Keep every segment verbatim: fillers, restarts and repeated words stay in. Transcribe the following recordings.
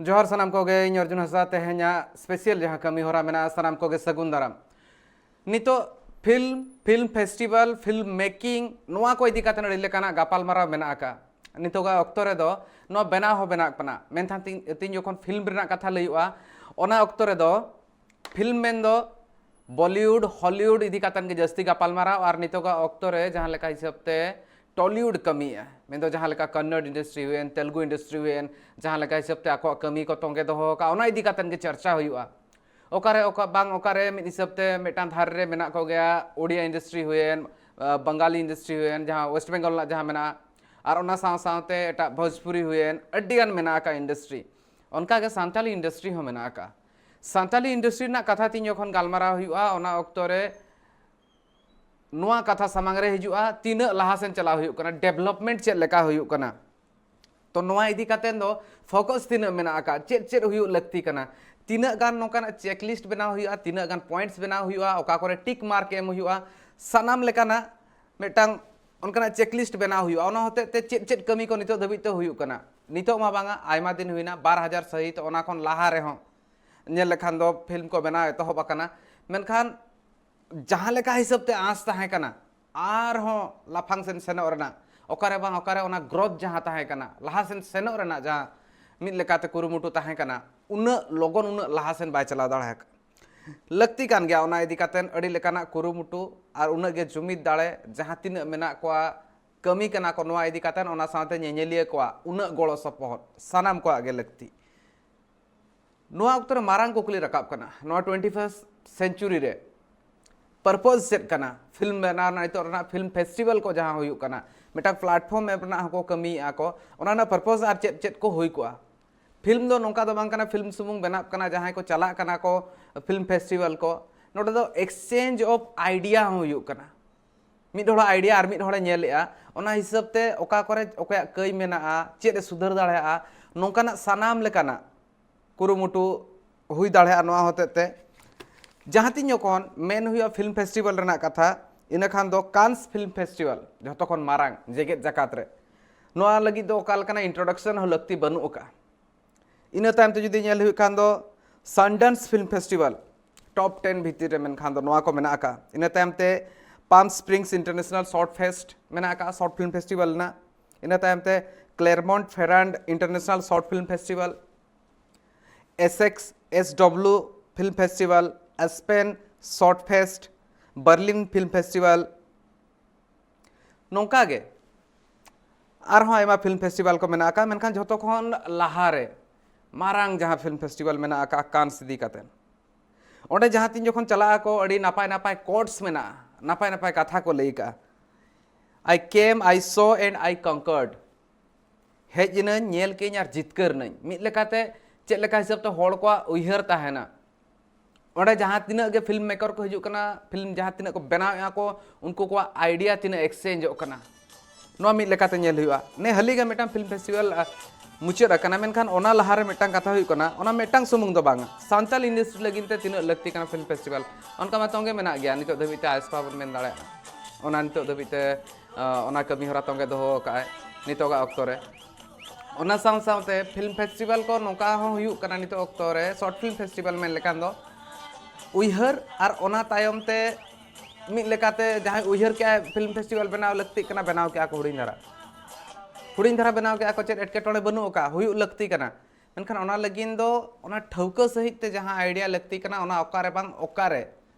ᱡᱚᱦᱟᱨ ᱥᱟᱱᱟᱢ ᱠᱚᱜᱮ, ᱤᱧ ᱚᱨᱡᱩᱱ ᱦᱟᱸᱥᱫᱟ᱾ ᱛᱮᱦᱮᱧᱟᱜ ᱥᱯᱮᱥᱟᱞ ᱡᱟᱦᱟᱸ ᱠᱟᱹᱢᱤ ᱦᱚᱨᱟ ᱢᱮᱱᱟᱜᱼᱟ, ᱥᱟᱱᱟᱢ ᱠᱚᱜᱮ ᱥᱟᱹᱜᱩᱱ ᱫᱟᱨᱟᱢ᱾ ᱱᱤᱛᱚᱜ film, film festival, film making, ᱱᱚᱣᱟ ᱠᱚ ᱤᱫᱤ ᱠᱟᱛᱮ ᱟᱹᱰᱤ ᱞᱮᱠᱟᱱᱟᱜ ᱜᱟᱯᱟᱞᱢᱟᱨᱟᱣ ᱢᱮᱱᱟᱜ ᱟᱠᱟᱫᱼᱟ᱾ ᱱᱤᱛᱚᱜᱟᱜ ᱚᱠᱛᱚ ᱨᱮᱫᱚ ᱱᱚᱣᱟ ᱵᱮᱱᱟᱣ ᱦᱚᱸ ᱵᱮᱱᱟᱜ ᱠᱟᱱᱟ, ᱢᱮᱱᱠᱷᱟᱱ ᱛᱤᱧ ᱛᱤᱧ ᱡᱚᱠᱷᱚᱱ ᱯᱷᱤᱞᱢ ᱨᱮᱱᱟᱜ ᱠᱟᱛᱷᱟ ᱞᱟᱹᱭᱚᱜᱼᱟ, ᱚᱱᱟ ᱚᱠᱛᱚ ᱨᱮᱫᱚ ᱯᱷᱤᱞᱢ ᱢᱮᱱᱫᱚ ᱵᱚᱞᱤᱣᱩᱰ, ᱦᱚᱞᱤᱣᱩᱰ ᱤᱫᱤ ᱠᱟᱛᱮᱱ ᱜᱮ ᱡᱟᱹᱥᱛᱤ ᱜᱟᱯᱟᱞᱢᱟᱨᱟᱣ᱾ ᱟᱨ ᱱᱤᱛᱚᱜᱟᱜ ᱚᱠᱛᱚ ᱨᱮ ᱡᱟᱦᱟᱸ ᱞᱮᱠᱟ ᱦᱤᱥᱟᱹᱵ ᱛᱮ ᱴᱚᱞᱤᱣᱩᱰ ᱠᱟᱹᱢᱤᱭᱮᱫᱼᱟ, ᱢᱮᱱᱫᱚ ᱡᱟᱦᱟᱸ ᱞᱮᱠᱟ ᱠᱚᱱᱱᱚᱲ ᱤᱱᱰᱟᱥᱴᱨᱤ ᱦᱩᱭᱮᱱ, ᱛᱮᱞᱜᱩ ᱤᱱᱰᱟᱥᱴᱨᱤ ᱦᱩᱭᱮᱱ, ᱡᱟᱦᱟᱸ ᱞᱮᱠᱟ ᱦᱤᱥᱟᱹᱵ ᱛᱮ ᱟᱠᱚᱣᱟᱜ ᱠᱟᱹᱢᱤ ᱠᱚ ᱛᱚᱸᱜᱮ ᱫᱚᱦᱚ ᱟᱠᱟᱫᱼᱟ, ᱚᱱᱟ ᱤᱫᱤ ᱠᱟᱛᱮᱱ ᱜᱮ ᱪᱟᱨᱪᱟ ᱦᱩᱭᱩᱜᱼᱟ᱾ ᱚᱠᱟᱨᱮ ᱚᱠᱟ ᱵᱟᱝ, ᱚᱠᱟᱨᱮ ᱢᱤᱫ ᱦᱤᱥᱟᱹᱵ ᱛᱮ ᱢᱤᱫᱴᱟᱝ ᱫᱷᱟᱨᱮ ᱨᱮ ᱢᱮᱱᱟᱜ ᱠᱚᱜᱮᱭᱟ ᱳᱰᱤᱭᱟ ᱤᱱᱰᱟᱥᱴᱨᱤ ᱦᱩᱭᱮᱱ, ᱟᱸ, ᱵᱟᱝᱜᱟᱞᱤ ᱤᱱᱰᱟᱥᱴᱨᱤ ᱦᱩᱭᱮᱱ, ᱡᱟᱦᱟᱸ ᱳᱭᱮᱥᱴ ᱵᱮᱝᱜᱚᱞ ᱨᱮᱱᱟᱜ ᱡᱟᱦᱟᱸ ᱢᱮᱱᱟᱜᱼᱟ, ᱟᱨ ᱚᱱᱟ ᱥᱟᱶ ᱥᱟᱶᱛᱮ ᱮᱴᱟᱜ ᱵᱷᱳᱡᱽᱯᱩᱨᱤ ᱦᱩᱭᱮᱱ, ᱟᱹᱰᱤᱜᱟᱱ ᱢᱮᱱᱟᱜ ᱟᱠᱟᱫ ᱤᱱᱰᱟᱥᱴᱨᱤ᱾ ᱚᱱᱠᱟᱜᱮ ᱥᱟᱱᱛᱟᱞᱤ ᱤᱱᱰᱟᱥᱴᱨᱤ ᱦᱚᱸ ᱢᱮᱱᱟᱜ ᱟᱠᱟᱫᱼᱟ᱾ ᱥᱟᱱᱛᱟᱞᱤ ᱤᱱᱰᱟᱥᱴᱨᱤ ᱨᱮᱱᱟᱜ ᱠᱟᱛᱷᱟ ᱛᱤᱧ ᱡᱚᱠᱷᱚᱱ ᱜᱟᱞᱢᱟᱨᱟᱣ ᱦᱩᱭᱩᱜᱼᱟ, ᱚᱱᱟ ᱚᱠᱛᱚ ᱨᱮ ᱱᱚᱣᱟ ᱠᱟᱛᱷᱟ ᱥᱟᱢᱟᱝ ᱨᱮ ᱦᱤᱡᱩᱜᱼᱟ, ᱛᱤᱱᱟᱹᱜ ᱞᱟᱦᱟ ᱥᱮᱱ ᱪᱟᱞᱟᱣ ᱦᱩᱭᱩᱜ ᱠᱟᱱᱟ, ᱰᱮᱵᱷᱞᱚᱯᱢᱮᱱᱴ ᱪᱮᱫ ᱞᱮᱠᱟ ᱦᱩᱭᱩᱜ ᱠᱟᱱᱟ᱾ ᱛᱚ ᱱᱚᱣᱟ ᱤᱫᱤ ᱠᱟᱛᱮ ᱫᱚ ᱯᱷᱳᱠᱟᱥ ᱛᱤᱱᱟᱹᱜ ᱢᱮᱱᱟᱜ ᱟᱠᱟᱫ, ᱪᱮᱫ ᱪᱮᱫ ᱦᱩᱭᱩᱜ ᱞᱟᱹᱠᱛᱤ ᱠᱟᱱᱟ, ᱛᱤᱱᱟᱹᱜ ᱜᱟᱱ ᱱᱚᱝᱠᱟᱱᱟᱜ ᱪᱮᱠᱞᱤᱥᱴ ᱵᱮᱱᱟᱣ ᱦᱩᱭᱩᱜᱼᱟ, ᱛᱤᱱᱟᱹᱜ ᱜᱟᱱ ᱯᱚᱭᱮᱱᱴᱥ ᱵᱮᱱᱟᱣ ᱦᱩᱭᱩᱜᱼᱟ, ᱚᱠᱟ ᱠᱚᱨᱮ ᱴᱤᱠ ᱢᱟᱨᱠ ᱮᱢ ᱦᱩᱭᱩᱜᱼᱟ, ᱥᱟᱱᱟᱢ ᱞᱮᱠᱟᱱᱟᱜ ᱢᱤᱫᱴᱟᱝ ᱚᱱᱠᱟᱱᱟᱜ ᱪᱮᱠᱞᱤᱥᱴ ᱵᱮᱱᱟᱣ ᱦᱩᱭᱩᱜᱼᱟ᱾ ᱚᱱᱟ ᱦᱚᱛᱮᱡ ᱛᱮ ᱪᱮᱫ ᱪᱮᱫ ᱠᱟᱹᱢᱤ ᱠᱚ ᱱᱤᱛᱚᱜ ᱫᱷᱟᱹᱵᱤᱡ ᱛᱮ ᱦᱩᱭᱩᱜ ᱠᱟᱱᱟ, ᱱᱤᱛᱚᱜ ᱢᱟ ᱵᱟᱝᱟ, ᱟᱭᱢᱟ ᱫᱤᱱ ᱦᱩᱭᱱᱟ, ᱵᱟᱨ ᱦᱟᱡᱟᱨ ᱥᱟᱹᱦᱤᱛ, ᱚᱱᱟ ᱠᱷᱚᱱ ᱞᱟᱦᱟ ᱨᱮᱦᱚᱸ ᱧᱮᱞ ᱞᱮᱠᱷᱟᱱ ᱫᱚ ᱯᱷᱤᱞᱢ ᱠᱚ ᱵᱮᱱᱟᱣ ᱮᱛᱚᱦᱚᱵ ᱟᱠᱟᱱᱟ, ᱢᱮᱱᱠᱷᱟᱱ ᱡᱟᱦᱟᱸ ᱞᱮᱠᱟ ᱦᱤᱥᱟᱹᱵ ᱛᱮ ᱟᱸᱥ ᱛᱟᱦᱮᱸ ᱠᱟᱱᱟ, ᱟᱨᱦᱚᱸ ᱞᱟᱯᱷᱟᱝ ᱥᱮᱱ ᱥᱮᱱᱚᱜ ᱨᱮᱱᱟᱜ, ᱚᱠᱟᱨᱮ ᱵᱟᱝ ᱚᱠᱟᱨᱮ ᱚᱱᱟ ᱜᱨᱳᱛᱷ ᱡᱟᱦᱟᱸ ᱛᱟᱦᱮᱸ ᱠᱟᱱᱟ, ᱞᱟᱦᱟ ᱥᱮᱱ ᱥᱮᱱᱚᱜ ᱨᱮᱱᱟᱜ ᱡᱟᱦᱟᱸ ᱢᱤᱫ ᱞᱮᱠᱟᱛᱮ ᱠᱩᱨᱩᱢᱩᱴᱩ ᱛᱟᱦᱮᱸ ᱠᱟᱱᱟ, ᱩᱱᱟᱹᱜ ᱞᱚᱜᱚᱱ, ᱩᱱᱟᱹᱜ ᱞᱟᱦᱟ ᱥᱮᱱ ᱵᱟᱭ ᱪᱟᱞᱟᱣ ᱫᱟᱲᱮ ᱟᱠᱟᱫᱟ᱾ ᱞᱟᱹᱠᱛᱤ ᱠᱟᱱ ᱜᱮᱭᱟ ᱚᱱᱟ ᱤᱫᱤ ᱠᱟᱛᱮᱱ ᱟᱹᱰᱤ ᱞᱮᱠᱟᱱᱟᱜ ᱠᱩᱨᱩᱢᱩᱴᱩ, ᱟᱨ ᱩᱱᱟᱹᱜ ᱜᱮ ᱡᱩᱢᱤᱫ ᱫᱟᱲᱮ, ᱡᱟᱦᱟᱸ ᱛᱤᱱᱟᱹᱜ ᱢᱮᱱᱟᱜ ᱠᱚᱣᱟ, ᱠᱟᱹᱢᱤ ᱠᱟᱱᱟ ᱠᱚ ᱱᱚᱣᱟ ᱤᱫᱤ ᱠᱟᱛᱮᱱ, ᱚᱱᱟ ᱥᱟᱶᱛᱮ ᱧᱮᱧᱮᱞᱤᱭᱟᱹ ᱠᱚᱣᱟᱜ ᱩᱱᱟᱹᱜ ᱜᱚᱲᱚ ᱥᱚᱯᱚᱦᱚᱫ, ᱥᱟᱱᱟᱢ ᱠᱚᱣᱟᱜ ᱜᱮ ᱞᱟᱹᱠᱛᱤ᱾ ᱱᱚᱣᱟ ᱚᱠᱛᱚ ᱨᱮ ᱢᱟᱨᱟᱝ ᱠᱩᱠᱞᱤ ᱨᱟᱠᱟᱵ ᱠᱟᱱᱟ, ᱱᱚᱣᱟ ᱴᱩᱭᱮᱱᱴᱤ ᱯᱷᱟᱨᱥᱴ ᱥᱮᱱᱪᱩᱨᱤ ᱨᱮ ᱯᱟᱨᱯᱚᱥ ᱪᱮᱫ ᱠᱟᱱᱟ? ᱯᱷᱤᱞᱢ ᱵᱮᱱᱟᱣ ᱨᱮᱱᱟᱜ, ᱱᱤᱛᱚᱜ ᱨᱮᱱᱟᱜ ᱯᱷᱤᱞᱢ ᱯᱷᱮᱥᱴᱤᱵᱷᱟᱞ ᱠᱚ ᱡᱟᱦᱟᱸ ᱦᱩᱭᱩᱜ ᱠᱟᱱᱟ, ᱢᱤᱫᱴᱟᱝ ᱯᱞᱟᱴᱯᱷᱚᱨᱢ ᱮᱢ ᱨᱮᱱᱟᱜ ᱦᱚᱸᱠᱚ ᱠᱟᱹᱢᱤᱭᱮᱫᱼᱟ ᱠᱚ, ᱚᱱᱟ ᱨᱮᱱᱟᱜ ᱯᱟᱨᱯᱚᱥ ᱟᱨ ᱪᱮᱫ ᱪᱮᱫ ᱠᱚ ᱦᱩᱭ ᱠᱚᱜᱼᱟ? ᱯᱷᱤᱞᱢ ᱫᱚ ᱱᱚᱝᱠᱟ ᱫᱚ ᱵᱟᱝ ᱠᱟᱱᱟ, ᱯᱷᱤᱞᱢ ᱥᱩᱢᱩᱝ ᱵᱮᱱᱟᱜ ᱠᱟᱱᱟ, ᱡᱟᱦᱟᱸᱭ ᱠᱚ ᱪᱟᱞᱟᱜ ᱠᱟᱱᱟ ᱠᱚ ᱯᱷᱤᱞᱢ ᱯᱷᱮᱥᱴᱤᱵᱷᱟᱞ ᱠᱚ, ᱱᱚᱰᱮ ᱫᱚ ᱮᱠᱥᱪᱮᱧᱡᱽ ᱚᱯᱷ ᱟᱭᱰᱤᱭᱟ ᱦᱚᱸ ᱦᱩᱭᱩᱜ ᱠᱟᱱᱟ᱾ ᱢᱤᱫ ᱦᱚᱲᱟᱜ ᱟᱭᱰᱤᱭᱟ ᱟᱨ ᱢᱤᱫ ᱦᱚᱲᱮ ᱧᱮᱞᱮᱜᱼᱟ, ᱚᱱᱟ ᱦᱤᱥᱟᱹᱵ ᱛᱮ ᱚᱠᱟ ᱠᱚᱨᱮ ᱚᱠᱚᱭᱟᱜ ᱠᱟᱹᱭ ᱢᱮᱱᱟᱜᱼᱟ, ᱪᱮᱫ ᱮ ᱥᱩᱫᱷᱟᱹᱨ ᱫᱟᱲᱮᱭᱟᱜᱼᱟ, ᱱᱚᱝᱠᱟᱱᱟᱜ ᱥᱟᱱᱟᱢ ᱞᱮᱠᱟᱱᱟᱜ ᱠᱩᱨᱩᱢᱩᱴᱩ ᱦᱩᱭ ᱫᱟᱲᱮᱭᱟᱜᱼᱟ ᱱᱚᱣᱟ ᱦᱚᱛᱮᱡ ᱛᱮ᱾ ᱡᱟᱦᱟᱸ ᱛᱤᱧ ᱡᱚᱠᱷᱚᱱ ᱢᱮᱱ ᱦᱩᱭᱩᱜᱼᱟ ᱯᱷᱤᱞᱢ ᱯᱷᱮᱥᱴᱤᱵᱷᱟᱞ ᱨᱮᱱᱟᱜ ᱠᱟᱛᱷᱟ, ᱤᱱᱟᱹ ᱠᱷᱟᱱ ᱫᱚ ᱠᱟᱱᱥ ᱯᱷᱤᱞᱢ ᱯᱷᱮᱥᱴᱤᱵᱷᱟᱞ ᱡᱷᱚᱛᱚ ᱠᱷᱚᱱ ᱢᱟᱨᱟᱝ ᱡᱮᱜᱮᱛ ᱡᱟᱠᱟᱛ ᱨᱮ, ᱱᱚᱣᱟ ᱞᱟᱹᱜᱤᱫ ᱫᱚ ᱚᱠᱟ ᱞᱮᱠᱟᱱᱟᱜ ᱤᱱᱴᱨᱳᱰᱟᱠᱥᱚᱱ ᱦᱚᱸ ᱞᱟᱹᱠᱛᱤ ᱵᱟᱹᱱᱩᱜ ᱟᱠᱟᱫᱼᱟ᱾ ᱤᱱᱟᱹ ᱛᱟᱭᱚᱢ ᱛᱮ ᱡᱩᱫᱤ ᱧᱮᱞ ᱦᱩᱭᱩᱜ ᱠᱷᱟᱱ ᱫᱚ Sundance Film Festival, top ten ᱵᱷᱤᱛᱤᱨ ᱨᱮ ᱢᱮᱱᱠᱷᱟᱱ ᱫᱚ ᱱᱚᱣᱟ ᱠᱚ ᱢᱮᱱᱟᱜ ᱟᱠᱟᱫᱼᱟ᱾ ᱤᱱᱟᱹ ᱛᱟᱭᱚᱢ ᱛᱮ Palm Springs International Short Fest ᱢᱮᱱᱟᱜ ᱟᱠᱟᱫᱼᱟ, short film festival ᱨᱮᱱᱟᱜ᱾ ᱤᱱᱟᱹ ᱛᱟᱭᱚᱢ ᱛᱮ Clermont Ferrand International Short Film Festival, Essex S W Film Festival, Aspen Short Fest, Berlin Film Festival, ᱱᱚᱝᱠᱟ ᱜᱮ ᱟᱨᱦᱚᱸ ᱟᱭᱢᱟ film festival ᱠᱚ ᱢᱮᱱᱟᱜ ᱟᱠᱟᱫ᱾ ᱢᱮᱱᱠᱷᱟᱱ ᱡᱷᱚᱛᱚ ᱠᱷᱚᱱ ᱞᱟᱦᱟᱨᱮ ᱢᱟᱨᱟᱝ ᱡᱟᱦᱟᱸ film festival ᱢᱮᱱᱟᱜ ᱟᱠᱟᱫ Cannes ᱤᱫᱤ ᱠᱟᱛᱮ, ᱚᱸᱰᱮ ᱡᱟᱦᱟᱸ ᱛᱤᱱ ᱡᱚᱠᱷᱚᱱ ᱪᱟᱞᱟᱜ ᱟᱠᱚ, ᱟᱹᱰᱤ ᱱᱟᱯᱟᱭ ᱱᱟᱯᱟᱭ quotes ᱢᱮᱱᱟᱜᱼᱟ, ᱱᱟᱯᱟᱭ ᱱᱟᱯᱟᱭ ᱠᱟᱛᱷᱟ ᱠᱚ ᱞᱟᱹᱭ ᱠᱟᱜᱼᱟ᱾ "I came, I saw and I conquered." ᱦᱮᱡ ᱮᱱᱟᱹᱧ, ᱧᱮᱞ ᱠᱮᱜᱼᱟᱹᱧ ᱟᱨ ᱡᱤᱛᱠᱟᱹᱨ ᱮᱱᱟᱹᱧ᱾ ᱢᱤᱫ ᱞᱮᱠᱟᱛᱮ ᱪᱮᱫ ᱞᱮᱠᱟ ᱦᱤᱥᱟᱹᱵ ᱛᱮ ᱦᱚᱲ ᱠᱚᱣᱟᱜ ᱩᱭᱦᱟᱹᱨ ᱛᱟᱦᱮᱱᱟ, ᱚᱸᱰᱮ ᱡᱟᱦᱟᱸ ᱛᱤᱱᱟᱹᱜ ᱜᱮ film maker ᱠᱚ ᱦᱤᱡᱩᱜ ᱠᱟᱱᱟ, film ᱡᱟᱦᱟᱸ ᱛᱤᱱᱟᱹᱜ ᱠᱚ ᱵᱮᱱᱟᱣᱮᱫᱼᱟ ᱠᱚ, ᱩᱱᱠᱩ ᱠᱚᱣᱟᱜ idea ᱛᱤᱱᱟᱹᱜ exchangeᱚᱜ ᱠᱟᱱᱟ, ᱱᱚᱣᱟ ᱢᱤᱫ ᱞᱮᱠᱟᱛᱮ ᱧᱮᱞ ᱦᱩᱭᱩᱜᱼᱟ᱾ ᱱᱮ ᱦᱟᱹᱞᱤ ᱜᱮ ᱢᱤᱫᱴᱟᱝ film festival, ᱟ, ᱢᱩᱪᱟᱹᱫ ᱟᱠᱟᱱᱟ, ᱢᱮᱱᱠᱷᱟᱱ ᱚᱱᱟ ᱞᱟᱦᱟᱨᱮ ᱢᱤᱫᱴᱟᱝ ᱠᱟᱛᱷᱟ ᱦᱩᱭᱩᱜ ᱠᱟᱱᱟ, ᱚᱱᱟ ᱢᱤᱫᱴᱟᱝ ᱥᱩᱢᱩᱝ ᱫᱚ ᱵᱟᱝᱟ, ᱥᱟᱱᱛᱟᱲ industry ᱞᱟᱹᱜᱤᱫ ᱛᱮ ᱛᱤᱱᱟᱹᱜ ᱞᱟᱹᱠᱛᱤ ᱠᱟᱱᱟ film festival, ᱚᱱᱠᱟ ᱢᱟ ᱛᱚᱸᱜᱮ ᱢᱮᱱᱟᱜ ᱜᱮᱭᱟ᱾ ᱱᱤᱛᱚᱜ ᱫᱷᱟᱹᱵᱤᱡ ᱛᱮ ᱟᱭᱮᱥᱯᱟ ᱵᱚᱱ ᱢᱮᱱ ᱫᱟᱲᱮᱭᱟᱜᱼᱟ, ᱚᱱᱟ ᱱᱤᱛᱚᱜ ᱫᱷᱟᱹᱵᱤᱡ ᱛᱮ, ᱟ, ᱚᱱᱟ ᱠᱟᱹᱢᱤ ᱦᱚᱨᱟ ᱛᱚᱸᱜᱮ ᱫᱚᱦᱚ ᱟᱠᱟᱫᱼᱟᱭ ᱱᱤᱛᱚᱜᱟᱜ ᱚᱠᱛᱚ ᱨᱮ᱾ ᱚᱱᱟ ᱥᱟᱶ ᱥᱟᱶᱛᱮ film festival ᱠᱚ ᱱᱚᱝᱠᱟ ᱦᱚᱸ ᱦᱩᱭᱩᱜ ᱠᱟᱱᱟ ᱱᱤᱛᱚᱜ ᱚᱠᱛᱚ ᱨᱮ, short film festival ᱢᱮᱱ ᱞᱮᱠᱷᱟᱱ ᱫᱚ ᱩᱭᱦᱟᱹᱨ ᱟᱨ ᱚᱱᱟ ᱛᱟᱭᱚᱢ ᱛᱮ ᱢᱤᱫ ᱞᱮᱠᱟᱛᱮ ᱡᱟᱦᱟᱸᱭ ᱩᱭᱦᱟᱹᱨ ᱠᱮᱜᱼᱟᱭ film festival ᱵᱮᱱᱟᱣ ᱞᱟᱹᱠᱛᱤᱜ ᱠᱟᱱᱟ, ᱵᱮᱱᱟᱣ ᱠᱮᱜᱼᱟ ᱠᱚ ᱦᱩᱰᱤᱧ ᱫᱷᱟᱨᱟ᱾ ᱦᱩᱰᱤᱧ ᱫᱷᱟᱨᱟ ᱵᱮᱱᱟᱣ ᱠᱮᱜᱼᱟ ᱠᱚ, ᱪᱮᱫ ᱮᱴᱠᱮᱴᱚᱬᱮ ᱵᱟᱹᱱᱩᱜ ᱟᱠᱟᱫᱼᱟ, ᱦᱩᱭᱩᱜ ᱞᱟᱹᱠᱛᱤ ᱠᱟᱱᱟ᱾ ᱢᱮᱱᱠᱷᱟᱱ ᱚᱱᱟ ᱞᱟᱹᱜᱤᱫ ᱫᱚ ᱚᱱᱟ ᱴᱷᱟᱹᱣᱠᱟᱹ ᱥᱟᱺᱦᱤᱡ ᱛᱮ ᱡᱟᱦᱟᱸ idea ᱞᱟᱹᱠᱛᱤ ᱠᱟᱱᱟ, ᱚᱱᱟ ᱚᱠᱟᱨᱮ ᱵᱟᱝ ᱚᱠᱟᱨᱮ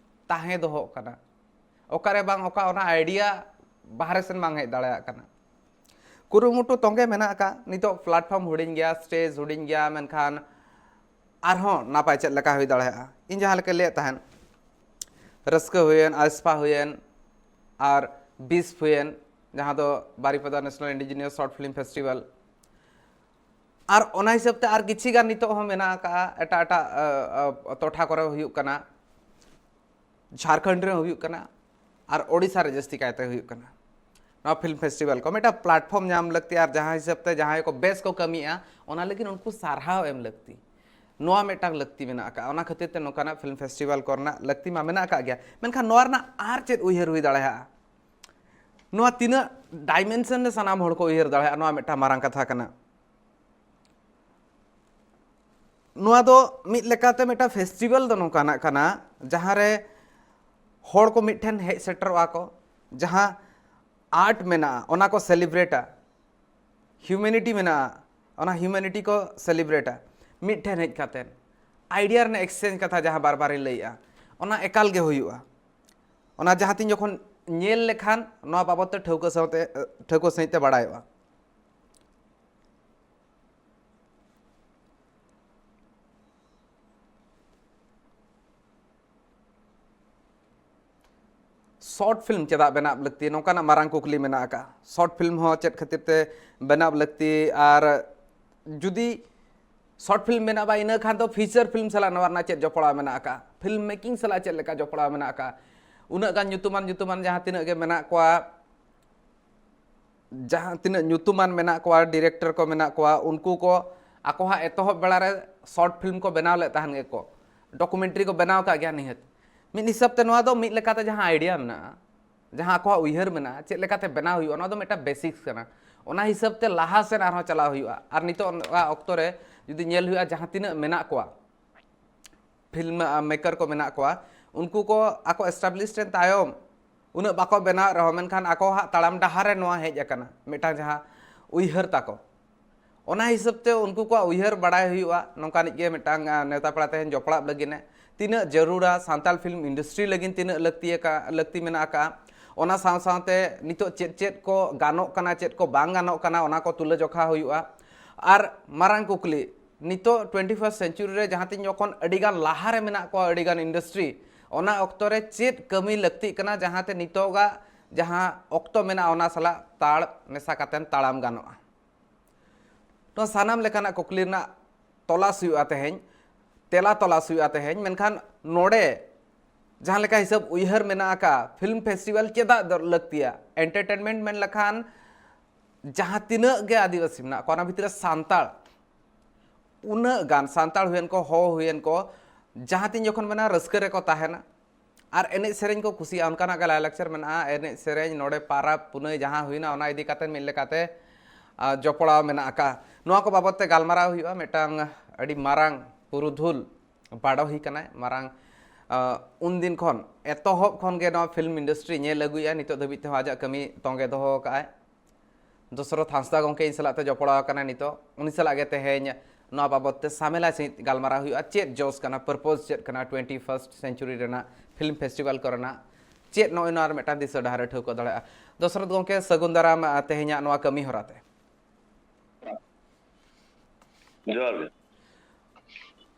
ᱛᱟᱦᱮᱸ ᱫᱚᱦᱚᱜ ᱠᱟᱱᱟ, ᱚᱠᱟᱨᱮ ᱵᱟᱝ ᱚᱠᱟ ᱚᱱᱟ idea ᱵᱟᱦᱨᱮ ᱥᱮᱱ ᱵᱟᱝ ᱦᱮᱡ ᱫᱟᱲᱮᱭᱟᱜ ᱠᱟᱱᱟ᱾ ᱠᱩᱨᱩᱢᱩᱴᱩ ᱛᱚᱸᱜᱮ ᱢᱮᱱᱟᱜ ᱟᱠᱟᱫ᱾ ᱱᱤᱛᱚᱜ platform ᱦᱩᱰᱤᱧ ᱜᱮᱭᱟ, stage ᱦᱩᱰᱤᱧ ᱜᱮᱭᱟ, ᱢᱮᱱᱠᱷᱟᱱ ᱟᱨᱦᱚᱸ ᱱᱟᱯᱟᱭ ᱪᱮᱫ ᱞᱮᱠᱟ ᱦᱩᱭ ᱫᱟᱲᱮᱭᱟᱜᱼᱟ? ᱤᱧ ᱡᱟᱦᱟᱸ ᱞᱮᱠᱟᱧ ᱞᱟᱹᱭᱮᱫ ᱛᱟᱦᱮᱸᱫ, ᱨᱟᱹᱥᱠᱟᱹ ᱦᱩᱭᱮᱱ, ᱟᱭᱮᱥᱯᱟ ᱦᱩᱭᱮᱱ, ᱟᱨ ᱵᱤᱥᱯ ᱦᱩᱭᱮᱱ, ᱡᱟᱦᱟᱸ ᱫᱚ ᱵᱟᱨᱤᱯᱟᱫᱟ National Indigenous Short Film Festival, ᱟᱨ ᱚᱱᱟ ᱦᱤᱥᱟᱹᱵ ᱛᱮ ᱟᱨ ᱠᱤᱪᱷᱤ ᱜᱟᱱ ᱱᱤᱛᱚᱜ ᱦᱚᱸ ᱢᱮᱱᱟᱜ ᱟᱠᱟᱫᱼᱟ, ᱮᱴᱟᱜ ᱮᱴᱟᱜ, ᱟ, ᱟ, ᱴᱚᱴᱷᱟ ᱠᱚᱨᱮ ᱦᱩᱭᱩᱜ ᱠᱟᱱᱟ, ᱡᱷᱟᱲᱠᱷᱚᱸᱰ ᱨᱮ ᱦᱩᱭᱩᱜ ᱠᱟᱱᱟ, ᱟᱨ ᱳᱰᱤᱥᱟ ᱨᱮ ᱡᱟᱹᱥᱛᱤ ᱠᱟᱭᱛᱮ ᱦᱩᱭᱩᱜ ᱠᱟᱱᱟ᱾ ᱱᱚᱣᱟ film festival ᱠᱚ ᱢᱤᱫᱴᱟᱝ platform ᱧᱟᱢ ᱞᱟᱹᱠᱛᱤ, ᱟᱨ ᱡᱟᱦᱟᱸ ᱦᱤᱥᱟᱹᱵ ᱛᱮ ᱡᱟᱦᱟᱸᱭ ᱠᱚ ᱵᱮᱥ ᱠᱚ ᱠᱟᱹᱢᱤᱭᱮᱫᱼᱟ, ᱚᱱᱟ ᱞᱟᱹᱜᱤᱫ ᱩᱱᱠᱩ ᱥᱟᱨᱦᱟᱣ ᱮᱢ ᱞᱟᱹᱠᱛᱤ᱾ ᱱᱚᱣᱟ ᱢᱤᱫᱴᱟᱝ ᱞᱟᱹᱠᱛᱤ ᱢᱮᱱᱟᱜ ᱟᱠᱟᱫᱼᱟ᱾ ᱚᱱᱟ ᱠᱷᱟᱹᱛᱤᱨ ᱛᱮ ᱱᱚᱝᱠᱟᱱᱟᱜ film festival ᱠᱚᱨᱮᱱᱟᱜ ᱞᱟᱹᱠᱛᱤ ᱢᱟ ᱢᱮᱱᱟᱜ ᱟᱠᱟᱫ ᱜᱮᱭᱟ, ᱢᱮᱱᱠᱷᱟᱱ ᱱᱚᱣᱟ ᱨᱮᱱᱟᱜ ᱟᱨ ᱪᱮᱫ ᱩᱭᱦᱟᱹᱨ ᱦᱩᱭ ᱫᱟᱲᱮᱭᱟᱜᱼᱟ? ᱱᱚᱣᱟ ᱛᱤᱱᱟᱹᱜ dimension ᱨᱮ ᱥᱟᱱᱟᱢ ᱦᱚᱲ ᱠᱚ ᱩᱭᱦᱟᱹᱨ ᱫᱟᱲᱮᱭᱟᱜᱼᱟ, ᱱᱚᱣᱟ ᱢᱤᱫᱴᱟᱝ ᱢᱟᱨᱟᱝ ᱠᱟᱛᱷᱟ ᱠᱟᱱᱟ᱾ ᱱᱚᱣᱟ ᱫᱚ ᱢᱤᱫ ᱞᱮᱠᱟᱛᱮ ᱢᱤᱫᱴᱟᱝ ᱯᱷᱮᱥᱴᱤᱵᱮᱞ ᱫᱚ ᱱᱚᱝᱠᱟᱱᱟᱜ ᱠᱟᱱᱟ, ᱡᱟᱦᱟᱸ ᱨᱮ ᱦᱚᱲ ᱠᱚ ᱢᱤᱫ ᱴᱷᱮᱱ ᱦᱮᱡ ᱥᱮᱴᱮᱨᱚᱜᱼᱟ ᱠᱚ, ᱡᱟᱦᱟᱸ ᱟᱨᱴ ᱢᱮᱱᱟᱜᱼᱟ ᱚᱱᱟ ᱠᱚ ᱥᱮᱞᱤᱵᱨᱮᱴᱟ, ᱦᱤᱭᱩᱢᱮᱱᱤᱴᱤ ᱢᱮᱱᱟᱜᱼᱟ ᱚᱱᱟ ᱦᱤᱭᱩᱢᱮᱱᱤᱴᱤ ᱠᱚ ᱥᱮᱞᱤᱵᱨᱮᱴᱟ᱾ ᱢᱤᱫ ᱴᱷᱮᱱ ᱦᱮᱡ ᱠᱟᱛᱮᱫ ᱟᱭᱰᱤᱭᱟ ᱨᱮᱱᱟᱜ ᱮᱠᱥᱪᱮᱧᱡᱽ, ᱠᱟᱛᱷᱟ ᱡᱟᱦᱟᱸ ᱵᱟᱨ ᱵᱟᱨᱤᱧ ᱞᱟᱹᱭᱮᱜᱼᱟ, ᱚᱱᱟ ᱮᱠᱟᱞ ᱜᱮ ᱦᱩᱭᱩᱜᱼᱟ᱾ ᱚᱱᱟ ᱡᱟᱦᱟᱸ ᱛᱤᱱ ᱡᱚᱠᱷᱚᱱ ᱧᱮᱞ ᱞᱮᱠᱷᱟᱱ ᱱᱚᱣᱟ ᱵᱟᱵᱚᱫ ᱛᱮ ᱴᱷᱟᱹᱣᱠᱟᱹ ᱥᱟᱶᱛᱮ, ᱴᱷᱟᱹᱣᱠᱟᱹ ᱥᱟᱺᱦᱤᱡ ᱛᱮ ᱵᱟᱲᱟᱭᱚᱜᱼᱟ᱾ ᱥᱚᱨᱴ ᱯᱷᱤᱞᱢ ᱪᱮᱫᱟᱜ ᱵᱮᱱᱟᱣ ᱞᱟᱹᱠᱛᱤ, ᱱᱚᱝᱠᱟᱱᱟᱜ ᱢᱟᱨᱟᱝ ᱠᱩᱠᱞᱤ ᱢᱮᱱᱟᱜ ᱟᱠᱟᱫᱼᱟ᱾ ᱥᱚᱨᱴ ᱯᱷᱤᱞᱢ ᱦᱚᱸ ᱪᱮᱫ ᱠᱷᱟᱹᱛᱤᱨ ᱛᱮ ᱵᱮᱱᱟᱣ ᱞᱟᱹᱠᱛᱤ, ᱟᱨ ᱡᱩᱫᱤ ᱥᱚᱨᱴ ᱯᱷᱤᱞᱢ ᱵᱮᱱᱟᱣ ᱵᱟ, ᱤᱱᱟᱹ ᱠᱷᱟᱱ ᱫᱚ ᱯᱷᱤᱪᱟᱨ ᱯᱷᱤᱞᱢ ᱥᱟᱞᱟᱜ ᱱᱚᱣᱟ ᱨᱮᱱᱟᱜ ᱪᱮᱫ ᱡᱚᱯᱲᱟᱣ ᱢᱮᱱᱟᱜ ᱟᱠᱟᱫᱼᱟ, ᱯᱷᱤᱞᱢ ᱢᱮᱠᱤᱝ ᱥᱟᱞᱟᱜ ᱪᱮᱫ ᱞᱮᱠᱟ ᱡᱚᱯᱲᱟᱣ ᱢᱮᱱᱟᱜ ᱟᱠᱟᱫᱼᱟ? ᱩᱱᱟᱹᱜ ᱜᱟᱱ ᱧᱩᱛᱩᱢᱟᱱ ᱧᱩᱛᱩᱢᱟᱱ ᱡᱟᱦᱟᱸ ᱛᱤᱱᱟᱹᱜ ᱜᱮ ᱢᱮᱱᱟᱜ ᱠᱚᱣᱟ, ᱡᱟᱦᱟᱸ ᱛᱤᱱᱟᱹᱜ ᱧᱩᱛᱩᱢᱟᱱ ᱢᱮᱱᱟᱜ ᱠᱚᱣᱟ, ᱰᱤᱨᱮᱠᱴᱚᱨ ᱠᱚ ᱢᱮᱱᱟᱜ ᱠᱚᱣᱟ, ᱩᱱᱠᱩ ᱠᱚ ᱟᱠᱚᱣᱟᱜ ᱮᱛᱚᱦᱚᱵ ᱵᱮᱲᱟ ᱨᱮ ᱥᱚᱨᱴ ᱯᱷᱤᱞᱢ ᱠᱚ ᱵᱮᱱᱟᱣ ᱞᱮᱫ ᱛᱟᱦᱮᱱ ᱜᱮᱠᱚ, ᱰᱚᱠᱩᱢᱮᱱᱴᱟᱨᱤ ᱠᱚ ᱵᱮᱱᱟᱣ ᱟᱠᱟᱫ ᱜᱮᱭᱟ ᱱᱤᱦᱟᱹᱛ᱾ ᱢᱤᱫ ᱦᱤᱥᱟᱹᱵ ᱛᱮ ᱱᱚᱣᱟ ᱫᱚ ᱢᱤᱫ ᱞᱮᱠᱟᱛᱮ ᱡᱟᱦᱟᱸ ᱟᱭᱰᱤᱭᱟ ᱢᱮᱱᱟᱜᱼᱟ, ᱡᱟᱦᱟᱸ ᱟᱠᱚᱣᱟᱜ ᱩᱭᱦᱟᱹᱨ ᱢᱮᱱᱟᱜᱼᱟ, ᱪᱮᱫ ᱞᱮᱠᱟᱛᱮ ᱵᱮᱱᱟᱣ ᱦᱩᱭᱩᱜᱼᱟ, ᱱᱚᱣᱟ ᱫᱚ ᱢᱤᱫᱴᱟᱝ ᱵᱮᱥᱤᱠᱥ ᱠᱟᱱᱟ᱾ ᱚᱱᱟ ᱦᱤᱥᱟᱹᱵ ᱛᱮ ᱞᱟᱦᱟ ᱥᱮᱱ ᱟᱨᱦᱚᱸ ᱪᱟᱞᱟᱣ ᱦᱩᱭᱩᱜᱼᱟ᱾ ᱟᱨ ᱱᱤᱛᱚᱜ ᱱᱚᱣᱟ ᱚᱠᱛᱚ ᱨᱮ ᱡᱩᱫᱤ ᱧᱮᱞ ᱦᱩᱭᱩᱜᱼᱟ, ᱡᱟᱦᱟᱸ ᱛᱤᱱᱟᱹᱜ ᱢᱮᱱᱟᱜ ᱠᱚᱣᱟ, ᱯᱷᱤᱞᱢ ᱢᱮᱠᱟᱨ ᱠᱚ ᱢᱮᱱᱟᱜ ᱠᱚᱣᱟ, ᱩᱱᱠᱩ ᱠᱚ ᱟᱠᱚ ᱮᱥᱴᱟᱵᱞᱤᱥ ᱮᱱ ᱛᱟᱭᱚᱢ ᱩᱱᱟᱹᱜ ᱵᱟᱠᱚ ᱵᱮᱱᱟᱣ ᱨᱮᱦᱚᱸ, ᱢᱮᱱᱠᱷᱟᱱ ᱟᱠᱚᱣᱟᱜ ᱛᱟᱲᱟᱢ ᱰᱟᱦᱟᱨ ᱨᱮ ᱱᱚᱣᱟ ᱦᱮᱡ ᱟᱠᱟᱱᱟ, ᱢᱤᱫᱴᱟᱝ ᱡᱟᱦᱟᱸ ᱩᱭᱦᱟᱹᱨ ᱛᱟᱠᱚ, ᱚᱱᱟ ᱦᱤᱥᱟᱹᱵ ᱛᱮ ᱩᱱᱠᱩ ᱠᱚᱣᱟᱜ ᱩᱭᱦᱟᱹᱨ ᱵᱟᱲᱟᱭ ᱦᱩᱭᱩᱜᱼᱟ᱾ ᱱᱚᱝᱠᱟᱱᱤᱡ ᱜᱮ ᱢᱤᱫᱴᱟᱝ, ᱟᱸ, ᱱᱮᱣᱛᱟ ᱯᱮᱲᱟ ᱛᱮᱦᱮᱧ ᱡᱚᱯᱲᱟᱜ ᱞᱟᱹᱜᱤᱫ ᱮ ᱛᱤᱱᱟᱹᱜ ᱡᱟᱹᱨᱩᱲᱟ, ᱥᱟᱱᱛᱟᱲ ᱯᱷᱤᱞᱢ ᱤᱱᱰᱟᱥᱴᱨᱤ ᱞᱟᱹᱜᱤᱫ ᱛᱤᱱᱟᱹᱜ ᱞᱟᱹᱠᱛᱤ ᱟᱠᱟ-, ᱞᱟᱹᱠᱛᱤ ᱢᱮᱱᱟᱜ ᱟᱠᱟᱫᱼᱟ, ᱚᱱᱟ ᱥᱟᱶ ᱥᱟᱶᱛᱮ ᱱᱤᱛᱚᱜ ᱪᱮᱫ ᱪᱮᱫ ᱠᱚ ᱜᱟᱱᱚᱜ ᱠᱟᱱᱟ, ᱪᱮᱫ ᱠᱚ ᱵᱟᱝ ᱜᱟᱱᱚᱜ ᱠᱟᱱᱟ, ᱚᱱᱟ ᱠᱚ ᱛᱩᱞᱟᱹ ᱡᱚᱠᱷᱟ ᱦᱩᱭᱩᱜᱼᱟ᱾ ᱟᱨ ᱢᱟᱨᱟᱝ ᱠᱩᱠᱞᱤ, ᱱᱤᱛᱚᱜ ᱴᱩᱭᱮᱱᱴᱤ ᱯᱷᱟᱨᱥᱴ ᱥᱮᱱᱪᱩᱨᱤ ᱨᱮ ᱡᱟᱦᱟᱸ ᱛᱤᱱ ᱡᱚᱠᱷᱚᱱ ᱟᱹᱰᱤᱜᱟᱱ ᱞᱟᱦᱟᱨᱮ ᱢᱮᱱᱟᱜ ᱠᱚᱣᱟ ᱟᱹᱰᱤᱜᱟᱱ ᱤᱱᱰᱟᱥᱴᱨᱤ, ᱚᱱᱟ ᱚᱠᱛᱚ ᱨᱮ ᱪᱮᱫ ᱠᱟᱹᱢᱤ ᱞᱟᱹᱠᱛᱤᱜ ᱠᱟᱱᱟ, ᱡᱟᱦᱟᱸᱛᱮ ᱱᱤᱛᱚᱜᱟᱜ ᱡᱟᱦᱟᱸ ᱚᱠᱛᱚ ᱢᱮᱱᱟᱜᱼᱟ, ᱚᱱᱟ ᱥᱟᱞᱟᱜ ᱛᱟᱲ ᱢᱮᱥᱟ ᱠᱟᱛᱮᱢ ᱛᱟᱲᱟᱢ ᱜᱟᱱᱚᱜᱼᱟ? ᱱᱚᱣᱟ ᱥᱟᱱᱟᱢ ᱞᱮᱠᱟᱱᱟᱜ ᱠᱩᱠᱞᱤ ᱨᱮᱱᱟᱜ ᱛᱚᱞᱟᱥ ᱦᱩᱭᱩᱜᱼᱟ ᱛᱮᱦᱮᱧ, ᱛᱮᱞᱟ ᱛᱚᱞᱟᱥ ᱦᱩᱭᱩᱜᱼᱟ ᱛᱮᱦᱮᱧ᱾ ᱢᱮᱱᱠᱷᱟᱱ ᱱᱚᱰᱮ ᱡᱟᱦᱟᱸ ᱞᱮᱠᱟ ᱦᱤᱥᱟᱹᱵ ᱩᱭᱦᱟᱹᱨ ᱢᱮᱱᱟᱜ ᱟᱠᱟᱫ, ᱯᱷᱤᱞᱢ ᱯᱷᱮᱥᱴᱤᱵᱷᱟᱞ ᱪᱮᱫᱟᱜ ᱫᱚ ᱞᱟᱹᱠᱛᱤᱭᱟ? ᱮᱱᱴᱟᱨᱴᱮᱱᱢᱮᱱᱴ ᱢᱮᱱ ᱞᱮᱠᱷᱟᱱ ᱡᱟᱦᱟᱸ ᱛᱤᱱᱟᱹᱜ ᱜᱮ ᱟᱹᱫᱤᱵᱟᱹᱥᱤ ᱢᱮᱱᱟᱜ ᱠᱚᱣᱟ, ᱚᱱᱟ ᱵᱷᱤᱛᱨᱤ ᱨᱮ ᱥᱟᱱᱛᱟᱲ, ᱩᱱᱟᱹᱜ ᱜᱟᱱ ᱥᱟᱱᱛᱟᱲ ᱦᱩᱭᱮᱱ ᱠᱚ, ᱦᱚᱲ ᱦᱩᱭᱮᱱ ᱠᱚ, ᱡᱟᱦᱟᱸ ᱛᱤᱱ ᱡᱚᱠᱷᱚᱱ ᱢᱮᱱᱟ ᱨᱟᱹᱥᱠᱟᱹ ᱨᱮᱠᱚ ᱛᱟᱦᱮᱱᱟ ᱟᱨ ᱮᱱᱮᱡ ᱥᱮᱨᱮᱧ ᱠᱚ ᱠᱩᱥᱤᱭᱟᱜᱼᱟ, ᱚᱱᱠᱟᱱᱟᱜ ᱜᱮ ᱞᱟᱭᱼᱞᱟᱠᱪᱟᱨ ᱢᱮᱱᱟᱜᱼᱟ᱾ ᱮᱱᱮᱡ ᱥᱮᱨᱮᱧ ᱱᱚᱰᱮ ᱯᱟᱨᱟᱵᱽ ᱯᱩᱱᱟᱹᱭ ᱡᱟᱦᱟᱸ ᱦᱩᱭᱱᱟ, ᱚᱱᱟ ᱤᱫᱤ ᱠᱟᱛᱮ ᱢᱤᱫ ᱞᱮᱠᱟᱛᱮ, ᱟᱨ ᱡᱚᱯᱲᱟᱣ ᱢᱮᱱᱟᱜ ᱟᱠᱟᱫ᱾ ᱱᱚᱣᱟ ᱠᱚ ᱵᱟᱵᱚᱫ ᱛᱮ ᱜᱟᱞᱢᱟᱨᱟᱣ ᱦᱩᱭᱩᱜᱼᱟ ᱢᱤᱫᱴᱟᱝ ᱟᱹᱰᱤ ᱢᱟᱨᱟᱝ ᱯᱩᱨᱩᱫᱷᱩᱞ ᱵᱟᱰᱚᱦᱤ ᱠᱟᱱᱟᱭ, ᱢᱟᱨᱟᱝ ᱟᱸ, ᱩᱱᱫᱤᱱ ᱠᱷᱚᱱ, ᱮᱛᱚᱦᱚᱵ ᱠᱷᱚᱱ ᱜᱮ ᱱᱚᱣᱟ ᱯᱷᱤᱞᱢ ᱤᱱᱰᱟᱥᱴᱨᱤ ᱧᱮᱞ ᱟᱹᱜᱩᱭᱮᱫᱼᱟ, ᱱᱤᱛᱚᱜ ᱫᱷᱟᱹᱵᱤᱡ ᱛᱮᱦᱚᱸ ᱟᱡᱟᱜ ᱠᱟᱹᱢᱤ ᱛᱚᱸᱜᱮ ᱫᱚᱦᱚ ᱟᱠᱟᱫᱼᱟᱭ᱾ ᱫᱚᱥᱨᱚᱛᱷ ᱦᱟᱸᱥᱫᱟ ᱜᱚᱢᱠᱮ ᱤᱧ ᱥᱟᱞᱟᱜ ᱛᱮ ᱡᱚᱯᱲᱟᱣ ᱟᱠᱟᱱᱟᱭ ᱱᱤᱛᱚᱜ, ᱩᱱᱤ ᱥᱟᱞᱟᱜ ᱜᱮ ᱛᱮᱦᱮᱧ ᱱᱚᱣᱟ ᱵᱟᱵᱚᱫ ᱛᱮ ᱥᱟᱢᱮᱞᱟᱭ ᱥᱟᱺᱦᱤᱡ ᱜᱟᱞᱢᱟᱨᱟᱣ ᱦᱩᱭᱩᱜᱼᱟ᱾ ᱪᱮᱫ ᱡᱚᱥ ᱠᱟᱱᱟ, ᱯᱟᱨᱯᱚᱥ ᱪᱮᱫ ᱠᱟᱱᱟ ᱴᱩᱭᱮᱱᱴᱤ ᱯᱷᱟᱨᱥᱴ ᱥᱮᱱᱪᱩᱨᱤ ᱨᱮᱱᱟᱜ ᱯᱷᱤᱞᱢ ᱯᱷᱮᱥᱴᱤᱵᱷᱟᱞ ᱠᱚᱨᱮᱱᱟᱜ, ᱪᱮᱫ ᱱᱚᱜᱼᱚᱭ ᱱᱚᱣᱟ ᱨᱮ ᱢᱤᱫᱴᱟᱝ ᱫᱤᱥᱟᱹ ᱰᱟᱦᱟᱨᱮ ᱴᱷᱟᱹᱣᱠᱟᱹ ᱫᱟᱲᱮᱭᱟᱜᱼᱟ? ᱫᱚᱥᱨᱚᱛᱷ ᱜᱚᱢᱠᱮ, ᱥᱟᱹᱜᱩᱱ ᱫᱟᱨᱟᱢ, ᱟᱸ, ᱛᱮᱦᱮᱧᱟᱜ ᱱᱚᱣᱟ ᱠᱟᱹᱢᱤ ᱦᱚᱨᱟ ᱛᱮ᱾ ᱡᱚᱦᱟᱨ ᱜᱮ᱾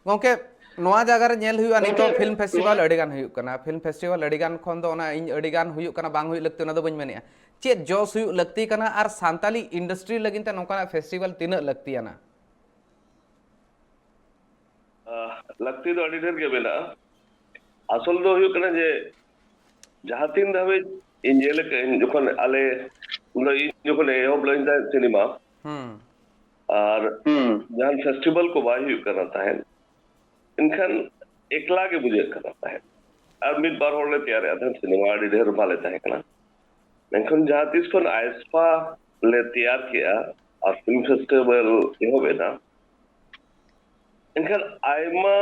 ᱜᱚᱢᱠᱮ, ᱱᱚᱣᱟ ᱡᱟᱭᱜᱟ ᱨᱮ ᱧᱮᱞ ᱦᱩᱭᱩᱜᱼᱟ, ᱱᱤᱛᱚᱜ ᱜᱚᱢᱠᱮ, ᱯᱷᱤᱞᱢ ᱯᱷᱮᱥᱴᱤᱵᱷᱟᱞ ᱱᱚᱣᱟ ᱟᱹᱰᱤ ᱜᱟᱱ ᱦᱩᱭᱩᱜ ᱠᱟᱱᱟ, ᱯᱷᱤᱞᱢ ᱯᱷᱮᱥᱴᱤᱵᱷᱟᱞ ᱟᱹᱰᱤ ᱜᱟᱱ ᱠᱷᱚᱱ ᱫᱚ ᱚᱱᱟ ᱤᱧ ᱟᱹᱰᱤ ᱜᱟᱱ ᱦᱩᱭᱩᱜ ᱠᱟᱱᱟ, ᱵᱟᱝ ᱦᱩᱭᱩᱜ ᱞᱟᱹᱠᱛᱤ, ᱚᱱᱟ ᱫᱚ ᱵᱟᱹᱧ ᱢᱮᱱᱮᱫᱼᱟ᱾ ᱪᱮᱫ ᱡᱚᱥ ᱦᱩᱭᱩᱜ ᱞᱟᱹᱠᱛᱤ ᱠᱟᱱᱟ ᱟᱨ ᱥᱟᱱᱛᱟᱞᱤ ᱤᱱᱰᱟᱥᱴᱨᱤ ᱞᱟᱹᱜᱤᱫ ᱛᱮ ᱱᱚᱝᱠᱟᱱᱟᱜ ᱯᱷᱮᱥᱴᱤᱵᱷᱟᱞ ᱛᱤᱱᱟᱹᱜ ᱞᱟᱹᱠᱛᱤᱭᱟᱱᱟ? ᱟᱦ, ᱞᱟᱹᱠᱛᱤ ᱫᱚ ᱟᱹᱰᱤ ᱰᱷᱮᱨ ᱜᱮ ᱢᱮᱱᱟᱜᱼᱟ᱾ ᱟᱥᱚᱞ ᱫᱚ ᱦᱩᱭᱩᱜ ᱠᱟᱱᱟ ᱡᱮ, ᱡᱟᱦᱟᱸ ᱛᱤᱱ ᱫᱷᱟᱹᱵᱤᱡ ᱤᱧ ᱧᱮᱞ ᱟᱠᱟᱫᱟᱹᱧ, ᱡᱚᱠᱷᱚᱱ ᱟᱞᱮ, ᱩᱱᱫᱚ ᱤᱧ ᱡᱚᱠᱷᱚᱱ ᱮᱦᱚᱵ ᱞᱮᱱ ᱛᱟᱦᱮᱸᱫ ᱥᱤᱱᱮᱢᱟ, ᱦᱩᱸ᱾ ᱟᱨ ᱦᱩᱸ᱾ ᱡᱟᱦᱟᱱ ᱯᱷᱮᱥᱴᱤᱵᱷᱟᱞ ᱠᱚ ᱵᱟᱭ ᱦᱩᱭᱩᱜ ᱠᱟᱱᱟ ᱛᱟᱦᱮᱸᱫ, ᱮᱱᱠᱷᱟᱱ ᱮᱠᱞᱟ ᱜᱮ ᱵᱩᱡᱷᱟᱹᱜ ᱠᱟᱱᱟ ᱛᱟᱦᱮᱸᱫ᱾ ᱟᱨ ᱢᱤᱫ ᱵᱟᱨ ᱦᱚᱲ ᱞᱮ ᱛᱮᱭᱟᱨᱮᱫ ᱛᱟᱦᱮᱸᱫ, ᱥᱤᱱᱮᱢᱟ ᱟᱹᱰᱤ ᱰᱷᱮᱨ ᱵᱟᱞᱮ ᱛᱟᱦᱮᱸ ᱠᱟᱱᱟ᱾ ᱢᱮᱱᱠᱷᱟᱱ ᱡᱟᱦᱟᱸ ᱛᱤᱥ ᱠᱷᱚᱱ ᱟᱭᱮᱥᱯᱟ ᱞᱮ ᱛᱮᱭᱟᱨ ᱠᱮᱜᱼᱟ ᱟᱨ ᱯᱷᱤᱞᱢ ᱯᱷᱮᱥᱴᱤᱵᱷᱟᱞ ᱮᱦᱚᱵ ᱮᱱᱟ, ᱮᱱᱠᱷᱟᱱ ᱟᱭᱢᱟ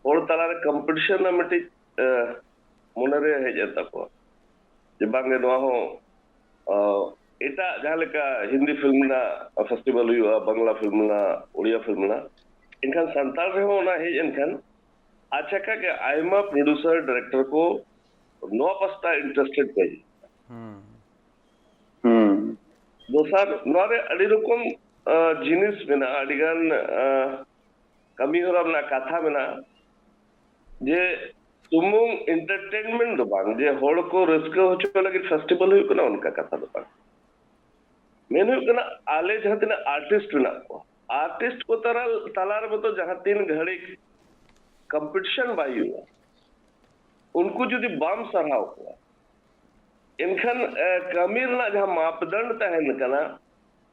ᱦᱚᱲ ᱛᱟᱞᱟᱨᱮ ᱠᱚᱢᱯᱤᱴᱤᱥᱚᱱ ᱨᱮᱱᱟᱜ ᱢᱤᱫᱴᱤᱡ, ᱮ, ᱢᱚᱱᱮᱨᱮ ᱦᱮᱡ ᱮᱱ ᱛᱟᱠᱚᱣᱟ ᱡᱮ ᱵᱟᱝᱜᱮ ᱱᱚᱣᱟ ᱦᱚᱸ, ᱟ, ᱮᱴᱟᱜ ᱡᱟᱦᱟᱸ ᱞᱮᱠᱟ ᱦᱤᱱᱫᱤ ᱯᱷᱤᱞᱢ ᱨᱮᱱᱟᱜ ᱯᱷᱮᱥᱴᱤᱵᱷᱟᱞ ᱦᱩᱭᱩᱜᱼᱟ, ᱵᱟᱝᱞᱟ ᱯᱷᱤᱞᱢ ᱨᱮᱱᱟᱜ, ᱩᱲᱤᱭᱟ ᱯᱷᱤᱞᱢ ᱨᱮᱱᱟᱜ, ᱮᱱᱠᱷᱟᱱ ᱥᱟᱱᱛᱟᱲ ᱨᱮᱦᱚᱸ ᱚᱱᱟ ᱦᱮᱡ ᱮᱱᱠᱷᱟᱱ ᱟᱪᱠᱟ ᱜᱮ ᱟᱭᱢᱟ ᱯᱨᱚᱰᱭᱩᱥᱟᱨ, ᱰᱟᱭᱨᱮᱠᱴᱚᱨ ᱠᱚ ᱱᱚᱣᱟ ᱯᱟᱥᱴᱟ ᱤᱱᱴᱟᱨᱮᱥᱴᱮᱰ ᱠᱚ ᱦᱤᱡᱩᱜᱼᱟ᱾ ᱦᱩᱸ᱾ ᱦᱩᱸ᱾ ᱫᱚᱥᱟᱨ, ᱱᱚᱣᱟ ᱨᱮ ᱟᱹᱰᱤ ᱨᱚᱠᱚᱢ, ᱟ, ᱡᱤᱱᱤᱥ ᱢᱮᱱᱟᱜᱼᱟ, ᱟᱹᱰᱤ ᱜᱟᱱ, ᱟ, ᱠᱟᱹᱢᱤ ᱦᱚᱨᱟ ᱢᱮᱱᱟᱜᱼᱟ, ᱠᱟᱛᱷᱟ ᱢᱮᱱᱟᱜᱼᱟ, ᱡᱮ ᱥᱩᱢᱩᱝ ᱮᱱᱴᱟᱨᱴᱮᱱᱢᱮᱱᱴ ᱫᱚ ᱵᱟᱝ, ᱡᱮ ᱦᱚᱲ ᱠᱚ ᱨᱟᱹᱥᱠᱟᱹ ᱦᱚᱪᱚ ᱞᱟᱹᱜᱤᱫ ᱯᱷᱮᱥᱴᱤᱵᱷᱟᱞ ᱦᱩᱭᱩᱜ ᱠᱟᱱᱟ, ᱚᱱᱠᱟ ᱠᱟᱛᱷᱟ ᱫᱚ ᱵᱟᱝ᱾ ᱢᱮᱱ ᱦᱩᱭᱩᱜ ᱠᱟᱱᱟ, ᱟᱞᱮ ᱡᱟᱦᱟᱸ ᱛᱤᱱᱟᱹᱜ ᱟᱨᱴᱤᱥᱴ ᱢᱮᱱᱟᱜ ᱠᱚᱣᱟ, ᱟᱨᱴᱤᱥᱴ ᱠᱚ ᱛᱟᱞᱟ, ᱛᱟᱞᱟ ᱨᱮ ᱢᱚᱛᱚ ᱡᱟᱦᱟᱸ ᱛᱤᱱ ᱜᱷᱟᱹᱲᱤᱡ ᱠᱚᱢᱯᱤᱴᱤᱥᱚᱱ ᱵᱟᱭ ᱦᱩᱭᱩᱜᱼᱟ, ᱩᱱᱠᱩ ᱡᱩᱫᱤ ᱵᱟᱢ ᱥᱟᱨᱦᱟᱣ ᱠᱚᱣᱟ, ᱮᱱᱠᱷᱟᱱ, ᱮ, ᱠᱟᱹᱢᱤ ᱨᱮᱱᱟᱜ ᱡᱟᱦᱟᱸ ᱢᱟᱯᱫᱚᱱᱰ ᱛᱟᱦᱮᱱ ᱠᱟᱱᱟ,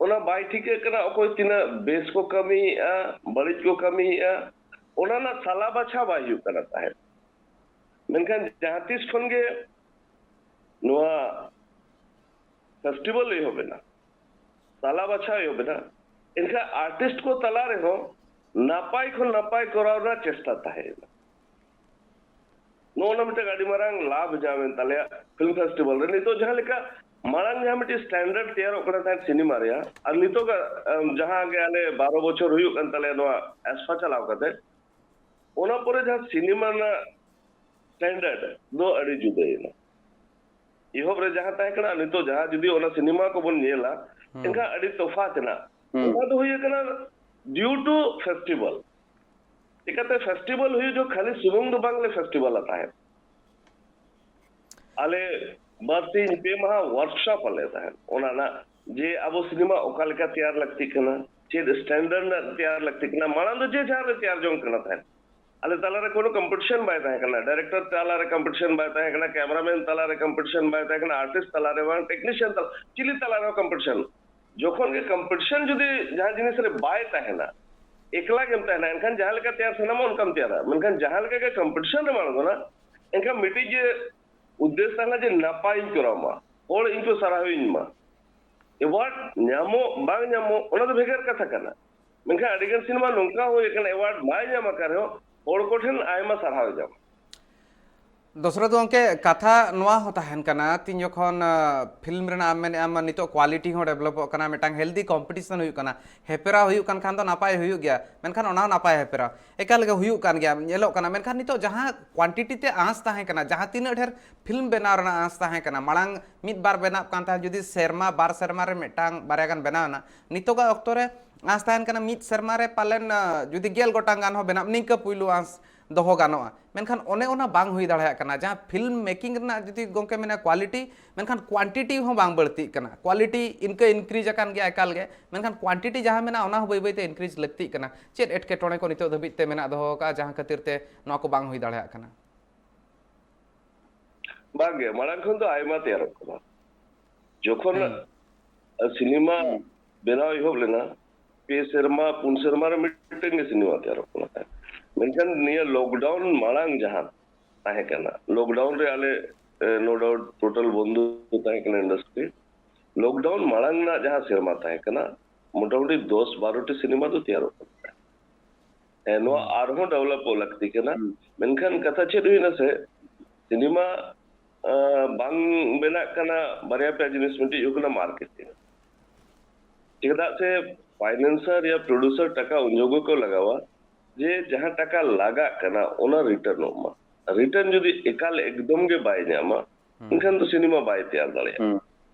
ᱚᱱᱟ ᱵᱟᱭ ᱴᱷᱤᱠᱟᱹᱜ ᱠᱟᱱᱟ᱾ ᱚᱠᱚᱭ ᱛᱤᱱᱟᱹᱜ ᱵᱮᱥ ᱠᱚ ᱠᱟᱹᱢᱤᱭᱮᱫᱼᱟ, ᱵᱟᱹᱲᱤᱡ ᱠᱚ ᱠᱟᱹᱢᱤᱭᱮᱫᱼᱟ, ᱚᱱᱟ ᱨᱮᱱᱟᱜ ᱥᱟᱞᱟ ᱵᱟᱪᱷᱟ ᱵᱟᱭ ᱦᱩᱭᱩᱜ ᱠᱟᱱᱟ ᱛᱟᱦᱮᱸᱫ᱾ ᱢᱮᱱᱠᱷᱟᱱ ᱡᱟᱦᱟᱸ ᱛᱤᱥ ᱠᱷᱚᱱ ᱜᱮ ᱱᱚᱣᱟ ᱯᱷᱮᱥᱴᱤᱵᱷᱟᱞ ᱮᱦᱚᱵ ᱮᱱᱟ, ᱥᱟᱞᱟ ᱵᱟᱪᱷᱟᱣ ᱮᱦᱚᱵ ᱮᱱᱟ, ᱮᱱᱠᱷᱟᱱ ᱟᱨᱴᱤᱥᱴ ᱠᱚ ᱛᱟᱞᱟ ᱨᱮᱦᱚᱸ ᱱᱟᱯᱟᱭ ᱠᱷᱚᱱ ᱱᱟᱯᱟᱭ ᱠᱚᱨᱟᱣ ᱨᱮᱱᱟᱜ ᱪᱮᱥᱴᱟ ᱛᱟᱦᱮᱸᱭᱮᱱᱟ᱾ ᱱᱚᱜᱼᱚ ᱱᱟ ᱢᱤᱫᱴᱟᱝ ᱟᱹᱰᱤ ᱢᱟᱨᱟᱝ ᱞᱟᱵᱷ ᱧᱟᱢᱮᱱ ᱛᱟᱞᱮᱭᱟ ᱯᱷᱤᱞᱢ ᱯᱷᱮᱥᱴᱤᱵᱷᱟᱞ ᱨᱮ᱾ ᱱᱤᱛᱚᱜ ᱡᱟᱦᱟᱸ ᱞᱮᱠᱟ ᱢᱟᱲᱟᱝ ᱡᱟᱦᱟᱸ ᱢᱤᱫᱴᱤᱡ ᱥᱴᱮᱱᱰᱟᱨᱰ ᱛᱮᱭᱟᱨᱚᱜ ᱠᱟᱱᱟ ᱛᱟᱦᱮᱸᱫ ᱥᱤᱱᱮᱢᱟ ᱨᱮᱭᱟᱜ, ᱟᱨ ᱱᱤᱛᱚᱜᱟᱜ ᱟᱢ, ᱡᱟᱦᱟᱸ ᱜᱮ ᱟᱞᱮ ᱵᱟᱨᱚ ᱵᱚᱪᱷᱚᱨ ᱦᱩᱭᱩᱜ ᱠᱟᱱ ᱛᱟᱞᱮᱭᱟ ᱱᱚᱣᱟ ᱟᱥᱯᱷᱟ ᱪᱟᱞᱟᱣ ᱠᱟᱛᱮ, ᱚᱱᱟ ᱯᱚᱨᱮ ᱡᱟᱦᱟᱸ ᱥᱤᱱᱮᱢᱟ ᱨᱮᱱᱟᱜ ᱥᱴᱮᱱᱰᱟᱨᱰ ᱫᱚ ᱟᱹᱰᱤ ᱡᱩᱫᱟᱹᱭᱮᱱᱟ᱾ ᱮᱦᱚᱵ ᱨᱮ ᱡᱟᱦᱟᱸ ᱛᱟᱦᱮᱸ ᱠᱟᱱᱟ, ᱱᱤᱛᱚᱜ ᱡᱟᱦᱟᱸ ᱡᱩᱫᱤ ᱚᱱᱟ ᱥᱤᱱᱮᱢᱟ ᱠᱚᱵᱚᱱ ᱧᱮᱞᱟ, ᱮᱱᱠᱷᱟᱱ ᱟᱹᱰᱤ ᱛᱚᱯᱷᱟᱛ ᱮᱱᱟ᱾ ᱚᱱᱟ ᱫᱚ ᱦᱩᱭ ᱠᱟᱱᱟ ᱰᱤᱭᱩ ᱴᱩ ᱯᱷᱮᱥᱴᱤᱵᱷᱟᱞ᱾ ᱪᱤᱠᱟᱹᱛᱮ ᱯᱷᱮᱥᱴᱤᱵᱷᱟᱞ ᱦᱩᱭᱩᱜ ᱡᱚᱠᱷᱚᱱ ᱠᱷᱟᱹᱞᱤ ᱥᱩᱢᱩᱝ ᱫᱚ ᱵᱟᱝᱞᱮ ᱯᱷᱮᱥᱴᱤᱵᱷᱟᱞᱟ ᱛᱟᱦᱮᱸᱫ, ᱟᱞᱮ ᱵᱟᱨᱥᱤᱧ ᱯᱮ ᱢᱟᱦᱟ ᱣᱟᱨᱠᱥᱚᱯ ᱟᱞᱮ ᱛᱟᱦᱮᱸᱫ᱾ ᱚᱱᱟ ᱨᱮᱱᱟᱜ ᱡᱮ ᱟᱵᱚ ᱥᱤᱱᱮᱢᱟ ᱚᱠᱟ ᱞᱮᱠᱟ ᱛᱮᱭᱟᱨ ᱞᱟᱹᱠᱛᱤᱜ ᱠᱟᱱᱟ, ᱪᱮᱫ ᱥᱴᱮᱱᱰᱟᱨᱰ ᱨᱮᱱᱟᱜ ᱛᱮᱭᱟᱨ ᱞᱟᱹᱠᱛᱤᱜ ᱠᱟᱱᱟ, ᱢᱟᱲᱟᱝ ᱫᱚ ᱡᱮ ᱡᱟᱦᱟᱸ ᱨᱮ ᱛᱮᱭᱟᱨ ᱡᱚᱝ ᱠᱟᱱᱟ ᱛᱟᱦᱮᱸᱫ᱾ ᱟᱞᱮ ᱛᱟᱞᱟᱨᱮ ᱠᱳᱱᱳ ᱠᱚᱢᱯᱤᱴᱤᱥᱚᱱ ᱵᱟᱭ ᱛᱟᱦᱮᱸ ᱠᱟᱱᱟ, ᱰᱟᱭᱨᱮᱠᱴᱚᱨ ᱛᱟᱞᱟᱨᱮ ᱠᱚᱢᱯᱤᱴᱤᱥᱚᱱ ᱵᱟᱭ ᱛᱟᱦᱮᱸ ᱠᱟᱱᱟ, ᱠᱮᱢᱮᱨᱟᱢᱮᱱ ᱛᱟᱞᱟᱨᱮ ᱠᱚᱢᱯᱤᱴᱤᱥᱚᱱ ᱵᱟᱭ ᱛᱟᱦᱮᱸ ᱠᱟᱱᱟ, ᱟᱨᱴᱤᱥᱴ ᱛᱟᱞᱟᱨᱮ ᱵᱟᱝ, ᱴᱮᱠᱱᱤᱥᱤᱭᱟᱱ ᱛᱟᱞᱟ, ᱪᱤᱞᱤ ᱛᱟᱞᱟᱨᱮᱦᱚᱸ ᱠᱚᱢᱯᱤᱴᱤᱥᱚᱱ᱾ ᱡᱚᱠᱷᱚᱱ ᱜᱮ ᱠᱚᱢᱯᱤᱴᱤᱥᱚᱱ ᱡᱩᱫᱤ ᱡᱟᱦᱟᱸ ᱡᱤᱱᱤᱥ ᱨᱮ ᱵᱟᱭ ᱛᱟᱦᱮᱱᱟ, ᱮᱠᱞᱟ ᱜᱮᱢ ᱛᱟᱦᱮᱱᱟ, ᱮᱱᱠᱷᱟᱱ ᱡᱟᱦᱟᱸ ᱞᱮᱠᱟ ᱛᱮᱭᱟᱨ ᱥᱟᱱᱟᱢᱟ ᱚᱱᱠᱟᱢ ᱛᱮᱭᱟᱨᱟ᱾ ᱢᱮᱱᱠᱷᱟᱱ ᱡᱟᱦᱟᱸ ᱞᱮᱠᱟ ᱜᱮ ᱠᱚᱢᱯᱤᱴᱤᱥᱚᱱ ᱨᱮᱢ ᱟᱬᱜᱚᱱᱟ, ᱮᱱᱠᱷᱟᱱ ᱢᱤᱫᱴᱤᱡ ᱡᱮ ᱩᱫᱽᱫᱮᱥ ᱛᱟᱦᱮᱱᱟ ᱡᱮ ᱱᱟᱯᱟᱭᱤᱧ ᱠᱚᱨᱟᱣ ᱢᱟ, ᱦᱚᱲ ᱤᱧ ᱠᱚ ᱥᱟᱨᱦᱟᱣᱤᱧ ᱢᱟ, ᱮᱣᱟᱨᱰ ᱧᱟᱢᱚᱜ ᱵᱟᱝ ᱧᱟᱢᱚᱜ ᱚᱱᱟ ᱫᱚ ᱵᱷᱮᱜᱟᱨ ᱠᱟᱛᱷᱟ ᱠᱟᱱᱟ᱾ ᱢᱮᱱᱠᱷᱟᱱ ᱟᱹᱰᱤᱜᱟᱱ ᱥᱤᱱᱮᱢᱟ ᱱᱚᱝᱠᱟ ᱦᱩᱭ ᱟᱠᱟᱱᱟ, ᱮᱣᱟᱨᱰ ᱵᱟᱭ ᱧᱟᱢ ᱟᱠᱟᱫ ᱨᱮᱦᱚᱸ ᱦᱚᱲ ᱠᱚᱴᱷᱮᱱ ᱟᱭᱢᱟ ᱥᱟᱨᱦᱟᱣ ᱧᱟᱢᱟ᱾ ᱫᱚᱥᱨᱟ ᱫᱚ ᱜᱚᱢᱠᱮ, ᱠᱟᱛᱷᱟ ᱱᱚᱣᱟ ᱦᱚᱸ ᱛᱟᱦᱮᱱ ᱠᱟᱱᱟ, ᱛᱤᱦᱤᱧ ᱡᱚᱠᱷᱚᱱ ᱯᱷᱤᱞᱢ ᱨᱮᱱᱟᱜ ᱮᱢ ᱢᱮᱱᱮᱫᱼᱟ, ᱱᱤᱛᱚᱜ ᱠᱳᱣᱟᱞᱤᱴᱤ ᱦᱚᱸ ᱰᱮᱵᱷᱞᱚᱯᱚᱜ ᱠᱟᱱᱟ, ᱢᱤᱫᱴᱟᱝ ᱦᱮᱞᱫᱤ ᱠᱚᱢᱯᱤᱴᱤᱥᱚᱱ ᱦᱩᱭᱩᱜ ᱠᱟᱱᱟ, ᱦᱮᱯᱮᱨᱟᱣ ᱦᱩᱭᱩᱜ ᱠᱟᱱ ᱠᱷᱟᱱ ᱫᱚ ᱱᱟᱯᱟᱭ ᱦᱩᱭᱩᱜ ᱜᱮᱭᱟ, ᱢᱮᱱᱠᱷᱟᱱ ᱚᱱᱟ ᱦᱚᱸ ᱱᱟᱯᱟᱭ ᱦᱮᱯᱮᱨᱟᱣ ᱮᱠᱟᱞ ᱜᱮ ᱦᱩᱭᱩᱜ ᱠᱟᱱ ᱜᱮᱭᱟ, ᱧᱮᱞᱚᱜ ᱠᱟᱱᱟ᱾ ᱢᱮᱱᱠᱷᱟᱱ ᱱᱤᱛᱚᱜ ᱡᱟᱦᱟᱸ ᱠᱳᱣᱟᱱᱴᱤᱴᱤ ᱛᱮ ᱟᱸᱥ ᱛᱟᱦᱮᱸ ᱠᱟᱱᱟ, ᱡᱟᱦᱟᱸ ᱛᱤᱱᱟᱹᱜ ᱰᱷᱮᱨ ᱯᱷᱤᱞᱢ ᱵᱮᱱᱟᱣ ᱨᱮᱱᱟᱜ ᱟᱸᱥ ᱛᱟᱦᱮᱸ ᱠᱟᱱᱟ, ᱢᱟᱲᱟᱝ ᱢᱤᱫ ᱵᱟᱨ ᱵᱮᱱᱟᱜ ᱠᱟᱱ ᱛᱟᱦᱮᱸᱫ, ᱡᱩᱫᱤ ᱥᱮᱨᱢᱟ ᱵᱟᱨ ᱥᱮᱨᱢᱟ ᱨᱮ ᱢᱤᱫᱴᱟᱝ ᱵᱟᱨᱭᱟ ᱜᱟᱱ ᱵᱮᱱᱟᱣ ᱮᱱᱟ, ᱱᱤᱛᱚᱜᱟᱜ ᱚᱠᱛᱚ ᱨᱮ ᱟᱸᱥ ᱛᱟᱦᱮᱱ ᱠᱟᱱᱟ ᱢᱤᱫ ᱥᱮᱨᱢᱟ ᱨᱮ ᱯᱟᱞᱮᱱ ᱡᱩᱫᱤ ᱜᱮᱞ ᱜᱚᱴᱟᱝ ᱜᱟᱱ ᱦᱚᱸ ᱵᱮᱱᱟᱜ, ᱱᱤᱝᱠᱟᱹ ᱯᱩᱭᱞᱩ ᱟᱸᱥ ᱫᱚᱦᱚ ᱜᱟᱱᱚᱜᱼᱟ᱾ ᱢᱮᱱᱠᱷᱟᱱ ᱚᱱᱮ ᱚᱱᱟ ᱵᱟᱝ ᱦᱩᱭ ᱫᱟᱲᱮᱭᱟᱜ ᱠᱟᱱᱟ᱾ ᱡᱟᱦᱟᱸ ᱯᱷᱤᱞᱢ ᱢᱮᱠᱤᱝ ᱨᱮᱱᱟᱜ ᱡᱩᱫᱤ ᱜᱚᱢᱠᱮ ᱢᱮᱱᱟ ᱠᱳᱣᱟᱞᱤᱴᱤ, ᱢᱮᱱᱠᱷᱟᱱ ᱠᱳᱣᱟᱱᱴᱤᱴᱤ ᱦᱚᱸ ᱵᱟᱝ ᱵᱟᱹᱲᱛᱤᱜ ᱠᱟᱱᱟ᱾ ᱠᱳᱣᱟᱞᱤᱴᱤ ᱤᱱᱠᱟᱹ ᱤᱱᱠᱨᱤᱡᱽ ᱟᱠᱟᱱ ᱜᱮᱭᱟ ᱮᱠᱟᱞ ᱜᱮ, ᱢᱮᱱᱠᱷᱟᱱ ᱠᱳᱣᱟᱱᱴᱤᱴᱤ ᱡᱟᱦᱟᱸ ᱢᱮᱱᱟᱜᱼᱟ ᱚᱱᱟ ᱦᱚᱸ ᱵᱟᱹᱭ ᱵᱟᱹᱭᱛᱮ ᱤᱱᱠᱨᱤᱡᱽ ᱞᱟᱹᱠᱛᱤᱜ ᱠᱟᱱᱟ᱾ ᱪᱮᱫ ᱮᱴᱠᱮᱴᱚᱬᱮ ᱠᱚ ᱱᱤᱛᱚᱜ ᱫᱷᱟᱹᱵᱤᱡ ᱛᱮ ᱢᱮᱱᱟᱜ ᱫᱚᱦᱚ ᱟᱠᱟᱫᱼᱟ ᱡᱟᱦᱟᱸ ᱠᱷᱟᱹᱛᱤᱨ ᱛᱮ ᱱᱚᱣᱟ ᱠᱚ ᱵᱟᱝ ᱦᱩᱭ ᱫᱟᱲᱮᱭᱟᱜ ᱠᱟᱱᱟ? ᱵᱟᱝᱜᱮ, ᱢᱟᱲᱟᱝ ᱠᱷᱚᱱ ᱫᱚ ᱟᱭᱢᱟ ᱛᱮᱭᱟᱨᱚᱜ ᱠᱟᱱᱟ᱾ ᱡᱚᱠᱷᱚᱱ ᱥᱤᱱᱮᱢᱟ ᱵᱮᱱᱟᱣ ᱮᱦᱚᱵ ᱞᱮᱱᱟ, ᱯᱮ ᱥᱮᱨᱢᱟ ᱯᱩᱱ ᱥᱮᱨᱢᱟ ᱨᱮ ᱢᱤᱫᱴᱟᱝ ᱜᱮ ᱥᱤᱱᱮᱢᱟ ᱛᱮᱭᱟᱨᱚᱜ ᱠᱟᱱᱟ ᱛᱟᱦᱮᱸᱫ᱾ ᱢᱮᱱᱠᱷᱟᱱ ᱱᱤᱭᱟᱹ ᱞᱚᱠᱰᱟᱣᱩᱱ ᱢᱟᱲᱟᱝ ᱡᱟᱦᱟᱸ ᱛᱟᱦᱮᱸ ᱠᱟᱱᱟ, ᱞᱚᱠᱰᱟᱣᱩᱱ ᱨᱮ ᱟᱞᱮ ᱱᱳ ᱰᱟᱣᱩᱴ ᱴᱳᱴᱟᱞ ᱵᱚᱱᱫᱚ ᱛᱟᱦᱮᱸ ᱠᱟᱱᱟ ᱤᱱᱰᱟᱥᱴᱨᱤ᱾ ᱞᱚᱠᱰᱟᱣᱩᱱ ᱢᱟᱲᱟᱝ ᱨᱮᱱᱟᱜ ᱡᱟᱦᱟᱸ ᱥᱮᱨᱢᱟ ᱛᱟᱦᱮᱸ ᱠᱟᱱᱟ, ᱢᱚᱴᱟᱢᱩᱴᱤ ᱫᱚᱥ ᱵᱟᱨᱚ ᱴᱤ ᱥᱤᱱᱮᱢᱟ ᱫᱚ ᱛᱮᱭᱟᱨᱚᱜ ᱠᱟᱱ ᱛᱟᱦᱮᱸᱫ᱾ ᱦᱮᱸ, ᱱᱚᱣᱟ ᱟᱨᱦᱚᱸ ᱰᱮᱵᱷᱞᱚᱯᱚᱜ ᱞᱟᱹᱠᱛᱤ ᱠᱟᱱᱟ᱾ ᱦᱩᱸ᱾ ᱢᱮᱱᱠᱷᱟᱱ ᱠᱟᱛᱷᱟ ᱪᱮᱫ ᱦᱩᱭᱱᱟ ᱥᱮ, ᱥᱤᱱᱮᱢᱟ ᱟᱸ, ᱵᱟᱝ ᱵᱮᱱᱟᱜ ᱠᱟᱱᱟ, ᱵᱟᱨᱭᱟ ᱯᱮᱭᱟ ᱡᱤᱱᱤᱥ᱾ ᱢᱤᱫᱴᱤᱡ ᱦᱩᱭᱩᱜ ᱠᱟᱱᱟ ᱢᱟᱨᱠᱮᱴᱤᱝ᱾ ᱪᱮᱫᱟᱜ ᱥᱮ ᱯᱷᱟᱭᱱᱟᱱᱥᱟᱨ ᱭᱟ ᱯᱨᱚᱰᱩᱥᱟᱨ ᱴᱟᱠᱟ ᱩᱱ ᱡᱚᱠᱷᱚᱱ ᱠᱚ ᱞᱟᱜᱟᱣᱟ ᱡᱮ ᱡᱟᱦᱟᱸ ᱴᱟᱠᱟ ᱞᱟᱜᱟᱜ ᱠᱟᱱᱟ ᱚᱱᱟ ᱨᱤᱴᱟᱨᱱᱚᱜ ᱢᱟ᱾ ᱨᱤᱴᱟᱨᱱ ᱡᱩᱫᱤ ᱮᱠᱟᱞ ᱮᱠᱫᱚᱢ ᱜᱮ ᱵᱟᱭ ᱧᱟᱢᱟ, ᱦᱩᱸ᱾ ᱮᱱᱠᱷᱟᱱ ᱫᱚ ᱥᱤᱱᱮᱢᱟ ᱵᱟᱭ ᱛᱮᱭᱟᱨ ᱫᱟᱲᱮᱭᱟᱜᱼᱟ᱾ ᱦᱩᱸ᱾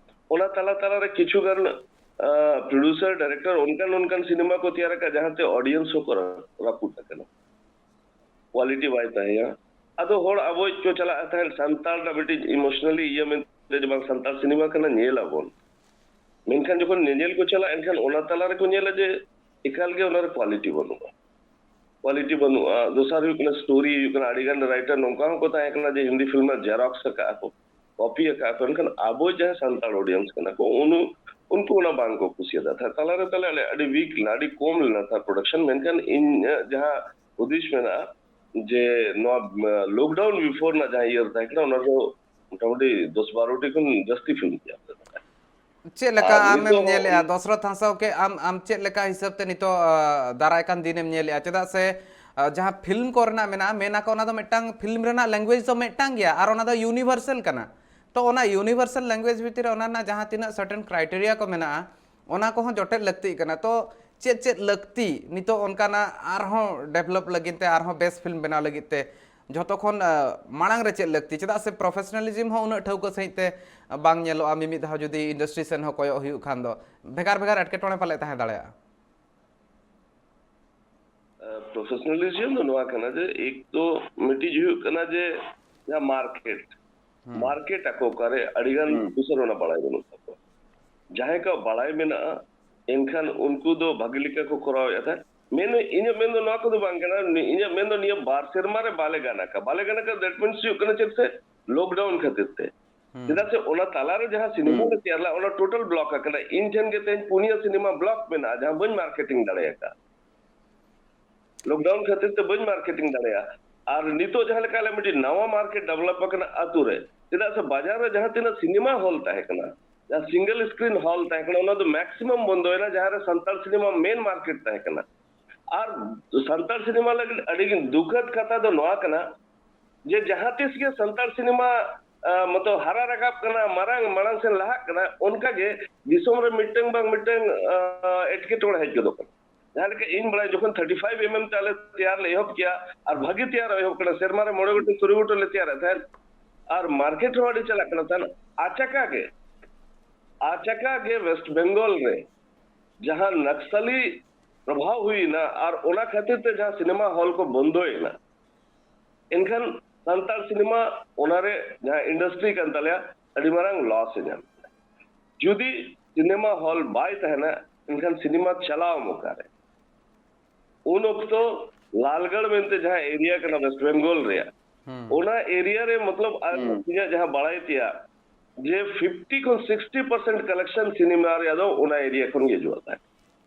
ᱚᱱᱟ ᱛᱟᱞᱟ ᱛᱟᱞᱟ ᱨᱮ ᱠᱤᱪᱷᱩ ᱜᱟᱱ, ᱟᱸ, ᱯᱨᱚᱰᱩᱥᱟᱨ, ᱰᱟᱭᱨᱮᱠᱴᱚᱨ ᱚᱱᱠᱟᱱ ᱚᱱᱠᱟᱱ ᱥᱤᱱᱮᱢᱟ ᱠᱚ ᱛᱮᱭᱟᱨ ᱟᱠᱟᱫ ᱡᱟᱦᱟᱸᱛᱮ ᱚᱰᱤᱭᱮᱱᱥ ᱦᱚᱸᱠᱚ ᱨᱟ-, ᱨᱟᱹᱯᱩᱫ ᱟᱠᱟᱱᱟ᱾ ᱠᱣᱟᱞᱤᱴᱤ ᱵᱟᱭ ᱛᱟᱦᱮᱸᱭᱟ᱾ ᱟᱫᱚ ᱦᱚᱲ ᱟᱵᱚᱭᱤᱡ ᱠᱚ ᱪᱟᱞᱟᱜ ᱛᱟᱦᱮᱸᱫ ᱥᱟᱱᱛᱟᱲ ᱨᱮᱱᱟᱜ ᱢᱤᱫᱴᱤᱡ ᱤᱢᱳᱥᱚᱱᱟᱞᱤ ᱤᱭᱟᱹ ᱢᱮᱱᱛᱮ ᱡᱮ ᱵᱟᱝ ᱥᱟᱱᱛᱟᱲ ᱥᱤᱱᱮᱢᱟ ᱠᱟᱱᱟ, ᱧᱮᱞ ᱟᱵᱚᱱ᱾ ᱢᱮᱱᱠᱷᱟᱱ ᱡᱚᱠᱷᱚᱱ ᱧᱮᱧᱮᱞ ᱠᱚ ᱪᱟᱞᱟᱜᱼᱟ, ᱮᱱᱠᱷᱟᱱ ᱚᱱᱟ ᱛᱟᱞᱟ ᱨᱮᱠᱚ ᱧᱮᱞᱟ ᱡᱮ ᱮᱠᱟᱞ ᱜᱮ ᱚᱱᱟᱨᱮ ᱠᱣᱟᱞᱤᱴᱤ ᱵᱟᱹᱱᱩᱜᱼᱟ᱾ ᱠᱣᱟᱞᱤᱴᱤ ᱵᱟᱹᱱᱩᱜᱼᱟ᱾ ᱫᱚᱥᱟᱨ ᱦᱩᱭᱩᱜ ᱠᱟᱱᱟ ᱥᱴᱳᱨᱤ ᱦᱩᱭᱩᱜ ᱠᱟᱱᱟ, ᱟᱹᱰᱤ ᱜᱟᱱ ᱨᱟᱭᱴᱟᱨ ᱱᱚᱝᱠᱟ ᱦᱚᱸᱠᱚ ᱛᱟᱦᱮᱸ ᱠᱟᱱᱟ ᱡᱮ ᱦᱤᱱᱫᱤ ᱯᱷᱤᱞᱢ ᱨᱮᱱᱟᱜ ᱡᱮᱨᱚᱠᱥ ᱟᱠᱟᱫᱼᱟ ᱠᱚ, ᱠᱚᱯᱤ ᱟᱠᱟᱫᱼᱟ ᱠᱚ, ᱮᱱᱠᱷᱟᱱ ᱟᱵᱚ ᱡᱟᱦᱟᱸ ᱥᱟᱱᱛᱟᱲ ᱚᱰᱤᱭᱮᱱᱥ ᱠᱟᱱᱟ ᱠᱚ, ᱩᱱᱩ-, ᱩᱱᱠᱩ ᱚᱱᱟ ᱵᱟᱝ ᱠᱚ ᱠᱩᱥᱤᱭᱟᱫᱟ᱾ ᱛᱟᱦᱞᱮ ᱛᱟᱞᱟᱨᱮ ᱛᱟᱦᱞᱮ ᱟᱹᱰᱤ, ᱟᱹᱰᱤ ᱣᱤᱠ ᱞᱮᱱᱟ, ᱟᱹᱰᱤ ᱠᱚᱢ ᱞᱮᱱᱟ ᱛᱟᱨ ᱯᱨᱚᱰᱟᱠᱥᱚᱱ᱾ ᱢᱮᱱᱠᱷᱟᱱ ᱤᱧᱟᱹᱜ ᱡᱟᱦᱟᱸ ᱦᱩᱫᱤᱥ ᱢᱮᱱᱟᱜᱼᱟ ᱡᱮ ᱱᱚᱣᱟ, ᱟᱸ, ᱞᱚᱠᱰᱟᱣᱩᱱ ᱵᱤᱯᱷᱳᱨ ᱨᱮᱱᱟᱜ ᱡᱟᱦᱟᱸ ᱤᱭᱟᱹ ᱛᱟᱦᱮᱸ ᱠᱟᱱᱟ, ᱚᱱᱟ ᱫᱚ ᱢᱚᱴᱟᱢᱩᱴᱤ ᱫᱚᱥ ᱵᱟᱨᱚ ᱴᱤ ᱠᱷᱚᱱ ᱡᱟᱹᱥᱛᱤ ᱯᱷᱤᱞᱢ ᱛᱮᱭᱟᱨ ᱞᱮᱱᱟ᱾ ᱪᱮᱫ ᱞᱮᱠᱟ ᱟᱨ ᱟᱢᱮᱢ ᱱᱤᱛᱚᱜ ᱦᱚᱸ ᱧᱮᱞᱮᱜᱼᱟ, ᱩᱱ- ᱫᱚᱥᱨᱚᱛᱷ ᱦᱟᱸᱥᱫᱟ ᱜᱚᱢᱠᱮ, ᱟᱢ, ᱟᱢ ᱪᱮᱫ ᱞᱮᱠᱟ ᱦᱤᱥᱟᱹᱵ ᱛᱮ ᱱᱤᱛᱚᱜ, ᱟᱸ, ᱫᱟᱨᱟᱭ ᱠᱟᱱ ᱫᱤᱱᱮᱢ ᱧᱮᱞᱮᱜᱼᱟ? ᱪᱮᱫᱟᱜ ᱥᱮ, ᱟᱸ, ᱡᱟᱦᱟᱸ ᱯᱷᱤᱞᱢ ᱠᱚᱨᱮᱱᱟᱜ ᱢᱮᱱᱟᱜᱼᱟ, ᱢᱮᱱ ᱟᱠᱚ ᱚᱱᱟ ᱫᱚ ᱢᱤᱫᱴᱟᱝ ᱯᱷᱤᱞᱢ ᱨᱮᱱᱟᱜ ᱞᱮᱝᱜᱩᱭᱮᱡᱽ ᱫᱚ ᱢᱤᱫᱴᱟᱝ ᱜᱮᱭᱟ ᱟᱨ ᱚᱱᱟ ᱫᱚ ᱤᱭᱩᱱᱤᱵᱷᱟᱨᱥᱟᱞ ᱠᱟᱱᱟ᱾ ᱛᱚ, ᱚᱱᱟ ᱤᱭᱩᱱᱤᱵᱷᱟᱨᱥᱟᱞ ᱞᱮᱝᱜᱩᱭᱮᱡᱽ ᱵᱷᱤᱛᱤᱨ ᱨᱮ ᱚᱱᱟ ᱨᱮᱱᱟᱜ ᱡᱟᱦᱟᱸ ᱛᱤᱱᱟᱹᱜ ᱥᱟᱨᱴᱮᱱ ᱠᱨᱟᱭᱴᱮᱨᱤᱭᱟ ᱠᱚ ᱢᱮᱱᱟᱜᱼᱟ, ᱚᱱᱟ ᱠᱚᱦᱚᱸ ᱡᱚᱴᱮᱫ ᱞᱟᱹᱠᱛᱤᱜ ᱠᱟᱱᱟ᱾ ᱛᱚ, ᱪᱮᱫ ᱪᱮᱫ ᱞᱟᱹᱠᱛᱤ ᱱᱤᱛᱚᱜ ᱚᱱᱠᱟᱱᱟᱜ ᱟᱨᱦᱚᱸ ᱰᱮᱵᱷᱞᱚᱯ ᱞᱟᱹᱜᱤᱫ ᱛᱮ, ᱟᱨᱦᱚᱸ ᱵᱮᱥ ᱯᱷᱤᱞᱢ ᱵᱮᱱᱟᱣ ᱞᱟᱹᱜᱤᱫ ᱛᱮ ᱡᱷᱚᱛᱚ ᱠᱷᱚᱱ, ᱟᱸ, ᱢᱟᱲᱟᱝ ᱨᱮ ᱪᱮᱫ ᱞᱟᱹᱠᱛᱤ? ᱪᱮᱫᱟᱜ ᱥᱮ ᱯᱨᱚᱯᱷᱮᱥᱚᱱᱟᱞᱤᱡᱚᱢ ᱦᱚᱸ ᱩᱱᱟᱹᱜ ᱴᱷᱟᱹᱣᱠᱟᱹ ᱥᱟᱺᱦᱤᱡ ᱛᱮ ᱵᱟᱝ ᱧᱮᱞᱚᱜᱼᱟ, ᱢᱤᱢᱤᱫ ᱫᱷᱟᱣ ᱡᱩᱫᱤ ᱤᱱᱰᱟᱥᱴᱨᱤ ᱥᱮᱱ ᱦᱚᱸ ᱠᱚᱭᱚᱜ ᱦᱩᱭᱩᱜ ᱠᱷᱟᱱ ᱫᱚ ᱵᱷᱮᱜᱟᱨ ᱵᱷᱮᱜᱟᱨ ᱮᱴᱠᱮᱴᱚᱬᱮ ᱯᱟᱞᱮ ᱛᱟᱦᱮᱸ ᱫᱟᱲᱮᱭᱟᱜᱼᱟ᱾ ᱟᱸ, ᱯᱨᱚᱯᱷᱮᱥᱚᱱᱟᱞᱤᱡᱚᱢ ᱫᱚ ᱱᱚᱣᱟ ᱠᱟᱱᱟ ᱡᱮ ᱮᱠ ᱛᱚ ᱢᱤᱫᱴᱤᱡ ᱦᱩᱭᱩᱜ ᱠᱟᱱᱟ ᱡᱮ ᱡᱟᱦᱟᱸ ᱢᱟᱨᱠᱮᱴ, ᱦᱩᱸ᱾ ᱢᱟᱨᱠᱮᱴ ᱟᱠᱚ ᱚᱠᱟᱨᱮ ᱟᱹᱰᱤ ᱜᱟᱱ ᱦᱩᱸ᱾ ᱯᱨᱚᱰᱩᱥᱟᱨ ᱚᱱᱟ ᱵᱟᱲᱟᱭ ᱵᱟᱹᱱᱩᱜ ᱛᱟᱠᱚᱣᱟ᱾ ᱡᱟᱦᱟᱸᱭ ᱠᱚᱣᱟᱜ ᱵᱟᱲᱟᱭ ᱢᱮᱱᱟᱜᱼᱟ, ᱮᱱᱠᱷᱟᱱ ᱩᱱᱠᱩ ᱫᱚ ᱵᱷᱟᱜᱤ ᱞᱮᱠᱟ ᱠᱚ ᱠᱚᱨᱟᱣᱮᱫᱼᱟ᱾ ᱛᱟᱦᱮᱸᱫ ᱢᱮᱱ, ᱤᱧᱟᱹᱜ ᱢᱮᱱ ᱫᱚ ᱱᱚᱣᱟ ᱠᱚᱫᱚ ᱵᱟᱝ ᱠᱟᱱᱟ, ᱱᱤ-, ᱤᱧᱟᱹᱜ ᱢᱮᱱ ᱫᱚ ᱱᱤᱭᱟᱹ ᱵᱟᱨ ᱥᱮᱨᱢᱟ ᱨᱮ ᱵᱟᱞᱮ ᱜᱟᱱ ᱟᱠᱟᱫ, ᱵᱟᱞᱮ ᱜᱟᱱ ᱟᱠᱟᱫ, that means ᱦᱩᱭᱩᱜ ᱠᱟᱱᱟ ᱪᱮᱫ ᱥᱮ ᱞᱚᱠᱰᱟᱣᱩᱱ ᱠᱷᱟᱹᱛᱤᱨ ᱛᱮ᱾ ᱦᱩᱸ᱾ ᱪᱮᱫᱟᱜ ᱥᱮ ᱚᱱᱟ ᱛᱟᱞᱟᱨᱮ ᱡᱟᱦᱟᱸ ᱥᱤᱱᱮᱢᱟ ᱦᱩᱸ᱾ ᱞᱮ ᱛᱮᱭᱟᱨ ᱞᱮᱫᱼᱟ, ᱚᱱᱟ ᱴᱳᱴᱟᱞ ᱵᱞᱚᱠ ᱟᱠᱟᱱᱟ᱾ ᱤᱧ ᱴᱷᱮᱱ ᱜᱮ ᱛᱮᱦᱮᱧ ᱯᱩᱱᱭᱟᱹ ᱥᱤᱱᱮᱢᱟ ᱵᱞᱚᱠ ᱢᱮᱱᱟᱜᱼᱟ, ᱡᱟᱦᱟᱸ ᱵᱟᱹᱧ ᱢᱟᱨᱠᱮᱴᱤᱝ ᱫᱟᱲᱮ ᱟᱠᱟᱫ᱾ ᱞᱚᱠᱰᱟᱣᱩᱱ ᱠᱷᱟᱹᱛᱤᱨ ᱛᱮ ᱵᱟᱹᱧ ᱢᱟᱨᱠᱮᱴᱤᱝ ᱫᱟᱲᱮᱭᱟᱜᱼᱟ᱾ ᱟᱨ ᱱᱤᱛᱚᱜ ᱡᱟᱦᱟᱸ ᱞᱮᱠᱟ ᱟᱞᱮ ᱢᱤᱫᱴᱤᱡ ᱱᱟᱣᱟ ᱢᱟᱨᱠᱮᱴ ᱰᱮᱵᱷᱞᱚᱯ ᱟᱠᱟᱱᱟ ᱟᱛᱳ ᱨᱮ, ᱪᱮᱫᱟᱜ ᱥᱮ ᱵᱟᱡᱟᱨ ᱨᱮ ᱡᱟᱦᱟᱸ ᱛᱤᱱᱟᱹᱜ ᱥᱤᱱᱮᱢᱟ ᱦᱚᱞ ᱛᱟᱦᱮᱸ ᱠᱟᱱᱟ, ᱡᱟᱦᱟᱸ ᱥᱤᱝᱜᱮᱞ ᱥᱠᱨᱤᱱ ᱦᱚᱞ ᱛᱟᱦᱮᱸ ᱠᱟᱱᱟ, ᱚᱱᱟ ᱫᱚ ᱢᱮᱠᱥᱤᱢᱟᱢ ᱵᱚᱱᱫᱚᱭᱮᱱᱟ, ᱡᱟᱦᱟᱸ ᱨᱮ ᱥᱟᱱᱛᱟᱲ ᱥᱤᱱᱮᱢᱟ ᱢᱮᱱ ᱢᱟᱨᱠᱮᱴ ᱛᱟᱦᱮᱸ ᱠᱟᱱᱟ᱾ ᱟᱨ ᱥᱟᱱᱛᱟᱲ ᱥᱤᱱᱮᱢᱟ ᱞᱟᱹᱜᱤᱫ ᱟᱹᱰᱤ ᱫᱩᱠᱷᱟᱹᱫ ᱠᱟᱛᱷᱟ ᱫᱚ ᱱᱚᱣᱟ ᱠᱟᱱᱟ ᱡᱮ ᱡᱟᱦᱟᱸ ᱛᱤᱥ ᱜᱮ ᱥᱟᱱᱛᱟᱲ ᱥᱤᱱᱮᱢᱟ ᱢᱚᱛᱚ ᱦᱟᱨᱟ ᱨᱟᱠᱟᱵ ᱠᱟᱱᱟ, ᱢᱟᱨᱟᱝ ᱢᱟᱲᱟᱝ ᱥᱮᱱ ᱞᱟᱦᱟᱜ ᱠᱟᱱᱟ, ᱚᱱᱠᱟ ᱜᱮ ᱫᱤᱥᱚᱢ ᱨᱮ ᱢᱤᱫᱴᱟᱝ ᱵᱟᱝ ᱢᱤᱫᱴᱟᱝ ᱮᱴᱠᱮᱴᱚᱬᱮ ᱦᱮᱡ ᱜᱚᱫᱚᱜ ᱠᱟᱱᱟ᱾ ᱡᱟᱦᱟᱸ ᱞᱮᱠᱟ ᱤᱧ ᱵᱟᱲᱟᱭ, ᱡᱚᱠᱷᱚᱱ ᱛᱷᱟᱨᱴᱤ ᱯᱷᱟᱭᱤᱵᱷ ᱮᱢ ᱮᱢ ᱛᱮ ᱟᱞᱮ ᱛᱮᱭᱟᱨ ᱞᱮ ᱮᱦᱚᱵ ᱠᱮᱭᱟ, ᱟᱨ ᱵᱷᱟᱹᱜᱤ ᱛᱮᱭᱟᱨ ᱮᱦᱚᱵ ᱠᱟᱱᱟ, ᱥᱮᱨᱢᱟ ᱨᱮ ᱢᱚᱬᱮ ᱜᱚᱴᱮᱡ ᱛᱩᱨᱩᱭ ᱜᱚᱴᱮᱡ ᱞᱮ ᱛᱮᱭᱟᱨᱮᱫ ᱛᱟᱦᱮᱸᱫ, ᱟᱨ ᱢᱟᱨᱠᱮᱴ ᱦᱚᱸ ᱟᱹᱰᱤ ᱪᱟᱞᱟᱜ ᱠᱟᱱᱟ ᱛᱟᱦᱮᱸᱫ᱾ ᱟᱪᱟᱠᱟ ᱜᱮ, ᱟᱪᱟᱠᱟ ᱜᱮ ᱣᱮᱥᱴ ᱵᱮᱝᱜᱚᱞ ᱨᱮ ᱡᱟᱦᱟᱸ ᱱᱟᱠᱥᱟᱞᱤ ᱯᱨᱚᱵᱷᱟᱣ ᱦᱩᱭᱮᱱᱟ, ᱟᱨ ᱚᱱᱟ ᱠᱷᱟᱹᱛᱤᱨ ᱛᱮ ᱡᱟᱦᱟᱸ ᱥᱤᱱᱮᱢᱟ ᱦᱚᱞ ᱠᱚ ᱵᱚᱱᱫᱚᱭᱮᱱᱟ, ᱮᱱᱠᱷᱟᱱ ᱥᱟᱱᱛᱟᱲ ᱥᱤᱱᱮᱢᱟ ᱚᱱᱟᱨᱮ ᱡᱟᱦᱟᱸ ᱤᱱᱰᱟᱥᱴᱨᱤ ᱠᱟᱱ ᱛᱟᱞᱮᱭᱟ, ᱟᱹᱰᱤ ᱢᱟᱨᱟᱝ ᱞᱚᱥ ᱮ ᱧᱟᱢ ᱠᱮᱫᱟ᱾ ᱡᱩᱫᱤ ᱥᱤᱱᱮᱢᱟ ᱦᱚᱞ ᱵᱟᱭ ᱛᱟᱦᱮᱱᱟ, ᱮᱱᱠᱷᱟᱱ ᱥᱤᱱᱮᱢᱟ ᱪᱟᱞᱟᱣ ᱟᱢ ᱚᱠᱟᱨᱮ? ᱩᱱ ᱚᱠᱛᱚ ᱞᱟᱞᱜᱚᱲ ᱢᱮᱱᱛᱮ ᱡᱟᱦᱟᱸ ᱮᱨᱤᱭᱟ ᱠᱟᱱᱟ ᱣᱮᱥᱴ ᱵᱮᱝᱜᱚᱞ ᱨᱮᱭᱟᱜ, ᱦᱩᱸ᱾ ᱚᱱᱟ ᱮᱨᱤᱭᱟ ᱨᱮ ᱢᱚᱛᱞᱚᱵ ᱟᱨ ᱦᱩᱸ᱾ ᱤᱧᱟᱹᱜ ᱡᱟᱦᱟᱸ ᱵᱟᱲᱟᱭ ᱛᱮᱭᱟᱜ ᱡᱮ ᱯᱷᱤᱯᱴᱤ ᱠᱷᱚᱱ ᱥᱤᱠᱥᱴᱤ ᱯᱟᱨᱥᱮᱱᱴ ᱠᱟᱞᱮᱠᱥᱚᱱ ᱥᱤᱱᱮᱢᱟ ᱨᱮᱭᱟᱜ ᱫᱚ ᱚᱱᱟ ᱮᱨᱤᱭᱟ ᱠᱷᱚᱱ ᱜᱮ ᱦᱤᱡᱩᱜᱼᱟ ᱛᱟᱦᱮᱸᱫ᱾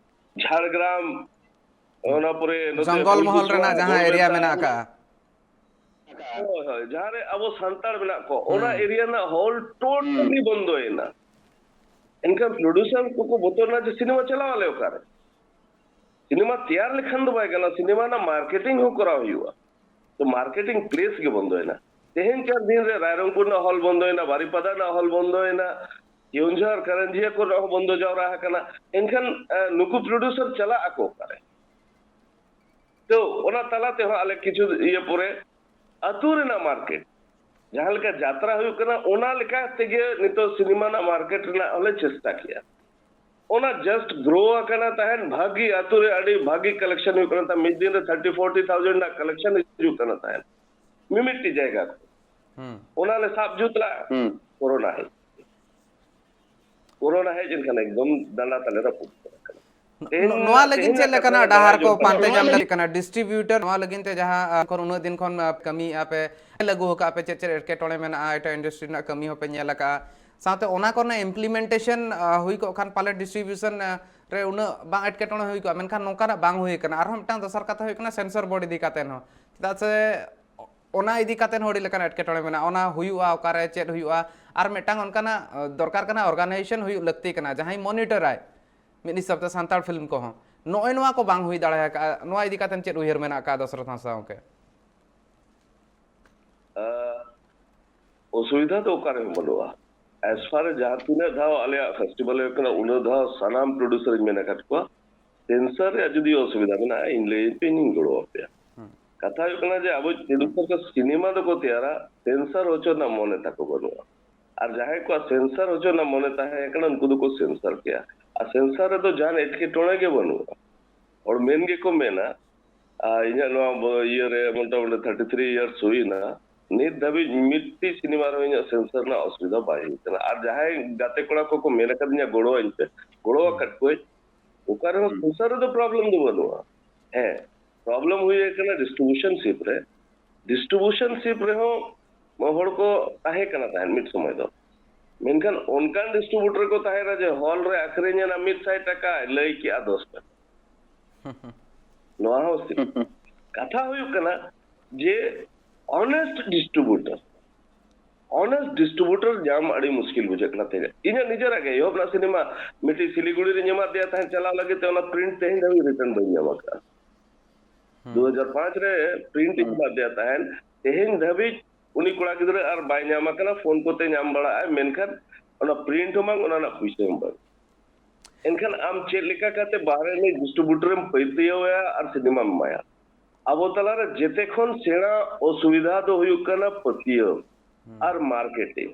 ᱡᱷᱟᱲᱜᱨᱟᱢ, ᱚᱱᱟ ᱯᱚᱨᱮ ᱱᱚᱛᱮ ᱡᱚᱝᱜᱚᱞ ᱢᱚᱦᱚᱞ ᱯᱷᱩᱞᱠᱩᱥᱢᱟ, ᱨᱮᱱᱟᱜ ᱡᱟᱦᱟᱸ ᱮᱨᱤᱭᱟ ᱜᱳᱞᱵᱮᱛᱟ, ᱢᱮᱱᱟᱜ ᱟᱠᱟᱫᱼᱟ᱾ ᱦᱳᱭ, ᱦᱳᱭ, ᱡᱟᱦᱟᱸ ᱨᱮ ᱟᱵᱚ ᱥᱟᱱᱛᱟᱲ ᱢᱮᱱᱟᱜ ᱠᱚ, ᱚᱱᱟ ᱦᱩᱸ᱾ ᱮᱨᱤᱭᱟ ᱨᱮᱱᱟᱜ ᱦᱚᱞ ᱴᱳᱴᱟᱞᱤ ᱵᱚᱱᱫᱚᱭᱮᱱᱟ᱾ ᱮᱱᱠᱷᱟᱱ ᱯᱨᱚᱰᱭᱩᱥᱟᱨ ᱠᱚᱠᱚ ᱵᱚᱛᱚᱨ ᱮᱱᱟ ᱡᱮ ᱥᱤᱱᱮᱢᱟ ᱪᱟᱞᱟᱣ ᱟᱞᱮ ᱚᱠᱟᱨᱮ? ᱥᱤᱱᱮᱢᱟ ᱛᱮᱭᱟᱨ ᱞᱮᱠᱷᱟᱱ ᱫᱚ ᱵᱟᱭ ᱜᱟᱱᱚᱜᱼᱟ, ᱥᱤᱱᱮᱢᱟ ᱨᱮᱱᱟᱜ ᱢᱟᱨᱠᱮᱴᱤᱝ ᱦᱚᱸ ᱠᱚᱨᱟᱣ ᱦᱩᱭᱩᱜᱼᱟ᱾ ᱛᱚ ᱢᱟᱨᱠᱮᱴᱤᱝ ᱯᱞᱮᱥ ᱜᱮ ᱵᱚᱱᱫᱚᱭᱮᱱᱟ᱾ ᱛᱮᱦᱮᱧ ᱪᱟᱨ ᱫᱤᱱ ᱨᱮ ᱨᱟᱭᱨᱚᱝᱯᱩᱨ ᱨᱮᱱᱟᱜ ᱦᱚᱞ ᱵᱚᱱᱫᱚᱭᱮᱱᱟ, ᱵᱟᱨᱤᱯᱟᱫᱟ ᱨᱮᱱᱟᱜ ᱦᱚᱞ ᱵᱚᱱᱫᱚᱭᱮᱱᱟ, ᱠᱮᱣᱚᱱᱡᱷᱚᱨ, ᱠᱟᱨᱟᱱᱡᱷᱤᱭᱟ ᱠᱚᱨᱮ ᱦᱚᱸ ᱵᱚᱱᱫᱚ ᱡᱟᱣᱨᱟ ᱟᱠᱟᱱᱟ᱾ ᱮᱱᱠᱷᱟᱱ, ᱮ, ᱱᱩᱠᱩ ᱯᱨᱚᱰᱭᱩᱥᱟᱨ ᱪᱟᱞᱟᱜ ᱟᱠᱚ ᱚᱠᱟᱨᱮ? ᱛᱚ ᱚᱱᱟ ᱛᱟᱞᱟ ᱛᱮᱦᱚᱸ ᱟᱞᱮ ᱠᱤᱪᱷᱩ ᱤᱭᱟᱹ ᱯᱚᱨᱮ ᱟᱹᱛᱩ ᱨᱮᱱᱟᱜ ᱢᱟᱨᱠᱮᱴ, ᱡᱟᱦᱟᱸ ᱞᱮᱠᱟ ᱡᱟᱛᱨᱟ ᱦᱩᱭᱩᱜ ᱠᱟᱱᱟ, ᱚᱱᱟ ᱞᱮᱠᱟ ᱛᱮᱜᱮ ᱱᱤᱛᱚᱜ ᱥᱤᱱᱮᱢᱟ ᱨᱮᱱᱟᱜ ᱢᱟᱨᱠᱮᱴ ᱨᱮᱱᱟᱜ ᱦᱚᱸᱞᱮ ᱪᱮᱥᱴᱟ ᱠᱮᱜᱼᱟ᱾ ᱚᱱᱟ ᱡᱟᱥᱴ ᱜᱨᱳ ᱟᱠᱟᱱᱟ ᱛᱟᱦᱮᱸᱫ, ᱵᱷᱟᱹᱜᱤ ᱟᱹᱛᱩ ᱨᱮ ᱟᱹᱰᱤ ᱵᱷᱟᱹᱜᱤ ᱠᱟᱞᱮᱠᱥᱚᱱ ᱦᱩᱭᱩᱜ ᱠᱟᱱᱟ ᱛᱟᱦᱮᱸᱫ, ᱢᱤᱫ ᱫᱤᱱ ᱨᱮ ᱛᱷᱟᱨᱴᱤ ᱯᱷᱳᱨᱴᱤ ᱛᱷᱟᱣᱡᱮᱱᱰ ᱨᱮᱱᱟᱜ ᱠᱟᱞᱮᱠᱥᱚᱱ ᱦᱤᱡᱩᱜ ᱠᱟᱱᱟ ᱛᱟᱦᱮᱸᱫ ᱢᱤᱢᱤᱫᱴᱤᱡ ᱡᱟᱭᱜᱟ ᱠᱷᱚᱱ᱾ ᱦᱩᱸ᱾ ᱚᱱᱟ ᱞᱮ ᱥᱟᱵ ᱡᱩᱛ ᱞᱮᱫᱼᱟ, ᱦᱩᱸ᱾ ᱠᱳᱨᱳᱱᱟ ᱦᱮᱡ᱾ ᱠᱳᱨᱳᱱᱟ ᱦᱮᱡ ᱮᱱᱠᱷᱟᱱ ᱮᱠᱫᱚᱢ ᱰᱟᱸᱰᱟ ᱛᱟᱞᱮ ᱨᱟᱹᱯᱩᱫ ᱩᱛᱟᱹᱨ ᱟᱠᱟᱱᱟ᱾ ᱛᱮᱦᱮᱧ ᱱᱚ-, ᱱᱚᱣᱟ ᱞᱟᱹᱜᱤᱫ ᱛᱮᱦᱮᱧ ᱪᱮᱫ ᱨᱮᱱᱟᱜ ᱞᱮᱠᱟᱱᱟᱜ ᱠᱟᱛᱷᱟ ᱰᱟᱦᱟᱨ ᱵᱟᱲᱟᱭ ᱠᱚ ᱡᱚᱝ ᱠᱟᱱᱟ᱾ ᱯᱟᱱᱛᱮ ᱱᱚᱣᱟ ᱧᱟᱢ ᱞᱟᱹᱜᱤᱫ ᱞᱟᱹᱠᱛᱤ ᱠᱟᱱᱟ? ᱰᱤᱥᱴᱨᱤᱵᱤᱭᱩᱴᱟᱨ ᱱᱚᱣᱟ ᱞᱟᱹᱜᱤᱫ ᱛᱮ ᱡᱟᱦᱟᱸ, ᱟᱸ, ᱠᱷᱚᱱ ᱩᱱᱟᱹᱜ ᱫᱤᱱ ᱠᱷᱚᱱ, ᱟᱸ, ᱠᱟᱹᱢᱤᱭᱮᱫᱼᱟ ᱯᱮ, ᱞᱟᱹᱜᱩ ᱟᱠᱟᱫ ᱯᱮ, ᱪᱮᱫ ᱪᱮᱫ ᱮᱴᱠᱮᱴᱚᱬᱮ ᱢᱮᱱᱟᱜᱼᱟ, ᱮᱴᱟᱜ ᱤᱱᱰᱟᱥᱴᱨᱤ ᱨᱮᱱᱟᱜ ᱠᱟᱹᱢᱤ ᱦᱚᱸᱯᱮ ᱧᱮᱞ ᱟᱠᱟᱫᱼᱟ, ᱥᱟᱶᱛᱮ ᱚᱱᱟ ᱠᱚᱨᱮᱱᱟᱜ ᱤᱢᱯᱞᱤᱢᱮᱱᱴᱮᱥᱚᱱ, ᱟᱸ, ᱦᱩᱭ ᱠᱚᱜ ᱠᱷᱟᱱ ᱯᱟᱞᱮ ᱰᱤᱥᱴᱨᱤᱵᱤᱭᱩᱥᱚᱱ, ᱟᱸ, ᱨᱮ ᱩᱱᱟᱹᱜ ᱵᱟᱝ ᱮᱴᱠᱮᱴᱚᱬᱮ ᱦᱩᱭ ᱠᱚᱜᱼᱟ᱾ ᱢᱮᱱᱠᱷᱟᱱ ᱱᱚᱝᱠᱟᱱᱟᱜ ᱵᱟᱝ ᱦᱩᱭ ᱟᱠᱟᱱᱟ᱾ ᱟᱨᱦᱚᱸ ᱢᱤᱫᱴᱟᱝ ᱫᱚᱥᱟᱨ ᱠᱟᱛᱷᱟ ᱦᱩᱭᱩᱜ ᱠᱟᱱᱟ ᱥᱮᱱᱥᱚᱨ ᱵᱳᱨᱰ ᱤᱫᱤ ᱠᱟᱛᱮ ᱦᱚᱸ, ᱪᱮᱫᱟᱜ ᱥᱮ ᱚᱱᱟ ᱤᱫᱤ ᱠᱟᱛᱮ ᱦᱚᱸ ᱟᱹᱰᱤ ᱞᱮᱠᱟᱱ ᱮᱴᱠᱮᱴᱚᱬᱮ ᱢᱮᱱᱟᱜᱼᱟ᱾ ᱚᱱᱟ ᱦᱩᱭᱩᱜᱼᱟ ᱚᱠᱟᱨᱮ, ᱪᱮᱫ ᱦᱩᱭᱩᱜᱼᱟ, ᱟᱨ ᱢᱤᱫᱴᱟᱝ ᱚᱱᱠᱟᱱᱟᱜ, ᱟᱸ, ᱫᱚᱨᱠᱟᱨ ᱠᱟᱱᱟ, ᱚᱨᱜᱟᱱᱟᱭᱡᱮᱥᱚᱱ ᱦᱩᱭᱩᱜ ᱞᱟᱹᱠᱛᱤ ᱠᱟᱱᱟ, ᱡᱟᱦᱟᱸᱭ ᱢᱚᱱᱤᱴᱚᱨᱟᱭ ᱢᱤᱫ ᱦᱤᱥᱟᱹᱵ ᱛᱮ ᱥᱟᱱᱛᱟᱲ ᱯᱷᱤᱞᱢ ᱠᱚᱦᱚᱸ᱾ ᱱᱚᱜᱼᱚᱭ ᱱᱚᱣᱟ ᱠᱚ ᱵᱟᱝ ᱦᱩᱭ ᱫᱟᱲᱮ ᱟᱠᱟᱫᱼᱟ, ᱱᱚᱣᱟ ᱤᱫᱤ ᱠᱟᱛᱮ ᱪᱮᱫ ᱩᱭᱦᱟᱹᱨ ᱢᱮᱱᱟᱜ ᱟᱠᱟᱫ ᱫᱚᱥᱨᱚᱛᱷ ᱦᱟᱸᱥᱫᱟ ᱜᱚᱢᱠᱮ? ᱚᱥᱩᱵᱤᱫᱷᱟ ᱫᱚ ᱚᱠᱟ ᱨᱮᱦᱚᱸ ᱵᱟᱹᱱᱩᱜᱼᱟ᱾ As far as ᱡᱟᱦᱟᱸ ᱛᱤᱱᱟᱹᱜ ᱫᱷᱟᱣ ᱟᱞᱮᱭᱟᱜ ᱯᱷᱮᱥᱴᱤᱵᱷᱟᱞ ᱦᱩᱭᱩᱜ ᱠᱟᱱᱟ, ᱩᱱᱟᱹᱜ ᱫᱷᱟᱣ ᱥᱟᱱᱟᱢ ᱯᱨᱚᱰᱭᱩᱥᱟᱨ ᱤᱧ ᱢᱮᱱ ᱟᱠᱟᱫ ᱠᱚᱣᱟ, ᱥᱮᱱᱥᱟᱨ ᱨᱮᱭᱟᱜ ᱡᱩᱫᱤ ᱚᱥᱩᱵᱤᱫᱷᱟ ᱢᱮᱱᱟᱜᱼᱟ, ᱤᱧ ᱞᱟᱹᱭ ᱯᱮ, ᱤᱧᱤᱧ ᱜᱚᱲᱚ ᱟᱯᱮᱭᱟ᱾ ᱠᱟᱛᱷᱟ ᱦᱩᱭᱩᱜ ᱠᱟᱱᱟ ᱡᱮ ᱟᱵᱚ ᱯᱨᱚᱰᱭᱩᱥᱟᱨ ᱠᱚ ᱥᱤᱱᱮᱢᱟ ᱫᱚᱠᱚ ᱛᱮᱭᱟᱨᱟ, ᱥᱮᱱᱥᱟᱨ ᱦᱚᱪᱚ ᱨᱮᱱᱟᱜ ᱢᱚᱱᱮ ᱛᱟᱠᱚ ᱵᱟᱹᱱᱩᱜᱼᱟ᱾ ᱟᱨ ᱡᱟᱦᱟᱸᱭ ᱠᱚᱣᱟᱜ ᱥᱮᱱᱥᱟᱨ ᱦᱚᱪᱚ ᱨᱮᱱᱟᱜ ᱢᱚᱱᱮ ᱛᱟᱦᱮᱸ ᱠᱟᱱᱟ, ᱩᱱᱠᱩ ᱫᱚᱠᱚ ᱥᱮᱱᱥᱟᱨ ᱠᱮᱭᱟ᱾ ᱟᱨ ᱥᱮᱱᱥᱟᱨ ᱨᱮᱫᱚ ᱡᱟᱦᱟᱱ ᱮᱴᱠᱮᱴᱚᱬᱮ ᱜᱮ ᱵᱟᱹᱱᱩᱜᱼᱟ᱾ ᱦᱚᱲ ᱢᱮᱱ ᱜᱮᱠᱚ ᱢᱮᱱᱟ, ᱟᱨ ᱤᱧᱟᱹᱜ ᱱᱚᱣᱟ ᱵᱚ-, ᱤᱭᱟᱹᱨᱮ ᱢᱚᱴᱟᱢᱩᱴᱤ ᱛᱷᱟᱨᱴᱤ ᱛᱷᱨᱤ ᱤᱭᱟᱨᱥ ᱦᱩᱭᱱᱟ, ᱱᱤᱛ ᱫᱷᱟᱹᱵᱤᱡ ᱢᱤᱫᱴᱤᱡ ᱥᱤᱱᱮᱢᱟ ᱨᱮᱦᱚᱸ ᱤᱧᱟᱹᱜ ᱥᱮᱱᱥᱟᱨ ᱨᱮᱱᱟᱜ ᱚᱥᱩᱵᱤᱫᱷᱟ ᱵᱟᱭ ᱦᱩᱭ ᱠᱟᱱᱟ᱾ ᱟᱨ ᱡᱟᱦᱟᱸᱭ ᱜᱟᱛᱮ ᱠᱚᱲᱟ ᱠᱚᱠᱚ ᱢᱮᱱ ᱟᱠᱟᱫᱤᱧᱟ ᱜᱚᱲᱚᱣᱟᱹᱧ ᱯᱮ, ᱜᱚᱲᱚ ᱟᱠᱟᱫ ᱠᱚᱣᱟᱹᱧ᱾ ᱚᱠᱟ ᱨᱮᱦᱚᱸ ᱥᱮᱱᱥᱟᱨ ᱨᱮᱫᱚ ᱯᱨᱚᱵᱞᱮᱢ ᱫᱚ ᱵᱟᱹᱱᱩᱜᱼᱟ᱾ ᱦᱮᱸ, ᱯᱨᱚᱵᱞᱮᱢ ᱦᱩᱭ ᱟᱠᱟᱱᱟ ᱰᱤᱥᱴᱨᱤᱵᱤᱭᱩᱥᱚᱱ ᱥᱤᱯ ᱨᱮ᱾ ᱰᱤᱥᱴᱨᱤᱵᱤᱭᱩᱥᱚᱱ ᱥᱤᱯ ᱨᱮᱦᱚᱸ ᱦᱚᱲ ᱠᱚ ᱛᱟᱦᱮᱸ ᱠᱟᱱᱟ ᱛᱟᱦᱮᱸᱫ ᱢᱤᱫ ᱥᱚᱢᱚᱭ ᱫᱚ, ᱢᱮᱱᱠᱷᱟᱱ ᱚᱱᱠᱟᱱ ᱰᱤᱥᱴᱨᱤᱵᱤᱭᱩᱴᱚᱨ ᱠᱚ ᱛᱟᱦᱮᱸ ᱠᱟᱱᱟ ᱡᱮ ᱦᱚᱞ ᱨᱮ ᱟᱹᱠᱷᱨᱤᱧ ᱮᱱᱟ ᱢᱤᱫ ᱥᱟᱭ ᱴᱟᱠᱟ, ᱞᱟᱹᱭ ᱠᱮᱜᱼᱟ ᱫᱚᱥ ᱴᱟᱠᱟ᱾ ᱱᱚᱣᱟ ᱦᱚᱸ ᱥᱤᱯ᱾ ᱠᱟᱛᱷᱟ ᱦᱩᱭᱩᱜ ᱠᱟᱱᱟ ᱡᱮ ᱚᱱᱮᱥᱴ ᱰᱤᱥᱴᱨᱤᱵᱤᱭᱩᱴᱚᱨ, ᱚᱱᱮᱥᱴ ᱰᱤᱥᱴᱨᱤᱵᱤᱭᱩᱴᱚᱨ ᱧᱟᱢ ᱟᱹᱰᱤ ᱢᱩᱥᱠᱤᱞ ᱵᱩᱡᱷᱟᱹᱜ ᱠᱟᱱᱟ ᱛᱮᱦᱮᱧ᱾ ᱤᱧᱟᱹᱜ ᱱᱤᱡᱮᱨᱟᱜ ᱜᱮ ᱮᱦᱚᱵ ᱨᱮᱱᱟᱜ ᱥᱤᱱᱮᱢᱟ ᱢᱤᱫᱴᱤᱡ ᱥᱤᱞᱤᱜᱩᱲᱤ ᱨᱮᱧ ᱮᱢᱟᱫ ᱫᱮᱭᱟ ᱛᱟᱦᱮᱸᱫ ᱪᱟᱞᱟᱣ ᱞᱟᱹᱜᱤᱫ ᱛᱮ, ᱚᱱᱟ ᱯᱨᱤᱱᱴ ᱛᱮᱦᱮᱧ ᱫᱷᱟᱹᱵᱤᱡ ᱨᱤᱴᱟᱨᱱ ᱵᱟᱹᱧ ᱧᱟᱢ ᱟᱠᱟᱫᱼᱟ᱾ ᱫᱩ ᱦᱟᱡᱟᱨ ᱯᱟᱸᱪ ᱨᱮ ᱯᱨᱤᱱᱴ ᱤᱧ ᱮᱢᱟᱫᱮᱭᱟ ᱛᱟᱦᱮᱸᱱ, ᱛᱮᱦᱮᱧ ᱫᱷᱟᱹᱵᱤᱡ ᱩᱱᱤ ᱠᱚᱲᱟ ᱜᱤᱫᱽᱨᱟᱹ ᱟᱨ ᱵᱟᱭ ᱧᱟᱢ ᱟᱠᱟᱱᱟ, ᱯᱷᱳᱱ ᱠᱚᱛᱮ ᱧᱟᱢ ᱵᱟᱲᱟᱜᱼᱟᱭ, ᱢᱮᱱᱠᱷᱟᱱ ᱚᱱᱟ ᱯᱨᱤᱱᱴ ᱦᱚᱸ ᱵᱟᱝ, ᱚᱱᱟ ᱨᱮᱱᱟᱜ ᱯᱩᱭᱥᱟᱹ ᱦᱚᱸ ᱵᱟᱝ᱾ ᱮᱱᱠᱷᱟᱱ ᱟᱢ ᱪᱮᱫ ᱞᱮᱠᱟ ᱠᱟᱛᱮ ᱵᱟᱦᱨᱮ ᱨᱤᱱᱤᱡ ᱰᱤᱥᱴᱨᱤᱵᱤᱭᱩᱴᱚᱨᱮᱢ ᱯᱟᱹᱛᱭᱟᱹᱣ ᱟᱭᱟ ᱟᱨ ᱥᱤᱱᱮᱢᱟᱢ ᱮᱢᱟᱭᱟ? ᱟᱵᱚ ᱛᱟᱞᱟᱨᱮ ᱡᱮᱛᱮ ᱠᱷᱚᱱ ᱥᱮᱬᱟ ᱚᱥᱩᱵᱤᱫᱷᱟ ᱫᱚ ᱦᱩᱭᱩᱜ ᱠᱟᱱᱟ ᱯᱟᱹᱛᱭᱟᱹᱣ ᱟᱨ ᱢᱟᱨᱠᱮᱴᱤᱝ᱾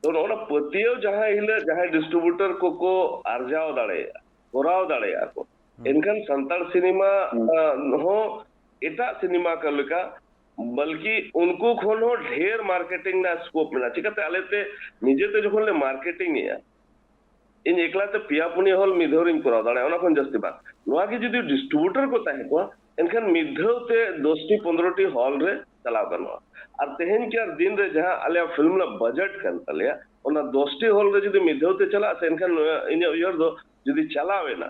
ᱛᱚ ᱱᱚᱜᱼᱚ ᱱᱟ ᱯᱟᱹᱛᱭᱟᱹᱣ ᱡᱟᱦᱟᱸ ᱦᱤᱞᱳᱜ ᱡᱟᱦᱟᱸᱭ ᱰᱤᱥᱴᱨᱤᱵᱤᱭᱩᱴᱚᱨ ᱠᱚᱠᱚ ᱟᱨᱡᱟᱣ ᱫᱟᱲᱮᱭᱟᱜᱼᱟ, ᱠᱚᱨᱟᱣ ᱫᱟᱲᱮᱭᱟᱜᱼᱟ ᱠᱚ, ᱮᱱᱠᱷᱟᱱ ᱥᱟᱱᱛᱟᱲ ᱥᱤᱱᱮᱢᱟ ᱟᱸ, ᱦᱚᱸ ᱮᱴᱟᱜ ᱥᱤᱱᱮᱢᱟ ᱠᱚ ᱞᱮᱠᱟ, ᱵᱚᱞᱠᱤ ᱩᱱᱠᱩ ᱠᱷᱚᱱ ᱦᱚᱸ ᱰᱷᱮᱨ ᱢᱟᱨᱠᱮᱴᱤᱝ ᱨᱮᱱᱟᱜ ᱥᱠᱳᱯ ᱢᱮᱱᱟᱜᱼᱟ᱾ ᱪᱤᱠᱟᱹᱛᱮ ᱟᱞᱮᱛᱮ ᱱᱤᱡᱮᱛᱮ ᱡᱚᱠᱷᱚᱱ ᱞᱮ ᱢᱟᱨᱠᱮᱴᱤᱝ ᱮᱜᱼᱟ, ᱤᱧ ᱮᱠᱞᱟ ᱛᱮ ᱯᱮᱭᱟ ᱯᱩᱱᱭᱟᱹ ᱦᱚᱞ ᱢᱤᱫ ᱫᱷᱟᱣ ᱨᱤᱧ ᱠᱚᱨᱟᱣ ᱫᱟᱲᱮᱭᱟᱜᱼᱟ, ᱚᱱᱟ ᱠᱷᱚᱱ ᱡᱟᱹᱥᱛᱤ ᱵᱟᱝ᱾ ᱱᱚᱣᱟ ᱜᱮ ᱡᱩᱫᱤ ᱰᱤᱥᱴᱨᱤᱵᱤᱭᱩᱴᱚᱨ ᱠᱚ ᱛᱟᱦᱮᱸ ᱠᱚᱜᱼᱟ, ᱮᱱᱠᱷᱟᱱ ᱢᱤᱫ ᱫᱷᱟᱣ ᱛᱮ ᱫᱚᱥ ᱴᱤ ᱯᱚᱱᱫᱽᱨᱚ ᱴᱤ ᱦᱚᱞ ᱨᱮ ᱪᱟᱞᱟᱣ ᱜᱟᱱᱚᱜᱼᱟ᱾ ᱟᱨ ᱛᱮᱦᱮᱧ ᱠᱟᱨ ᱫᱤᱱ ᱨᱮ ᱡᱟᱦᱟᱸ ᱟᱞᱮᱭᱟᱜ ᱯᱷᱤᱞᱢ ᱨᱮᱱᱟᱜ ᱵᱟᱡᱮᱴ ᱠᱟᱱ ᱛᱟᱞᱮᱭᱟ, ᱚᱱᱟ ᱫᱚᱥ ᱴᱤ ᱦᱚᱞ ᱨᱮ ᱡᱩᱫᱤ ᱢᱤᱫ ᱫᱷᱟᱣ ᱛᱮ ᱪᱟᱞᱟᱜᱼᱟ ᱥᱮ, ᱮᱱᱠᱷᱟᱱ ᱱᱚᱣᱟ ᱤᱧᱟᱹᱜ ᱩᱭᱦᱟᱹᱨ ᱫᱚ ᱡᱩᱫᱤ ᱪᱟᱞᱟᱣ ᱮᱱᱟ,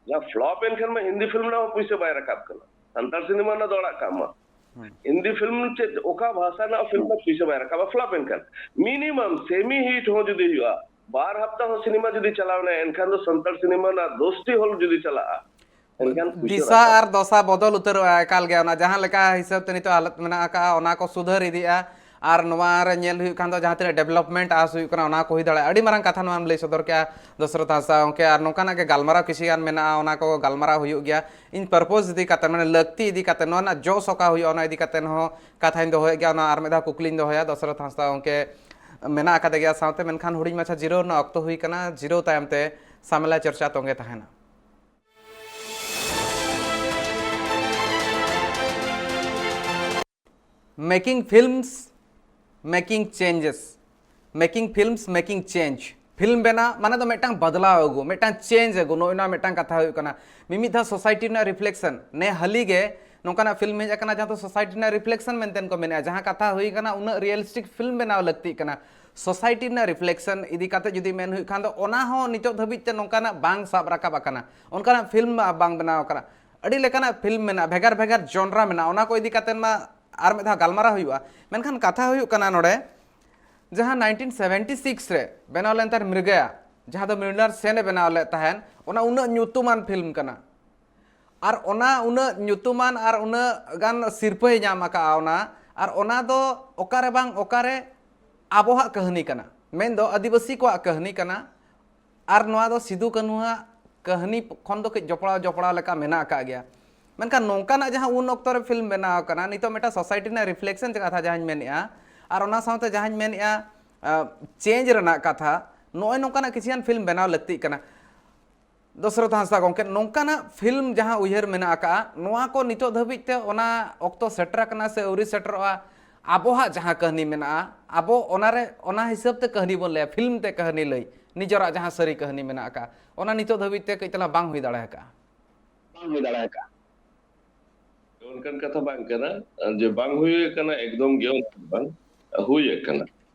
ᱡᱟᱦᱟᱸ ᱯᱷᱞᱚᱯ ᱮᱱᱠᱷᱟᱱ ᱢᱟ ᱦᱤᱱᱫᱤ ᱯᱷᱤᱞᱢ ᱨᱮᱱᱟᱜ ᱦᱚᱸ ᱯᱩᱭᱥᱟᱹ ᱵᱟᱭ ᱨᱟᱠᱟᱵ ᱠᱟᱱᱟ, ᱥᱟᱱᱛᱟᱲ ᱥᱤᱱᱮᱢᱟ ᱨᱮᱱᱟᱜ ᱫᱚ ᱟᱲᱟᱜ ᱠᱟᱜ ᱢᱟ᱾ ᱦᱤᱱᱫᱤ ᱯᱷᱤᱞᱢ ᱪᱮᱫ ᱚᱠᱟ ᱵᱷᱟᱥᱟ ᱨᱮᱱᱟᱜ ᱯᱷᱤᱞᱢ ᱨᱮᱱᱟᱜ ᱯᱩᱭᱥᱟᱹ ᱵᱟᱭ ᱨᱟᱠᱟᱵᱟ ᱯᱷᱞᱚᱯ ᱮᱱᱠᱷᱟᱱ? ᱢᱤᱱᱤᱢᱟᱢ ᱥᱮᱢᱤ ᱦᱤᱴ ᱦᱚᱸ ᱡᱩᱫᱤ ᱦᱩᱭᱩᱜᱼᱟ, ᱵᱟᱨ ᱦᱟᱯᱛᱟ ᱦᱚᱸ ᱥᱤᱱᱮᱢᱟ ᱡᱩᱫᱤ ᱪᱟᱞᱟᱣ ᱮᱱᱟ, ᱮᱱᱠᱷᱟᱱ ᱫᱚ ᱥᱟᱱᱛᱟᱲ ᱥᱤᱱᱮᱢᱟ ᱨᱮᱱᱟᱜ ᱫᱚᱥᱴᱤ ᱦᱚᱞ ᱡᱩᱫᱤ ᱪᱟᱞᱟᱜᱼᱟ, ᱮᱱᱠᱷᱟᱱ ᱯᱩᱭᱥᱟᱹ ᱫᱤᱥᱟ ᱨᱟᱠᱟᱵ᱾ ᱟᱨ ᱫᱚᱥᱟ ᱵᱚᱫᱚᱞ ᱩᱛᱟᱹᱨᱚᱜᱼᱟ ᱮᱠᱟᱞ ᱜᱮ᱾ ᱚᱱᱟ ᱡᱟᱦᱟᱸ ᱞᱮᱠᱟ ᱦᱤᱥᱟᱹᱵ ᱛᱮ ᱱᱤᱛᱚᱜ ᱦᱟᱞᱚᱛ ᱢᱮᱱᱟᱜ ᱟᱠᱟᱫᱼᱟ, ᱚᱱᱟ ᱠᱚ ᱥᱩᱫᱷᱟᱹᱨ ᱤᱫᱤᱜᱼᱟ᱾ ᱟᱨ ᱱᱚᱣᱟ ᱨᱮ ᱧᱮᱞ ᱦᱩᱭᱩᱜ ᱠᱷᱟᱱ ᱫᱚ ᱡᱟᱦᱟᱸ ᱛᱤᱱᱟᱹᱜ ᱰᱮᱵᱷᱞᱚᱯᱢᱮᱱᱴ ᱟᱥ ᱦᱩᱭᱩᱜ ᱠᱟᱱᱟ, ᱚᱱᱟ ᱠᱚ ᱦᱩᱭ ᱫᱟᱲᱮᱭᱟᱜᱼᱟ᱾ ᱟᱹᱰᱤ ᱢᱟᱨᱟᱝ ᱠᱟᱛᱷᱟ ᱱᱚᱣᱟᱢ ᱞᱟᱹᱭ ᱥᱚᱫᱚᱨ ᱠᱮᱜᱼᱟ ᱫᱚᱥᱨᱚᱛᱷ ᱦᱟᱸᱥᱫᱟ ᱜᱚᱢᱠᱮ᱾ ᱟᱨ ᱱᱚᱝᱠᱟᱱᱟᱜ ᱜᱮ ᱜᱟᱞᱢᱟᱨᱟᱣ ᱠᱤᱪᱷᱤ ᱜᱟᱱ ᱢᱮᱱᱟᱜᱼᱟ, ᱚᱱᱟ ᱠᱚ ᱜᱟᱞᱢᱟᱨᱟᱣ ᱦᱩᱭᱩᱜ ᱜᱮᱭᱟ᱾ ᱤᱧ ᱯᱟᱨᱯᱳᱡᱽ ᱤᱫᱤ ᱠᱟᱛᱮ, ᱢᱟᱱᱮ ᱞᱟᱹᱠᱛᱤ ᱤᱫᱤ ᱠᱟᱛᱮ, ᱱᱚᱣᱟ ᱨᱮᱱᱟᱜ ᱡᱚᱥ ᱚᱠᱟ ᱦᱩᱭᱩᱜᱼᱟ, ᱚᱱᱟ ᱤᱫᱤ ᱠᱟᱛᱮ ᱦᱚᱸ ᱠᱟᱛᱷᱟᱧ ᱫᱚᱦᱚᱭᱮᱫ ᱜᱮᱭᱟ᱾ ᱚᱱᱟ ᱟᱨ ᱢᱤᱫ ᱫᱷᱟᱣ ᱠᱩᱠᱞᱤᱧ ᱫᱚᱦᱚᱭᱟ ᱫᱚᱥᱨᱚᱛᱷ ᱦᱟᱸᱥᱫᱟ ᱜᱚᱢᱠᱮ᱾ ᱢᱮᱱᱟᱜ ᱟᱠᱟᱫ ᱜᱮᱭᱟ, ᱥᱟᱶᱛᱮ ᱢᱮᱱᱠᱷᱟᱱ ᱦᱩᱰᱤᱧ ᱢᱟᱪᱷᱟ ᱡᱤᱨᱟᱹᱣ ᱨᱮᱱᱟᱜ ᱚᱠᱛᱚ ᱦᱩᱭ ᱠᱟᱱᱟ᱾ ᱡᱤᱨᱟᱹᱣ ᱛᱟᱭᱚᱢ ᱛᱮ ᱥᱟᱢᱮᱞᱟ ᱪᱚᱨᱪᱟ ᱛᱚᱸᱜᱮ ᱛᱟᱦᱮᱱᱟ᱾ Making films, making changes. Making films, making change. Film ᱵᱮᱱᱟᱣ ᱢᱟᱱᱮ ᱫᱚ ᱢᱤᱫᱴᱟᱝ ᱵᱟᱫᱞᱟᱣ ᱟᱹᱜᱩ, ᱢᱤᱫᱴᱟᱝ ᱪᱮᱧᱡᱽ ᱟᱹᱜᱩ, ᱱᱚᱜᱼᱚᱭ ᱱᱚᱣᱟ ᱢᱤᱫᱴᱟᱝ ᱠᱟᱛᱷᱟ ᱦᱩᱭᱩᱜ ᱠᱟᱱᱟ᱾ ᱢᱤᱢᱤᱫ ᱫᱷᱟᱣ ᱥᱳᱥᱟᱭᱴᱤ ᱨᱮᱱᱟᱜ ᱨᱤᱯᱷᱞᱮᱠᱥᱚᱱ, ᱱᱮ ᱦᱟᱹᱞᱤ ᱜᱮ ᱱᱚᱝᱠᱟᱱᱟᱜ ᱯᱷᱤᱞᱢ ᱦᱮᱡ ᱟᱠᱟᱱᱟ ᱡᱟᱦᱟᱸ ᱫᱚ ᱥᱳᱥᱟᱭᱴᱤ ᱨᱮᱱᱟᱜ ᱨᱤᱯᱷᱞᱮᱠᱥᱚᱱ ᱢᱮᱱᱛᱮ ᱠᱚ ᱢᱮᱱᱮᱫᱼᱟ᱾ ᱡᱟᱦᱟᱸ ᱠᱟᱛᱷᱟ ᱦᱩᱭ ᱟᱠᱟᱱᱟ, ᱩᱱᱟᱹᱜ ᱨᱤᱭᱮᱞᱤᱥᱴᱤᱠ ᱯᱷᱤᱞᱢ ᱵᱮᱱᱟᱣ ᱞᱟᱹᱠᱛᱤᱜ ᱠᱟᱱᱟ᱾ ᱥᱳᱥᱟᱭᱴᱤ ᱨᱮᱱᱟᱜ ᱨᱤᱯᱷᱞᱮᱠᱥᱚᱱ ᱤᱫᱤ ᱠᱟᱛᱮ ᱡᱩᱫᱤ ᱢᱮᱱ ᱦᱩᱭᱩᱜ ᱠᱷᱟᱱ ᱫᱚ, ᱚᱱᱟ ᱦᱚᱸ ᱱᱤᱛᱚᱜ ᱫᱷᱟᱹᱵᱤᱡ ᱛᱮ ᱱᱚᱝᱠᱟᱱᱟᱜ ᱵᱟᱝ ᱥᱟᱵ ᱨᱟᱠᱟᱵ ᱟᱠᱟᱱᱟ, ᱚᱱᱠᱟᱱᱟᱜ ᱯᱷᱤᱞᱢ ᱵᱟᱝ ᱵᱮᱱᱟᱣ ᱟᱠᱟᱱᱟ᱾ ᱟᱹᱰᱤ ᱞᱮᱠᱟᱱᱟᱜ ᱯᱷᱤᱞᱢ ᱢᱮᱱᱟᱜᱼᱟ, ᱵᱷᱮᱜᱟᱨ ᱵᱷᱮᱜᱟᱨ ᱡᱚᱱᱨᱟ ᱢᱮᱱᱟᱜᱼᱟ, ᱚᱱᱟ ᱠᱚ ᱤᱫᱤ ᱠᱟᱛᱮ ᱢᱟ ᱟᱨ ᱢᱤᱫ ᱫᱷᱟᱣ ᱜᱟᱞᱢᱟᱨᱟᱣ ᱦᱩᱭᱩᱜᱼᱟ᱾ ᱢᱮᱱᱠᱷᱟᱱ ᱠᱟᱛᱷᱟ ᱦᱩᱭᱩᱜ ᱠᱟᱱᱟ ᱱᱚᱰᱮ, ᱡᱟᱦᱟᱸ ᱱᱟᱭᱤᱱᱴᱤᱱ ᱥᱮᱵᱷᱮᱱᱴᱤ ᱥᱤᱠᱥ ᱨᱮ ᱵᱮᱱᱟᱣ ᱞᱮᱱ ᱛᱟᱦᱮᱸᱫ ᱢᱨᱤᱜᱟᱭᱟ, ᱡᱟᱦᱟᱸ ᱫᱚ ᱢᱨᱤᱱᱟᱞ ᱥᱮᱱ ᱮ ᱵᱮᱱᱟᱣ ᱞᱮᱫ ᱛᱟᱦᱮᱸᱫ, ᱚᱱᱟ ᱩᱱᱟᱹᱜ ᱧᱩᱛᱩᱢᱟᱱ ᱯᱷᱤᱞᱢ ᱠᱟᱱᱟ᱾ ᱟᱨ ᱚᱱᱟ ᱩᱱᱟᱹᱜ ᱧᱩᱛᱩᱢᱟᱱ ᱟᱨ ᱩᱱᱟᱹᱜ ᱜᱟᱱ ᱥᱤᱨᱯᱟᱹᱭ ᱧᱟᱢ ᱟᱠᱟᱫᱼᱟ ᱚᱱᱟ, ᱟᱨ ᱚᱱᱟ ᱫᱚ ᱚᱠᱟᱨᱮ ᱵᱟᱝ ᱚᱠᱟᱨᱮ ᱟᱵᱚᱣᱟᱜ ᱠᱟᱹᱦᱱᱤ ᱠᱟᱱᱟ, ᱢᱮᱱᱫᱚ ᱟᱹᱫᱤᱵᱟᱹᱥᱤ ᱠᱚᱣᱟᱜ ᱠᱟᱹᱦᱱᱤ ᱠᱟᱱᱟ᱾ ᱟᱨ ᱱᱚᱣᱟ ᱫᱚ ᱥᱤᱫᱩ ᱠᱟᱹᱱᱦᱩᱣᱟᱜ ᱠᱟᱹᱦᱱᱤ ᱠᱷᱚᱱ ᱫᱚ ᱠᱟᱹᱡ ᱡᱚᱯᱲᱟᱣ ᱡᱚᱯᱲᱟᱣ ᱞᱮᱠᱟ ᱢᱮᱱᱟᱜ ᱟᱠᱟᱫ ᱜᱮᱭᱟ᱾ ᱢᱮᱱᱠᱷᱟᱱ ᱱᱚᱝᱠᱟᱱᱟᱜ ᱡᱟᱦᱟᱸ ᱩᱱ ᱚᱠᱛᱚ ᱨᱮ ᱯᱷᱤᱞᱢ ᱵᱮᱱᱟᱣ ᱟᱠᱟᱱᱟ, ᱱᱤᱛᱚᱜ ᱢᱤᱫᱴᱟᱝ ᱥᱳᱥᱟᱭᱴᱤ ᱨᱮᱱᱟᱜ ᱨᱤᱯᱷᱞᱮᱠᱥᱚᱱ ᱠᱟᱛᱷᱟ ᱡᱟᱦᱟᱸᱧ ᱢᱮᱱᱮᱫᱼᱟ, ᱟᱨ ᱚᱱᱟ ᱥᱟᱶᱛᱮ ᱡᱟᱦᱟᱸᱧ ᱢᱮᱱᱮᱫᱼᱟ, ᱪᱮᱧᱡᱽ ᱨᱮᱱᱟᱜ ᱠᱟᱛᱷᱟ, ᱱᱚᱜᱼᱚᱭ ᱱᱚᱝᱠᱟᱱᱟᱜ ᱠᱤᱪᱷᱩ ᱜᱟᱱ ᱯᱷᱤᱞᱢ ᱵᱮᱱᱟᱣ ᱞᱟᱹᱠᱛᱤᱜ ᱠᱟᱱᱟ᱾ ᱫᱚᱥᱨᱚᱛᱷ ᱦᱟᱸᱥᱫᱟ ᱜᱚᱢᱠᱮ, ᱱᱚᱝᱠᱟᱱᱟᱜ ᱯᱷᱤᱞᱢ ᱡᱟᱦᱟᱸ ᱩᱭᱦᱟᱹᱨ ᱢᱮᱱᱟᱜ ᱟᱠᱟᱫᱼᱟ, ᱱᱚᱣᱟ ᱠᱚ ᱱᱤᱛᱚᱜ ᱫᱷᱟᱹᱵᱤᱡ ᱛᱮ ᱚᱱᱟ ᱚᱠᱛᱚ ᱥᱮᱴᱮᱨ ᱟᱠᱟᱱᱟ ᱥᱮ ᱟᱹᱣᱨᱤ ᱥᱮᱴᱮᱨᱚᱜᱼᱟ? ᱟᱵᱚᱣᱟᱜ ᱡᱟᱦᱟᱸ ᱠᱟᱹᱦᱱᱤ ᱢᱮᱱᱟᱜᱼᱟ, ᱟᱵᱚ ᱚᱱᱟᱨᱮ, ᱚᱱᱟ ᱦᱤᱥᱟᱹᱵ ᱛᱮ ᱠᱟᱹᱦᱱᱤ ᱵᱚᱱ ᱞᱟᱹᱭᱟ, ᱯᱷᱤᱞᱢ ᱛᱮ ᱠᱟᱹᱦᱱᱤ ᱞᱟᱹᱭ, ᱱᱤᱡᱮᱨᱟᱜ ᱡᱟᱦᱟᱸ ᱥᱟᱹᱨᱤ ᱠᱟᱹᱦᱱᱤ ᱢᱮᱱᱟᱜ ᱟᱠᱟᱫᱼᱟ, ᱚᱱᱟ ᱱᱤᱛᱚᱜ ᱫᱷᱟᱹᱵᱤᱡ ᱛᱮ ᱠᱟᱹᱡ ᱛᱟᱞᱟᱝ ᱵᱟᱝ ᱦᱩᱭ ᱫᱟᱲᱮ ᱟᱠᱟᱫᱼᱟ᱾ ᱵᱟᱝ ᱦᱩᱭ ᱫᱟᱲᱮ ᱟᱠᱟᱫᱼᱟ᱾ ᱚᱱᱠᱟᱱ ᱠᱟᱛᱷᱟ ᱵᱟᱝ ᱠᱟᱱᱟ, ᱡᱮ ᱵᱟᱝ ᱦᱩᱭ ᱟᱠᱟᱱᱟ, ᱮᱠᱫᱚᱢ ᱜᱮ ᱚᱱᱠᱟ ᱫᱚ ᱵᱟᱝ, ᱦᱩᱭ ᱟᱠᱟᱱᱟ᱾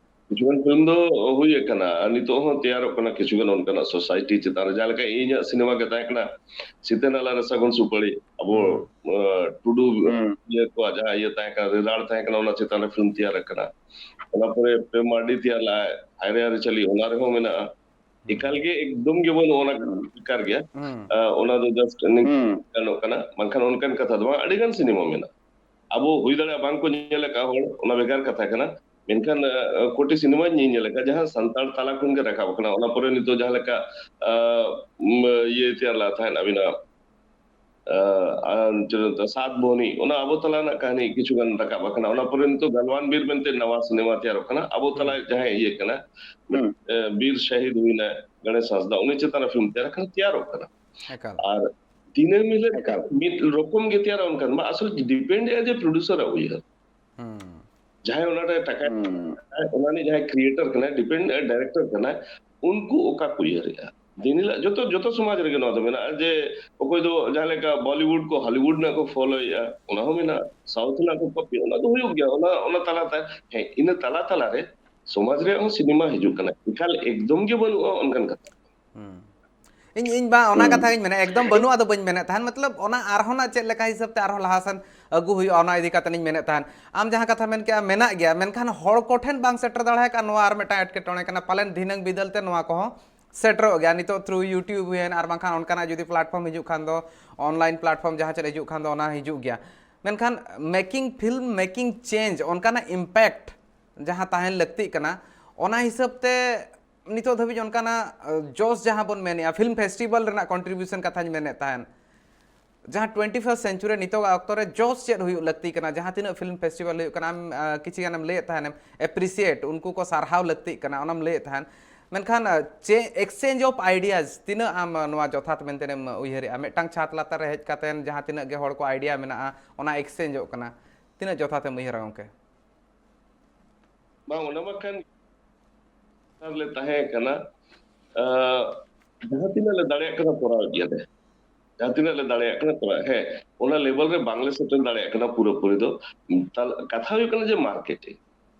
ᱠᱤᱪᱷᱩᱜᱟᱱ ᱯᱷᱤᱞᱢ ᱫᱚ ᱦᱩᱭ ᱟᱠᱟᱱᱟ ᱟᱨ ᱱᱤᱛᱚᱜ ᱦᱚᱸ ᱛᱮᱭᱟᱨᱚᱜ ᱠᱟᱱᱟ ᱠᱤᱪᱷᱩᱜᱟᱱ ᱚᱱᱠᱟᱱᱟᱜ ᱥᱳᱥᱟᱭᱴᱤ ᱪᱮᱛᱟᱱ ᱨᱮ, ᱡᱟᱦᱟᱸ ᱞᱮᱠᱟ ᱤᱧᱟᱹᱜ ᱥᱤᱱᱮᱢᱟ ᱜᱮ ᱛᱟᱦᱮᱸ ᱠᱟᱱᱟ ᱥᱤᱛᱟᱹ ᱱᱟᱞᱟ ᱨᱮ ᱥᱟᱹᱜᱩᱱ ᱥᱩᱯᱟᱹᱲᱤ, ᱟᱵᱚ ᱟᱸ, ᱴᱩᱰᱩ ᱦᱩᱸ᱾ ᱤᱭᱟᱹ ᱠᱚᱣᱟᱜ ᱡᱟᱦᱟᱸ ᱤᱭᱟᱹ ᱛᱟᱦᱮᱸ ᱠᱟᱱᱟ, ᱨᱮᱫᱟᱲ ᱛᱟᱦᱮᱸ ᱠᱟᱱᱟ, ᱚᱱᱟ ᱪᱮᱛᱟᱱ ᱨᱮ ᱯᱷᱤᱞᱢ ᱛᱮᱭᱟᱨ ᱟᱠᱟᱱᱟ᱾ ᱚᱱᱟ ᱯᱚᱨᱮ ᱯᱨᱮᱢ ᱢᱟᱨᱰᱤ ᱛᱮᱭᱟᱨ ᱞᱟᱜᱼᱟᱭ ᱦᱟᱭᱨᱮ ᱟᱹᱨᱤᱪᱟᱹᱞᱤ, ᱚᱱᱟ ᱨᱮᱦᱚᱸ ᱢᱮᱱᱟᱜᱼᱟ᱾ ᱮᱠᱟᱞ ᱜᱮ ᱮᱠᱫᱚᱢ ᱜᱮ ᱵᱟᱹᱱᱩᱜᱼᱟ ᱚᱱᱟ ᱵᱮᱠᱟᱨ ᱜᱮᱭᱟ᱾ ᱦᱩᱸ᱾ ᱟᱸ, ᱚᱱᱟ ᱫᱚ ᱡᱟᱥᱴ ᱱᱤᱝᱠᱟᱹ ᱦᱩᱸ᱾ ᱜᱟᱱᱚᱜ ᱠᱟᱱᱟ, ᱵᱟᱝᱠᱷᱟᱱ ᱚᱱᱠᱟᱱ ᱠᱟᱛᱷᱟ ᱫᱚ ᱵᱟᱝ, ᱟᱹᱰᱤ ᱜᱟᱱ ᱥᱤᱱᱮᱢᱟ ᱢᱮᱱᱟᱜᱼᱟ᱾ ᱟᱵᱚ ᱦᱩᱭ ᱫᱟᱲᱮᱭᱟᱜᱼᱟ ᱵᱟᱝ ᱠᱚ ᱧᱮᱞ ᱟᱠᱟᱫ ᱦᱚᱲ, ᱚᱱᱟ ᱵᱷᱮᱜᱟᱨ ᱠᱟᱛᱷᱟ ᱠᱟᱱᱟ᱾ ᱢᱮᱱᱠᱷᱟᱱ ᱟᱸ, ᱠᱳᱴᱤ ᱥᱤᱱᱮᱢᱟᱧ ᱧᱮᱧᱮᱞ ᱟᱠᱟᱫ ᱡᱟᱦᱟᱸ ᱥᱟᱱᱛᱟᱲ ᱛᱟᱞᱟ ᱠᱷᱚᱱ ᱜᱮ ᱨᱟᱠᱟᱵ ᱟᱠᱟᱱᱟ᱾ ᱚᱱᱟ ᱯᱚᱨᱮ ᱱᱤᱛᱚᱜ ᱡᱟᱦᱟᱸ ᱞᱮᱠᱟ ᱟᱸ, ᱩᱢ, ᱤᱭᱟᱹ ᱛᱮᱭᱟᱨ ᱞᱮᱫ ᱛᱟᱦᱮᱸᱫ ᱟᱹᱵᱤᱱᱟᱜ ᱟᱸ, ᱟᱨ ᱪᱮᱫ ᱥᱟᱛ ᱵᱚᱦᱱᱤ, ᱚᱱᱟ ᱟᱵᱚ ᱛᱟᱞᱟ ᱨᱮᱱᱟᱜ ᱠᱟᱹᱦᱱᱤ ᱠᱤᱪᱷᱩ ᱜᱟᱱ ᱨᱟᱠᱟᱵ ᱟᱠᱟᱱᱟ᱾ ᱚᱱᱟ ᱯᱚᱨᱮ ᱱᱤᱛᱚᱜ ᱜᱟᱞᱣᱟᱱ ᱵᱤᱨ ᱢᱮᱱᱛᱮ ᱱᱟᱣᱟ ᱥᱤᱱᱮᱢᱟ ᱛᱮᱭᱟᱨᱚᱜ ᱠᱟᱱᱟ, ᱟᱵᱚ ᱛᱟᱞᱟ ᱡᱟᱦᱟᱸᱭ ᱤᱭᱟᱹ ᱠᱟᱱᱟ, ᱦᱩᱸ᱾ ᱟᱸ, ᱵᱤᱨ ᱥᱟᱹᱦᱤᱫ ᱦᱩᱭᱱᱟ ᱜᱚᱬᱮᱥ ᱦᱟᱸᱥᱫᱟ, ᱩᱱᱤ ᱪᱮᱛᱟᱱ ᱨᱮ ᱯᱷᱤᱞᱢ ᱛᱮᱭᱟᱨ ᱟᱠᱟᱱᱟ, ᱛᱮᱭᱟᱨᱚᱜ ᱠᱟᱱᱟ᱾ ᱮᱠᱟᱞ᱾ ᱟᱨ ᱫᱤᱱᱟᱹᱢ ᱦᱤᱞᱳᱜ ᱮᱠᱟᱞ᱾ ᱢᱤᱫ ᱨᱚᱠᱚᱢ ᱜᱮ ᱛᱮᱭᱟᱨᱚᱜ ᱚᱱᱠᱟᱱ ᱢᱟ ᱟᱥᱚᱞ ᱰᱤᱯᱮᱱᱰ ᱮᱜᱼᱟ ᱡᱮ ᱯᱨᱚᱰᱭᱩᱥᱟᱨ ᱟᱜ ᱩᱭᱦᱟᱹᱨ᱾ ᱦᱩᱸ᱾ ᱡᱟᱦᱟᱸᱭ ᱚᱱᱟᱨᱮ ᱴᱟᱠᱟ ᱦᱩᱸ᱾ ᱚᱱᱟ ᱨᱤᱱᱤᱡ ᱡᱟᱦᱟᱸᱭ ᱠᱨᱤᱭᱮᱴᱚᱨ ᱠᱟᱱᱟᱭ, ᱰᱤᱯᱮᱱᱰ ᱰᱟᱭᱨᱮᱠᱴᱚᱨ ᱠᱟᱱᱟᱭ, ᱩᱱᱠᱩ ᱚᱠᱟ ᱠᱚ ᱩᱭᱦᱟᱹᱨᱮᱜᱼᱟ? ᱫᱤᱱ ᱦᱤᱞᱳᱜ ᱡᱚᱛᱚ, ᱡᱚᱛᱚ ᱥᱚᱢᱟᱡᱽ ᱨᱮᱜᱮ ᱱᱚᱣᱟ ᱫᱚ ᱢᱮᱱᱟᱜᱼᱟ ᱡᱮ ᱚᱠᱚᱭ ᱫᱚ ᱡᱟᱦᱟᱸ ᱞᱮᱠᱟ ᱵᱚᱞᱤᱣᱩᱰ ᱠᱚ ᱦᱚᱞᱤᱣᱩᱰ ᱨᱮᱱᱟᱜ ᱠᱚ ᱯᱷᱚᱞᱳᱭᱮᱜᱼᱟ, ᱚᱱᱟ ᱦᱚᱸ ᱢᱮᱱᱟᱜᱼᱟ᱾ ᱥᱟᱣᱩᱛᱷ ᱨᱮᱱᱟᱜ ᱠᱚ ᱠᱚᱯᱤ, ᱚᱱᱟ ᱫᱚ ᱦᱩᱭᱩᱜ ᱜᱮᱭᱟ᱾ ᱚᱱᱟ, ᱚᱱᱟ ᱛᱟᱞᱟᱛᱮ, ᱦᱮᱸ, ᱤᱱᱟᱹ ᱛᱟᱞᱟ ᱛᱟᱞᱟᱨᱮ ᱥᱚᱢᱟᱡᱽ ᱨᱮᱭᱟᱜ ᱦᱚᱸ ᱥᱤᱱᱮᱢᱟ ᱦᱤᱡᱩᱜ ᱠᱟᱱᱟ᱾ ᱮᱠᱟᱞ ᱮᱠᱫᱚᱢ ᱜᱮ ᱵᱟᱹᱱᱩᱜᱼᱟ ᱚᱱᱠᱟᱱ ᱠᱟᱛᱷᱟ᱾ ᱦᱩᱸ᱾ ᱤᱧ, ᱤᱧ ᱵᱟ ᱚᱱᱟ ᱦᱩᱸ᱾ ᱠᱟᱛᱷᱟ ᱜᱤᱧ ᱢᱮᱱᱟ, ᱮᱠᱫᱚᱢ ᱵᱟᱹᱱᱩᱜᱼᱟ ᱫᱚ ᱵᱟᱹᱧ ᱢᱮᱱᱮᱫ ᱛᱟᱦᱮᱱ, ᱢᱚᱛᱞᱚᱵ ᱚᱱᱟ ᱟᱨᱦᱚᱸ ᱱᱟᱜ ᱪᱮᱫ ᱞᱮᱠᱟ ᱦᱤᱥᱟᱹᱵ ᱛᱮ ᱟᱨᱦᱚᱸ ᱞᱟᱦᱟ ᱥᱮᱱ ᱟᱹᱜᱩ ᱦᱩᱭᱩᱜᱼᱟ, ᱚᱱᱟ ᱤᱫᱤ ᱠᱟᱛᱮ ᱤᱧ ᱢᱮᱱᱮᱫ ᱛᱟᱦᱮᱱ᱾ ᱟᱢ ᱡᱟᱦᱟᱸ ᱠᱟᱛᱷᱟ ᱢᱮᱱ ᱠᱮᱜᱼᱟ, ᱢᱮᱱᱟᱜ ᱜᱮᱭᱟ, ᱢᱮᱱᱠᱷᱟᱱ ᱦᱚᱲ ᱠᱚᱴᱷᱮᱱ ᱵᱟᱝ ᱥᱮᱴᱮᱨ ᱫᱟᱲᱮ ᱟᱠᱟᱫ, ᱱᱚᱣᱟ ᱟᱨ ᱢᱤᱫᱴᱟᱝ ᱮᱴᱠᱮᱴᱚᱬᱮ ᱠᱟᱱᱟ᱾ ᱯᱟᱞᱮᱱ ᱫᱷᱤᱱᱟᱹᱝ ᱵᱤᱫᱟᱹᱞ ᱛᱮ ᱱᱚᱣᱟ ᱠᱚᱦᱚᱸ ᱥᱮᱴᱮᱨᱚᱜ ᱜᱮᱭᱟ, ᱱᱤᱛᱚᱜ through YouTube ᱦᱩᱭᱮᱱ, ᱟᱨ ᱵᱟᱝᱠᱷᱟᱱ ᱚᱱᱠᱟᱱᱟᱜ ᱡᱩᱫᱤ platform ᱦᱤᱡᱩᱜ ᱠᱷᱟᱱ ᱫᱚ, online platform ᱡᱟᱦᱟᱸ ᱪᱮᱫ ᱦᱤᱡᱩᱜ ᱠᱷᱟᱱ ᱫᱚ, ᱚᱱᱟ ᱦᱤᱡᱩᱜ ᱜᱮᱭᱟ᱾ ᱢᱮᱱᱠᱷᱟᱱ making film, making change, ᱚᱱᱠᱟᱱᱟᱜ impact ᱡᱟᱦᱟᱸ ᱛᱟᱦᱮᱱ ᱞᱟᱹᱠᱛᱤᱜ ᱠᱟᱱᱟ, ᱚᱱᱟ ᱦᱤᱥᱟᱹᱵ ᱛᱮ ᱱᱤᱛᱚᱜ ᱫᱷᱟᱹᱵᱤᱡ ᱚᱱᱠᱟᱱᱟᱜ, ᱟᱸ, ᱡᱚᱥ ᱡᱟᱦᱟᱸ ᱵᱚᱱ ᱢᱮᱱᱮᱜᱼᱟ, film festival ᱨᱮᱱᱟᱜ contribution ᱠᱟᱛᱷᱟᱧ ᱢᱮᱱᱮᱫ ᱛᱟᱦᱮᱱ, ᱡᱟᱦᱟᱸ twenty first century ᱱᱤᱛᱚᱜᱟᱜ ᱚᱠᱛᱚ ᱨᱮ ᱡᱚᱥ ᱪᱮᱫ ᱦᱩᱭᱩᱜ ᱞᱟᱹᱠᱛᱤ ᱠᱟᱱᱟ? ᱡᱟᱦᱟᱸ ᱛᱤᱱᱟᱹᱜ film festival ᱦᱩᱭᱩᱜ ᱠᱟᱱᱟ, ᱟᱢ, ᱟᱸ, ᱠᱤᱪᱷᱤ ᱜᱟᱱᱮᱢ ᱞᱟᱹᱭᱮᱫ ᱛᱟᱦᱮᱱᱮᱢ, appreciate, ᱩᱱᱠᱩ ᱠᱚ ᱥᱟᱨᱦᱟᱣ ᱞᱟᱹᱠᱛᱤᱜ ᱠᱟᱱᱟ, ᱚᱱᱟᱢ ᱞᱟᱹᱭᱮᱫ ᱛᱟᱦᱮᱱ᱾ ᱢᱮᱱᱠᱷᱟᱱ, ᱟᱸ, ᱪᱮ-, exchange of ideas ᱛᱤᱱᱟᱹᱜ ᱟᱢ, ᱟᱸ, ᱱᱚᱣᱟ ᱡᱚᱛᱷᱟᱛ ᱢᱮᱱᱛᱮᱢ ᱩᱭᱦᱟᱹᱨᱮᱜᱼᱟ? ᱢᱤᱫᱴᱟᱝ ᱪᱷᱟᱛ ᱞᱟᱛᱟᱨ ᱨᱮ ᱦᱮᱡ ᱠᱟᱛᱮᱱ ᱡᱟᱦᱟᱸ ᱛᱤᱱᱟᱹᱜ ᱜᱮ ᱦᱚᱲ ᱠᱚ idea ᱢᱮᱱᱟᱜᱼᱟ, ᱚᱱᱟ exchangeᱚᱜ ᱠᱟᱱᱟ, ᱛᱤᱱᱟᱹᱜ ᱡᱚᱛᱷᱟᱛᱮᱢ ᱩᱭᱦᱟᱹᱨᱟ ᱜᱚᱝᱠᱮ? ᱵᱟᱝ, ᱚᱱᱟ ᱢᱟ ᱠᱟᱱ ᱞᱮ ᱛᱟᱦᱮᱸ ᱠᱟᱱᱟ, ᱟᱸ, ᱡᱟᱦᱟᱸ ᱛᱤᱱᱟᱹᱜ ᱞᱮ ᱫᱟᱲᱮᱭᱟᱜ ᱠᱟᱱᱟ ᱠᱚᱨᱟᱣᱮᱫ ᱜᱮᱭᱟᱞᱮ, ᱡᱟᱦᱟᱸ ᱛᱤᱱᱟᱹᱜ ᱞᱮ ᱫᱟᱲᱮᱭᱟᱜ ᱠᱟᱱᱟ ᱠᱚᱨᱟᱣ, ᱦᱮᱸ, ᱚᱱᱟ ᱞᱮᱵᱮᱞ ᱨᱮ ᱵᱟᱝᱞᱮ ᱥᱮᱴᱮᱨ ᱫᱟᱲᱮᱭᱟᱜ ᱠᱟᱱᱟ ᱯᱩᱨᱟᱹᱯᱩᱨᱤ ᱫᱚ᱾ ᱛᱟᱦᱞᱮ ᱠᱟᱛᱷᱟ ᱦᱩᱭᱩᱜ ᱠᱟᱱᱟ ᱡᱮ ᱢᱟᱨᱠᱮᱴᱤᱝ,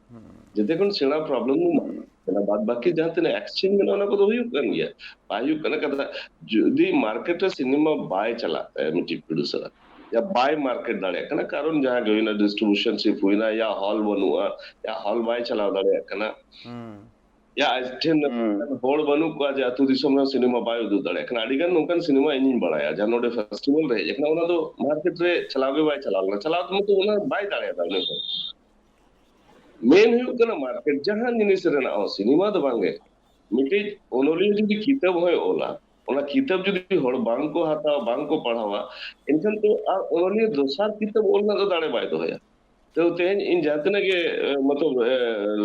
ᱦᱩᱸ᱾ ᱡᱮᱛᱮ ᱠᱷᱚᱱ ᱥᱮᱬᱟ ᱯᱨᱚᱵᱞᱮᱢ ᱫᱚ ᱢᱟᱨᱠᱮᱴ ᱠᱟᱱᱟ᱾ ᱵᱟᱫ ᱵᱟᱹᱠᱤ ᱡᱟᱦᱟᱸ ᱛᱤᱱᱟᱹᱜ ᱮᱠᱥᱪᱮᱧᱡᱽ ᱢᱮᱱᱟᱜᱼᱟ, ᱚᱱᱟ ᱠᱚᱫᱚ ᱦᱩᱭᱩᱜ ᱠᱟᱱ ᱜᱮᱭᱟ᱾ ᱵᱟᱭ ᱦᱩᱭᱩᱜ ᱠᱟᱱᱟ ᱠᱟᱛᱷᱟ, ᱡᱩᱫᱤ ᱢᱟᱨᱠᱮᱴ ᱨᱮ ᱥᱤᱱᱮᱢᱟ ᱵᱟᱭ ᱪᱟᱞᱟᱜ ᱛᱟᱭᱟ ᱢᱤᱫᱴᱤᱡ ᱯᱨᱚᱰᱭᱩᱥᱟᱨ, ᱭᱟ ᱵᱟᱭ ᱢᱟᱨᱠᱮᱴ ᱫᱟᱲᱮᱭᱟᱜ ᱠᱟᱱᱟ, ᱠᱟᱨᱚᱱ ᱡᱟᱦᱟᱸ ᱜᱮ ᱦᱩᱭᱱᱟ, ᱰᱤᱥᱴᱨᱤᱵᱤᱭᱩᱥᱚᱱ ᱥᱤᱯ ᱦᱩᱭᱱᱟ, ᱭᱟ ᱦᱚᱞ ᱵᱟᱹᱱᱩᱜᱼᱟ, ᱭᱟ ᱦᱚᱞ ᱵᱟᱭ ᱪᱟᱞᱟᱣ ᱫᱟᱲᱮᱭᱟᱜ ᱠᱟᱱᱟ, ᱦᱩᱸ ᱭᱟ ᱟᱡ ᱴᱷᱮᱱ ᱦᱚᱲ ᱵᱟᱹᱱᱩᱜ ᱠᱚᱣᱟ ᱡᱮ ᱟᱹᱛᱩ ᱫᱤᱥᱚᱢ ᱨᱮ ᱥᱤᱱᱮᱢᱟ ᱵᱟᱭ ᱩᱫᱩᱜ ᱫᱟᱲᱮᱭᱟᱜ ᱠᱟᱱᱟ᱾ ᱟᱹᱰᱤ ᱜᱟᱱ ᱱᱚᱝᱠᱟᱱ ᱥᱤᱱᱮᱢᱟ ᱤᱧᱤᱧ ᱵᱟᱲᱟᱭᱟ, ᱡᱟᱦᱟᱸ ᱱᱚᱰᱮ ᱯᱷᱮᱥᱴᱤᱵᱷᱟᱞ ᱨᱮ ᱦᱮᱡ ᱟᱠᱟᱱᱟ, ᱚᱱᱟ ᱫᱚ ᱢᱟᱨᱠᱮᱴ ᱨᱮ ᱪᱟᱞᱟᱣ ᱜᱮ ᱵᱟᱭ ᱪᱟᱞᱟᱣ ᱞᱮᱱᱟ, ᱪᱟᱞᱟᱣ ᱛᱮ ᱢᱚᱛᱚ ᱚᱱᱟ ᱵᱟᱭ ᱫᱟᱲᱮᱭᱟᱫᱟ ᱩᱱᱤ ᱦᱚᱲ᱾ ᱢᱮᱱ ᱦᱩᱭᱩᱜ ᱠᱟᱱᱟ ᱢᱟᱨᱠᱮᱴ ᱡᱟᱦᱟᱸ ᱡᱤᱱᱤᱥ ᱨᱮᱱᱟᱜ ᱦᱚᱸ, ᱥᱤᱱᱮᱢᱟ ᱫᱚ ᱵᱟᱝᱜᱮ, ᱢᱤᱫᱴᱤᱡ ᱚᱱᱚᱞᱤᱭᱟᱹ ᱡᱩᱫᱤ ᱠᱤᱛᱟᱹᱵ ᱦᱚᱸᱭ ᱚᱞᱟ, ᱚᱱᱟ ᱠᱤᱛᱟᱹᱵ ᱡᱩᱫᱤ ᱦᱚᱲ ᱵᱟᱝ ᱠᱚ ᱦᱟᱛᱟᱣᱟ, ᱵᱟᱝ ᱠᱚ ᱯᱟᱲᱦᱟᱣᱟ, ᱮᱱᱠᱷᱟᱱ ᱛᱚ ᱟᱨ ᱚᱱᱚᱞᱤᱭᱟᱹ ᱫᱚᱥᱟᱨ ᱠᱤᱛᱟᱹᱵ ᱚᱞ ᱨᱮᱱᱟᱜ ᱫᱚ ᱫᱟᱲᱮ ᱵᱟᱭ ᱫᱚᱦᱚᱭᱟ᱾ ᱛᱚ ᱛᱮᱦᱮᱧ ᱤᱧ ᱡᱟᱦᱟᱸ ᱛᱤᱱᱟᱹᱜ ᱜᱮ, ᱮ, ᱢᱚᱛᱞᱚᱵ, ᱮ,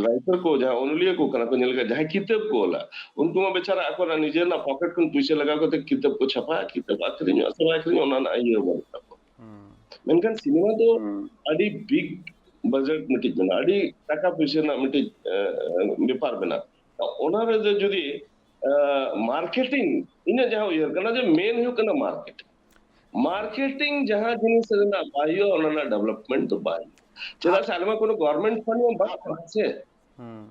ᱨᱟᱭᱴᱟᱨ ᱠᱚ, ᱡᱟᱦᱟᱸ ᱚᱱᱚᱞᱤᱭᱟᱹ ᱠᱚ ᱠᱟᱱᱟ ᱠᱚ, ᱧᱮᱞ ᱠᱟᱜ, ᱡᱟᱦᱟᱸᱭ ᱠᱤᱛᱟᱹᱵ ᱠᱚ ᱚᱞᱟ, ᱩᱱᱠᱩ ᱢᱟ ᱵᱮᱪᱟᱨᱟ ᱟᱠᱚᱨᱮᱱᱟᱜ ᱱᱤᱡᱮᱨ ᱨᱮᱱᱟᱜ ᱯᱚᱠᱮᱴ ᱠᱷᱚᱱ ᱯᱩᱭᱥᱟᱹ ᱞᱟᱜᱟᱣ ᱠᱟᱛᱮ ᱠᱤᱛᱟᱹᱵ ᱠᱚ ᱪᱷᱟᱯᱟ, ᱠᱤᱛᱟᱹᱵ ᱟᱹᱠᱷᱨᱤᱧᱚᱜᱼᱟ ᱥᱮ ᱵᱟᱭ ᱟᱹᱠᱷᱨᱤᱧᱚᱜᱼᱟ, ᱚᱱᱟ ᱨᱮᱱᱟᱜ ᱤᱭᱟᱹ ᱵᱟᱹᱱᱩᱜ ᱛᱟᱠᱚᱣᱟ᱾ ᱢᱮᱱᱠᱷᱟᱱ ᱥᱤᱱᱮᱢᱟ ᱫᱚ ᱟᱹᱰᱤ ᱵᱤᱜᱽ ᱵᱟᱡᱮᱴ ᱢᱤᱫᱴᱤᱡ ᱢᱮᱱᱟᱜᱼᱟ, ᱟᱹᱰᱤ ᱴᱟᱠᱟ ᱯᱩᱭᱥᱟᱹ ᱨᱮᱱᱟᱜ ᱢᱤᱫᱴᱤᱡ, ᱮ, ᱵᱮᱯᱟᱨ ᱢᱮᱱᱟᱜᱼᱟ᱾ ᱚᱱᱟ ᱨᱮ ᱡᱮ ᱡᱩᱫᱤ, ᱮ, ᱢᱟᱨᱠᱮᱴᱤᱝ, ᱤᱧᱟᱹᱜ ᱡᱟᱦᱟᱸ ᱩᱭᱦᱟᱹᱨ ᱠᱟᱱᱟ ᱡᱮ ᱢᱮᱱ ᱦᱩᱭᱩᱜ ᱠᱟᱱᱟ ᱢᱟᱨᱠᱮᱴᱤᱝ᱾ ᱢᱟᱨᱠᱮᱴᱤᱝ ᱡᱟᱦᱟᱸ ᱡᱤᱱᱤᱥ ᱨᱮᱱᱟᱜ ᱵᱟᱭ ᱦᱩᱭᱩᱜᱼᱟ, ᱚᱱᱟ ᱨᱮᱱᱟᱜ ᱰᱮᱵᱷᱞᱚᱯᱢᱮᱱᱴ ᱫᱚ ᱵᱟᱭ ᱦᱩᱭᱩᱜᱼᱟ᱾ ᱪᱮᱫᱟᱜ ᱥᱮ ᱟᱞᱮ ᱢᱟ ᱠᱳᱱᱳ ᱜᱚᱵᱷᱚᱨᱱᱢᱮᱱᱴ ᱯᱷᱟᱱᱰ ᱢᱟ ᱵᱟᱝ ᱠᱟᱱᱟ ᱥᱮ,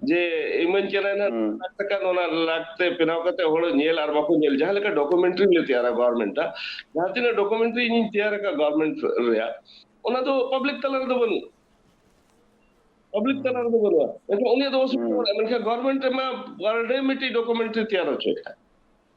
ᱡᱮ ᱤᱢᱟᱹᱧ ᱠᱟᱱᱟ ᱱᱟᱜ ᱞᱟᱠᱷ ᱴᱟᱠᱟ, ᱚᱱᱟ ᱞᱟᱠᱷ ᱛᱮ ᱵᱮᱱᱟᱣ ᱠᱟᱛᱮ ᱦᱚᱲ ᱧᱮᱞ ᱟᱨ ᱵᱟᱠᱚ ᱧᱮᱞ᱾ ᱡᱟᱦᱟᱸ ᱞᱮᱠᱟ ᱰᱚᱠᱩᱢᱮᱱᱴᱟᱨᱤ ᱞᱮ ᱛᱮᱭᱟᱨᱟ ᱜᱚᱵᱷᱚᱨᱱᱢᱮᱱᱴ ᱟᱜ, ᱡᱟᱦᱟᱸ ᱛᱤᱱᱟᱹᱜ ᱰᱚᱠᱩᱢᱮᱱᱴᱟᱨᱤ ᱤᱧᱤᱧ ᱛᱮᱭᱟᱨ ᱟᱠᱟᱫ ᱜᱚᱵᱷᱚᱨᱱᱢᱮᱱᱴ ᱨᱮᱭᱟᱜ, ᱚᱱᱟ ᱫᱚ ᱯᱟᱵᱽᱞᱤᱠ ᱛᱟᱞᱟ ᱨᱮᱫᱚ ᱵᱟᱹᱱᱩᱜ᱾ ᱯᱟᱵᱽᱞᱤᱠ ᱛᱟᱞᱟ ᱨᱮᱫᱚ ᱵᱟᱹᱱᱩᱜᱼᱟ᱾ ᱮᱱᱠᱷᱟᱱ ᱩᱱᱤᱭᱟᱜ ᱫᱚ ᱚᱥᱩᱵᱤᱫᱷᱟ ᱢᱮᱱᱟᱜᱼᱟ᱾ ᱢᱮᱱᱠᱷᱟᱱ ᱜᱚᱵᱷᱚᱨᱱᱢᱮᱱᱴ ᱨᱮᱢᱟ ᱯᱟᱨ ᱰᱮ ᱢᱤᱫᱴᱤᱡ ᱰᱚᱠᱩᱢᱮᱱᱴᱟᱨᱤ ᱛᱮᱭᱟᱨ ᱦᱚᱪᱚᱭᱮᱫᱼᱟ᱾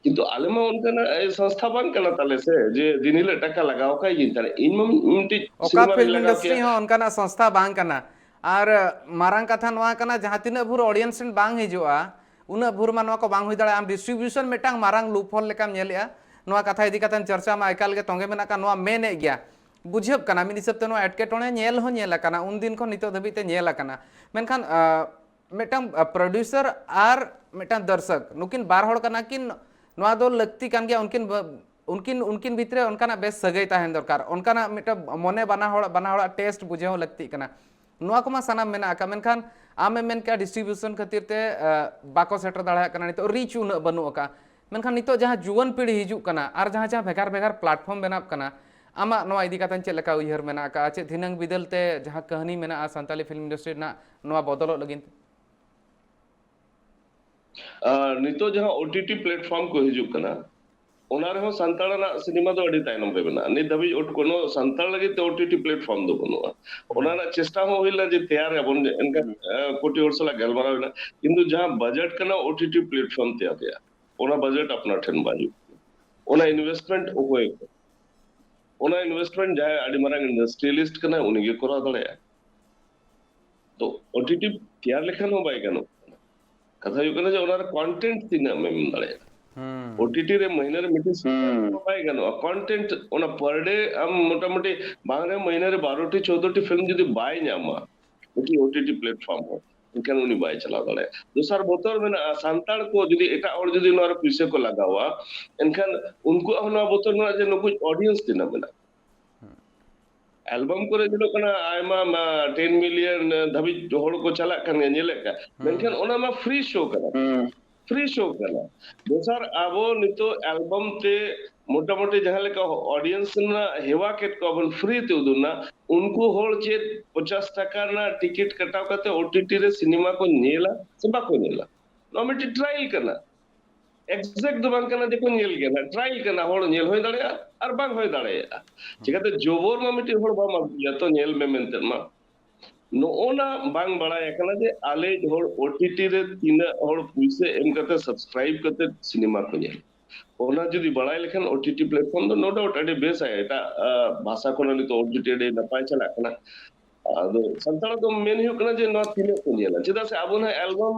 ᱠᱤᱱᱛᱩ ᱟᱞᱮ ᱢᱟ ᱚᱱᱠᱟᱱᱟᱜ, ᱮ, ᱥᱚᱝᱥᱛᱷᱟ ᱵᱟᱝ ᱠᱟᱱᱟ ᱛᱟᱞᱮ ᱥᱮ, ᱡᱮ ᱫᱤᱱ ᱦᱤᱞᱳᱜ ᱴᱟᱠᱟ ᱞᱟᱜᱟᱣ ᱠᱟᱭ ᱜᱤᱧ ᱛᱟᱦᱮᱱᱟ᱾ ᱤᱧ ᱢᱟ ᱢᱤᱫᱴᱤᱡ ᱚᱠᱟ ᱥᱤᱱᱮᱢᱟ ᱨᱤᱧ ᱯᱷᱤᱞᱢ ᱞᱟᱜᱟᱣ ᱤᱱᱰᱟᱥᱴᱨᱤ ᱠᱮᱭᱟ᱾ ᱦᱚᱸ ᱚᱱᱠᱟᱱᱟᱜ ᱥᱚᱝᱥᱛᱷᱟ ᱵᱟᱝ ᱠᱟᱱᱟ᱾ ᱟᱨ ᱢᱟᱨᱟᱝ ᱠᱟᱛᱷᱟ ᱱᱚᱣᱟ ᱠᱟᱱᱟ, ᱡᱟᱦᱟᱸ ᱛᱤᱱᱟᱹᱜ ᱵᱷᱳᱨ ᱚᱰᱤᱭᱮᱱᱥ ᱨᱮᱱ ᱵᱟᱝ ᱦᱤᱡᱩᱜᱼᱟ, ᱩᱱᱟᱹᱜ ᱵᱷᱳᱨ ᱢᱟ ᱱᱚᱣᱟ ᱠᱚ ᱵᱟᱝ ᱦᱩᱭ ᱫᱟᱲᱮᱭᱟᱜᱼᱟ᱾ ᱟᱢ ᱰᱤᱥᱴᱨᱤᱵᱤᱭᱩᱥᱚᱱ ᱢᱤᱫᱴᱟᱝ ᱢᱟᱨᱟᱝ ᱞᱩᱯ ᱦᱳᱞ ᱞᱮᱠᱟᱢ ᱧᱮᱞᱮᱜᱼᱟ᱾ ᱱᱚᱣᱟ ᱠᱟᱛᱷᱟ ᱤᱫᱤ ᱠᱟᱛᱮ ᱪᱚᱨᱪᱟ ᱢᱟ ᱮᱠᱟᱞ ᱜᱮ ᱛᱚᱸᱜᱮ ᱢᱮᱱᱟᱜ ᱠᱟᱱ, ᱱᱚᱣᱟ ᱢᱮᱱᱮᱫ ᱜᱮᱭᱟ, ᱵᱩᱡᱷᱟᱹᱜ ᱠᱟᱱᱟ᱾ ᱢᱤᱫ ᱦᱤᱥᱟᱹᱵ ᱛᱮ ᱱᱚᱣᱟ ᱮᱴᱠᱮᱴᱚᱬᱮ ᱧᱮᱞ ᱦᱚᱸ ᱧᱮᱞ ᱟᱠᱟᱱᱟ, ᱩᱱᱫᱤᱱ ᱠᱷᱚᱱ ᱱᱤᱛᱚᱜ ᱫᱷᱟᱹᱵᱤᱡ ᱛᱮ ᱧᱮᱞ ᱟᱠᱟᱱᱟ᱾ ᱢᱮᱱᱠᱷᱟᱱ, ᱟᱸ, ᱢᱤᱫᱴᱟᱝ, ᱟᱸ, ᱯᱨᱚᱰᱭᱩᱥᱟᱨ ᱟᱨ ᱢᱤᱫᱴᱟᱝ ᱫᱚᱨᱥᱚᱠ, ᱱᱩᱠᱤᱱ ᱵᱟᱨ ᱦᱚᱲ ᱠᱟᱱᱟ ᱠᱤᱱ, ᱱᱚᱣᱟ ᱫᱚ ᱞᱟᱹᱠᱛᱤ ᱠᱟᱱ ᱜᱮᱭᱟ᱾ ᱩᱱᱠᱤᱱ ᱵᱟ-, ᱩᱱᱠᱤᱱ, ᱩᱱᱠᱤᱱ ᱵᱷᱤᱛᱨᱤ ᱨᱮ ᱚᱱᱠᱟᱱᱟᱜ ᱵᱮᱥ ᱥᱟᱹᱜᱟᱹᱭ ᱛᱟᱦᱮᱱ ᱫᱚᱨᱠᱟᱨ, ᱚᱱᱠᱟᱱᱟᱜ ᱢᱤᱫᱴᱟᱝ ᱢᱚᱱᱮ ᱵᱟᱱᱟ ᱦᱚᱲ, ᱵᱟᱱᱟ ᱦᱚᱲᱟᱜ ᱴᱮᱥᱴ ᱵᱩᱡᱷᱟᱹᱣ ᱞᱟᱹᱠᱛᱤᱜ ᱠᱟᱱᱟ᱾ ᱱᱚᱣᱟ ᱠᱚᱢᱟ ᱥᱟᱱᱟᱢ ᱢᱮᱱᱟᱜ ᱟᱠᱟᱫ, ᱢᱮᱱᱠᱷᱟᱱ ᱟᱢᱮᱢ ᱢᱮᱱ ᱠᱮᱜᱼᱟ ᱰᱤᱥᱴᱨᱤᱵᱤᱭᱩᱥᱚᱱ ᱠᱷᱟᱹᱛᱤᱨ ᱛᱮ, ᱟᱸ, ᱵᱟᱠᱚ ᱥᱮᱴᱮᱨ ᱫᱟᱲᱮᱭᱟᱜ ᱠᱟᱱᱟ, ᱱᱤᱛᱚᱜ ᱨᱤᱪ ᱩᱱᱟᱹᱜ ᱵᱟᱹᱱᱩᱜ ᱟᱠᱟᱫ᱾ ᱢᱮᱱᱠᱷᱟᱱ ᱱᱤᱛᱚᱜ ᱡᱟᱦᱟᱸ ᱡᱩᱣᱟᱹᱱ ᱯᱤᱲᱦᱤ ᱦᱤᱡᱩᱜ ᱠᱟᱱᱟ ᱟᱨ ᱡᱟᱦᱟᱸ, ᱡᱟᱦᱟᱸ ᱵᱷᱮᱜᱟᱨ ᱵᱷᱮᱜᱟᱨ ᱯᱞᱟᱴᱯᱷᱚᱨᱢ ᱵᱮᱱᱟᱜ ᱠᱟᱱᱟ, ᱟᱢᱟᱜ ᱱᱚᱣᱟ ᱤᱫᱤ ᱠᱟᱛᱮ ᱪᱮᱫ ᱞᱮᱠᱟ ᱩᱭᱦᱟᱹᱨ ᱢᱮᱱᱟᱜ ᱟᱠᱟᱫᱼᱟ? ᱪᱮᱫ ᱫᱷᱤᱱᱟᱹᱝ ᱵᱤᱫᱟᱹᱞ ᱛᱮ ᱡᱟᱦᱟᱸ ᱠᱟᱹᱦᱱᱤ ᱢᱮᱱᱟᱜᱼᱟ ᱥᱟᱱᱛᱟᱞᱤ ᱯᱷᱤᱞᱢ ᱤᱱᱰᱟᱥᱴᱨᱤ ᱨᱮᱱᱟᱜ, ᱱᱚᱣᱟ ᱵᱚᱫᱚᱞᱚᱜ ᱞᱟᱹᱜᱤᱫ? ᱟᱨ ᱱᱤᱛᱚᱜ ᱡᱟᱦᱟᱸ ᱳᱴᱤᱴᱤ ᱯᱞᱟᱴᱯᱷᱚᱨᱢ ᱠᱚ ᱦᱤᱡᱩᱜ ᱠᱟᱱᱟ, ᱚᱱᱟ ᱨᱮᱦᱚᱸ ᱥᱟᱱᱛᱟᱲ ᱨᱮᱱᱟᱜ ᱥᱤᱱᱮᱢᱟ ᱫᱚ ᱟᱹᱰᱤ ᱛᱟᱭᱱᱚᱢ ᱨᱮ ᱢᱮᱱᱟᱜᱼᱟ᱾ ᱱᱤᱛ ᱫᱷᱟᱹᱵᱤᱡ ᱳᱴ- ᱠᱳᱱᱳ ᱥᱟᱱᱛᱟᱲ ᱞᱟᱹᱜᱤᱫ ᱛᱮ ᱳᱴᱤᱴᱤ ᱯᱞᱟᱴᱯᱷᱚᱨᱢ ᱫᱚ ᱵᱟᱹᱱᱩᱜᱼᱟ᱾ ᱚᱱᱟ ᱨᱮᱱᱟᱜ ᱪᱮᱥᱴᱟ ᱦᱚᱸ ᱦᱩᱭ ᱞᱮᱱᱟ ᱡᱮ ᱛᱮᱭᱟᱨ ᱟᱵᱚᱱ, ᱮᱱᱠᱷᱟᱱ ᱠᱳᱴᱤ ᱦᱚᱲ ᱥᱟᱞᱟᱜ ᱜᱟᱞᱢᱟᱨᱟᱣ ᱮᱱᱟ, ᱠᱤᱱᱛᱩ ᱡᱟᱦᱟᱸ ᱵᱟᱡᱮᱴ ᱠᱟᱱᱟ ᱳᱴᱤᱴᱤ ᱯᱞᱟᱴᱯᱷᱚᱨᱢ ᱛᱮᱭᱟᱨ ᱨᱮᱭᱟᱜ, ᱚᱱᱟ ᱵᱟᱡᱮᱴ ᱟᱯᱱᱟᱨ ᱴᱷᱮᱱ ᱵᱟᱭ ᱦᱩᱭᱩᱜ ᱠᱟᱱᱟ᱾ ᱚᱱᱟ ᱤᱱᱵᱷᱮᱥᱴᱢᱮᱱᱴ ᱚᱠᱚᱭ ᱠᱚ, ᱚᱱᱟ ᱤᱱᱵᱷᱮᱥᱴᱢᱮᱱᱴ ᱡᱟᱦᱟᱸᱭ ᱟᱹᱰᱤ ᱢᱟᱨᱟᱝ ᱤᱱᱰᱟᱥᱴᱨᱤᱭᱟᱞᱤᱥᱴ ᱠᱟᱱᱟᱭ, ᱩᱱᱤᱜᱮ ᱠᱚᱨᱟᱣ ᱫᱟᱲᱮᱭᱟᱜᱼᱟ᱾ ᱛᱚ ᱳᱴᱤᱴᱤ ᱛᱮᱭᱟᱨ ᱞᱮᱠᱷᱟᱱ ᱦᱚᱸ ᱵᱟᱭ ᱜᱟᱱᱚᱜ ᱠᱟᱱᱟ᱾ ᱠᱟᱛᱷᱟ ᱦᱩᱭᱩᱜ ᱠᱟᱱᱟ ᱡᱮ ᱚᱱᱟᱨᱮ ᱠᱚᱱᱴᱮᱱᱴ ᱛᱤᱱᱟᱹᱜ ᱮᱢ ᱮᱢ ᱫᱟᱲᱮᱭᱟᱜᱼᱟ᱾ ᱳᱴᱤᱴᱤ ᱨᱮ ᱢᱟᱹᱦᱱᱟᱹ ᱨᱮ ᱢᱤᱫᱴᱤᱡ ᱥᱤᱱᱮᱢᱟ ᱵᱟᱭ ᱜᱟᱱᱚᱜᱼᱟ᱾ ᱠᱚᱱᱴᱮᱱᱴ ᱚᱱᱟ ᱯᱟᱨ ᱰᱮ ᱟᱢ ᱢᱚᱴᱟᱢᱩᱴᱤ ᱵᱟᱝ ᱨᱮ ᱢᱟᱹᱦᱱᱟᱹ ᱨᱮ ᱵᱟᱨᱚᱴᱤ ᱪᱳᱫᱽᱫᱳᱴᱤ ᱯᱷᱤᱞᱢ ᱡᱩᱫᱤ ᱵᱟᱭ ᱧᱟᱢᱟ ᱢᱤᱫᱴᱤᱡ ᱳᱴᱤᱴᱤ ᱯᱞᱟᱴᱯᱷᱚᱨᱢ ᱨᱮ, ᱮᱱᱠᱷᱟᱱ ᱩᱱᱤ ᱵᱟᱭ ᱪᱟᱞᱟᱣ ᱫᱟᱲᱮᱭᱟᱜᱼᱟ᱾ ᱫᱚᱥᱟᱨ ᱵᱚᱛᱚᱨ ᱢᱮᱱᱟᱜᱼᱟ, ᱥᱟᱱᱛᱟᱲ ᱠᱚ ᱡᱩᱫᱤ ᱮᱴᱟᱜ ᱦᱚᱲ ᱡᱩᱫᱤ ᱱᱚᱣᱟ ᱨᱮ ᱯᱩᱭᱥᱟᱹ ᱠᱚ ᱞᱟᱜᱟᱣᱟ, ᱮᱱᱠᱷᱟᱱ ᱩᱱᱠᱩᱣᱟᱜ ᱦᱚᱸ ᱱᱚᱣᱟ ᱵᱚᱛᱚᱨ ᱢᱮᱱᱟᱜᱼᱟ ᱡᱮ ᱱᱩᱠᱩ ᱚᱰᱤᱭᱮᱱᱥ ᱛᱤᱱᱟᱹᱜ ᱢᱮᱱᱟᱜᱼᱟ᱾ ᱮᱞᱵᱟᱢ ᱠᱚᱨᱮ ᱧᱮᱞᱚᱜ ᱠᱟᱱᱟ ᱟᱭᱢᱟ ᱴᱮᱱ ᱢᱤᱞᱤᱭᱚᱱ ᱫᱷᱟᱹᱵᱤᱡ ᱦᱚᱲ ᱠᱚ ᱪᱟᱞᱟᱜ ᱠᱟᱱ ᱜᱮᱭᱟ, ᱧᱮᱞᱮᱫ ᱠᱟᱱ, ᱢᱮᱱᱠᱷᱟᱱ ᱚᱱᱟ ᱢᱟ ᱯᱷᱨᱤ ᱥᱳ ᱠᱟᱱᱟ᱾ ᱯᱷᱨᱤ ᱥᱳ ᱠᱟᱱᱟ᱾ ᱫᱚᱥᱟᱨ, ᱟᱵᱚ ᱱᱤᱛᱚᱜ ᱮᱞᱵᱟᱢ ᱛᱮ ᱢᱚᱴᱟᱢᱩᱴᱤ ᱡᱟᱦᱟᱸ ᱞᱮᱠᱟ ᱚᱰᱤᱭᱮᱱᱥ ᱨᱮᱱᱟᱜ ᱦᱮᱣᱟ ᱠᱮᱫ ᱠᱚᱣᱟ ᱵᱚᱱ ᱯᱷᱨᱤ ᱛᱮ ᱩᱫᱩᱜ ᱨᱮᱱᱟᱜ, ᱩᱱᱠᱩ ᱦᱚᱲ ᱪᱮᱫ ᱯᱚᱪᱟᱥ ᱴᱟᱠᱟ ᱨᱮᱱᱟᱜ ᱴᱤᱠᱤᱴ ᱠᱟᱴᱟᱣ ᱠᱟᱛᱮ ᱳᱴᱤᱴᱤ ᱨᱮ ᱥᱤᱱᱮᱢᱟ ᱠᱚ ᱧᱮᱞᱟ ᱥᱮ ᱵᱟᱠᱚ ᱧᱮᱞᱟ? ᱱᱚᱣᱟ ᱢᱤᱫᱴᱤᱡ ᱴᱨᱟᱭᱟᱞ ᱠᱟᱱᱟ᱾ ᱮᱠᱡᱮᱠᱴ ᱫᱚ ᱵᱟᱝ ᱠᱟᱱᱟ ᱡᱮ ᱠᱚ ᱧᱮᱞ ᱜᱮᱭᱟ, ᱴᱨᱟᱭᱟᱞ ᱠᱟᱱᱟ, ᱦᱚᱲ ᱧᱮᱞ ᱦᱚᱸᱭ ᱫᱟᱲᱮᱭᱟᱜᱼᱟ ᱟᱨ ᱵᱟᱝ ᱦᱚᱸᱭ ᱫᱟᱲᱮᱭᱟᱜᱼᱟ᱾ ᱪᱤᱠᱟᱹᱛᱮ ᱡᱚᱵᱚᱨ ᱢᱟ ᱢᱤᱫᱴᱤᱡ ᱦᱚᱲ ᱵᱟᱢ ᱟᱹᱜᱩᱭᱟ ᱛᱚ ᱧᱮᱞ ᱢᱮ ᱢᱮᱱᱛᱮ ᱢᱟ᱾ ᱱᱚᱜᱼᱚ ᱱᱟ ᱵᱟᱝ ᱵᱟᱲᱟᱭ ᱟᱠᱟᱱᱟ ᱡᱮ ᱟᱞᱮ ᱦᱚᱲ ᱳᱴᱤᱴᱤ ᱨᱮ ᱛᱤᱱᱟᱹᱜ ᱦᱚᱲ ᱯᱩᱭᱥᱟᱹ ᱮᱢ ᱠᱟᱛᱮ ᱥᱟᱵᱥᱠᱨᱟᱭᱤᱵ ᱠᱟᱛᱮ ᱥᱤᱱᱮᱢᱟ ᱠᱚ ᱧᱮᱞ᱾ ᱚᱱᱟ ᱡᱩᱫᱤ ᱵᱟᱲᱟᱭ ᱞᱮᱠᱷᱟᱱ ᱳᱴᱤᱴᱤ ᱯᱞᱟᱴᱯᱷᱚᱨᱢ ᱫᱚ ᱱᱳ ᱰᱟᱣᱩᱴ ᱟᱹᱰᱤ ᱵᱮᱥᱟ᱾ ᱮᱴᱟᱜ ᱟᱸ, ᱵᱷᱟᱥᱟ ᱠᱷᱚᱱ ᱱᱤᱛᱚᱜ ᱳᱴᱤᱴᱤ ᱟᱹᱰᱤ ᱱᱟᱯᱟᱭ ᱪᱟᱞᱟᱜ ᱠᱟᱱᱟ᱾ ᱟᱫᱚ ᱥᱟᱱᱛᱟᱲ ᱫᱚ ᱢᱮᱱ ᱦᱩᱭᱩᱜ ᱠᱟᱱᱟ ᱡᱮ ᱱᱚᱣᱟ ᱛᱤᱱᱟᱹᱜ ᱠᱚ ᱧᱮᱞᱟ, ᱪᱮᱫᱟᱜ ᱥᱮ ᱟᱵᱚ ᱱᱟᱦᱟᱜ ᱮᱞᱵᱟᱢ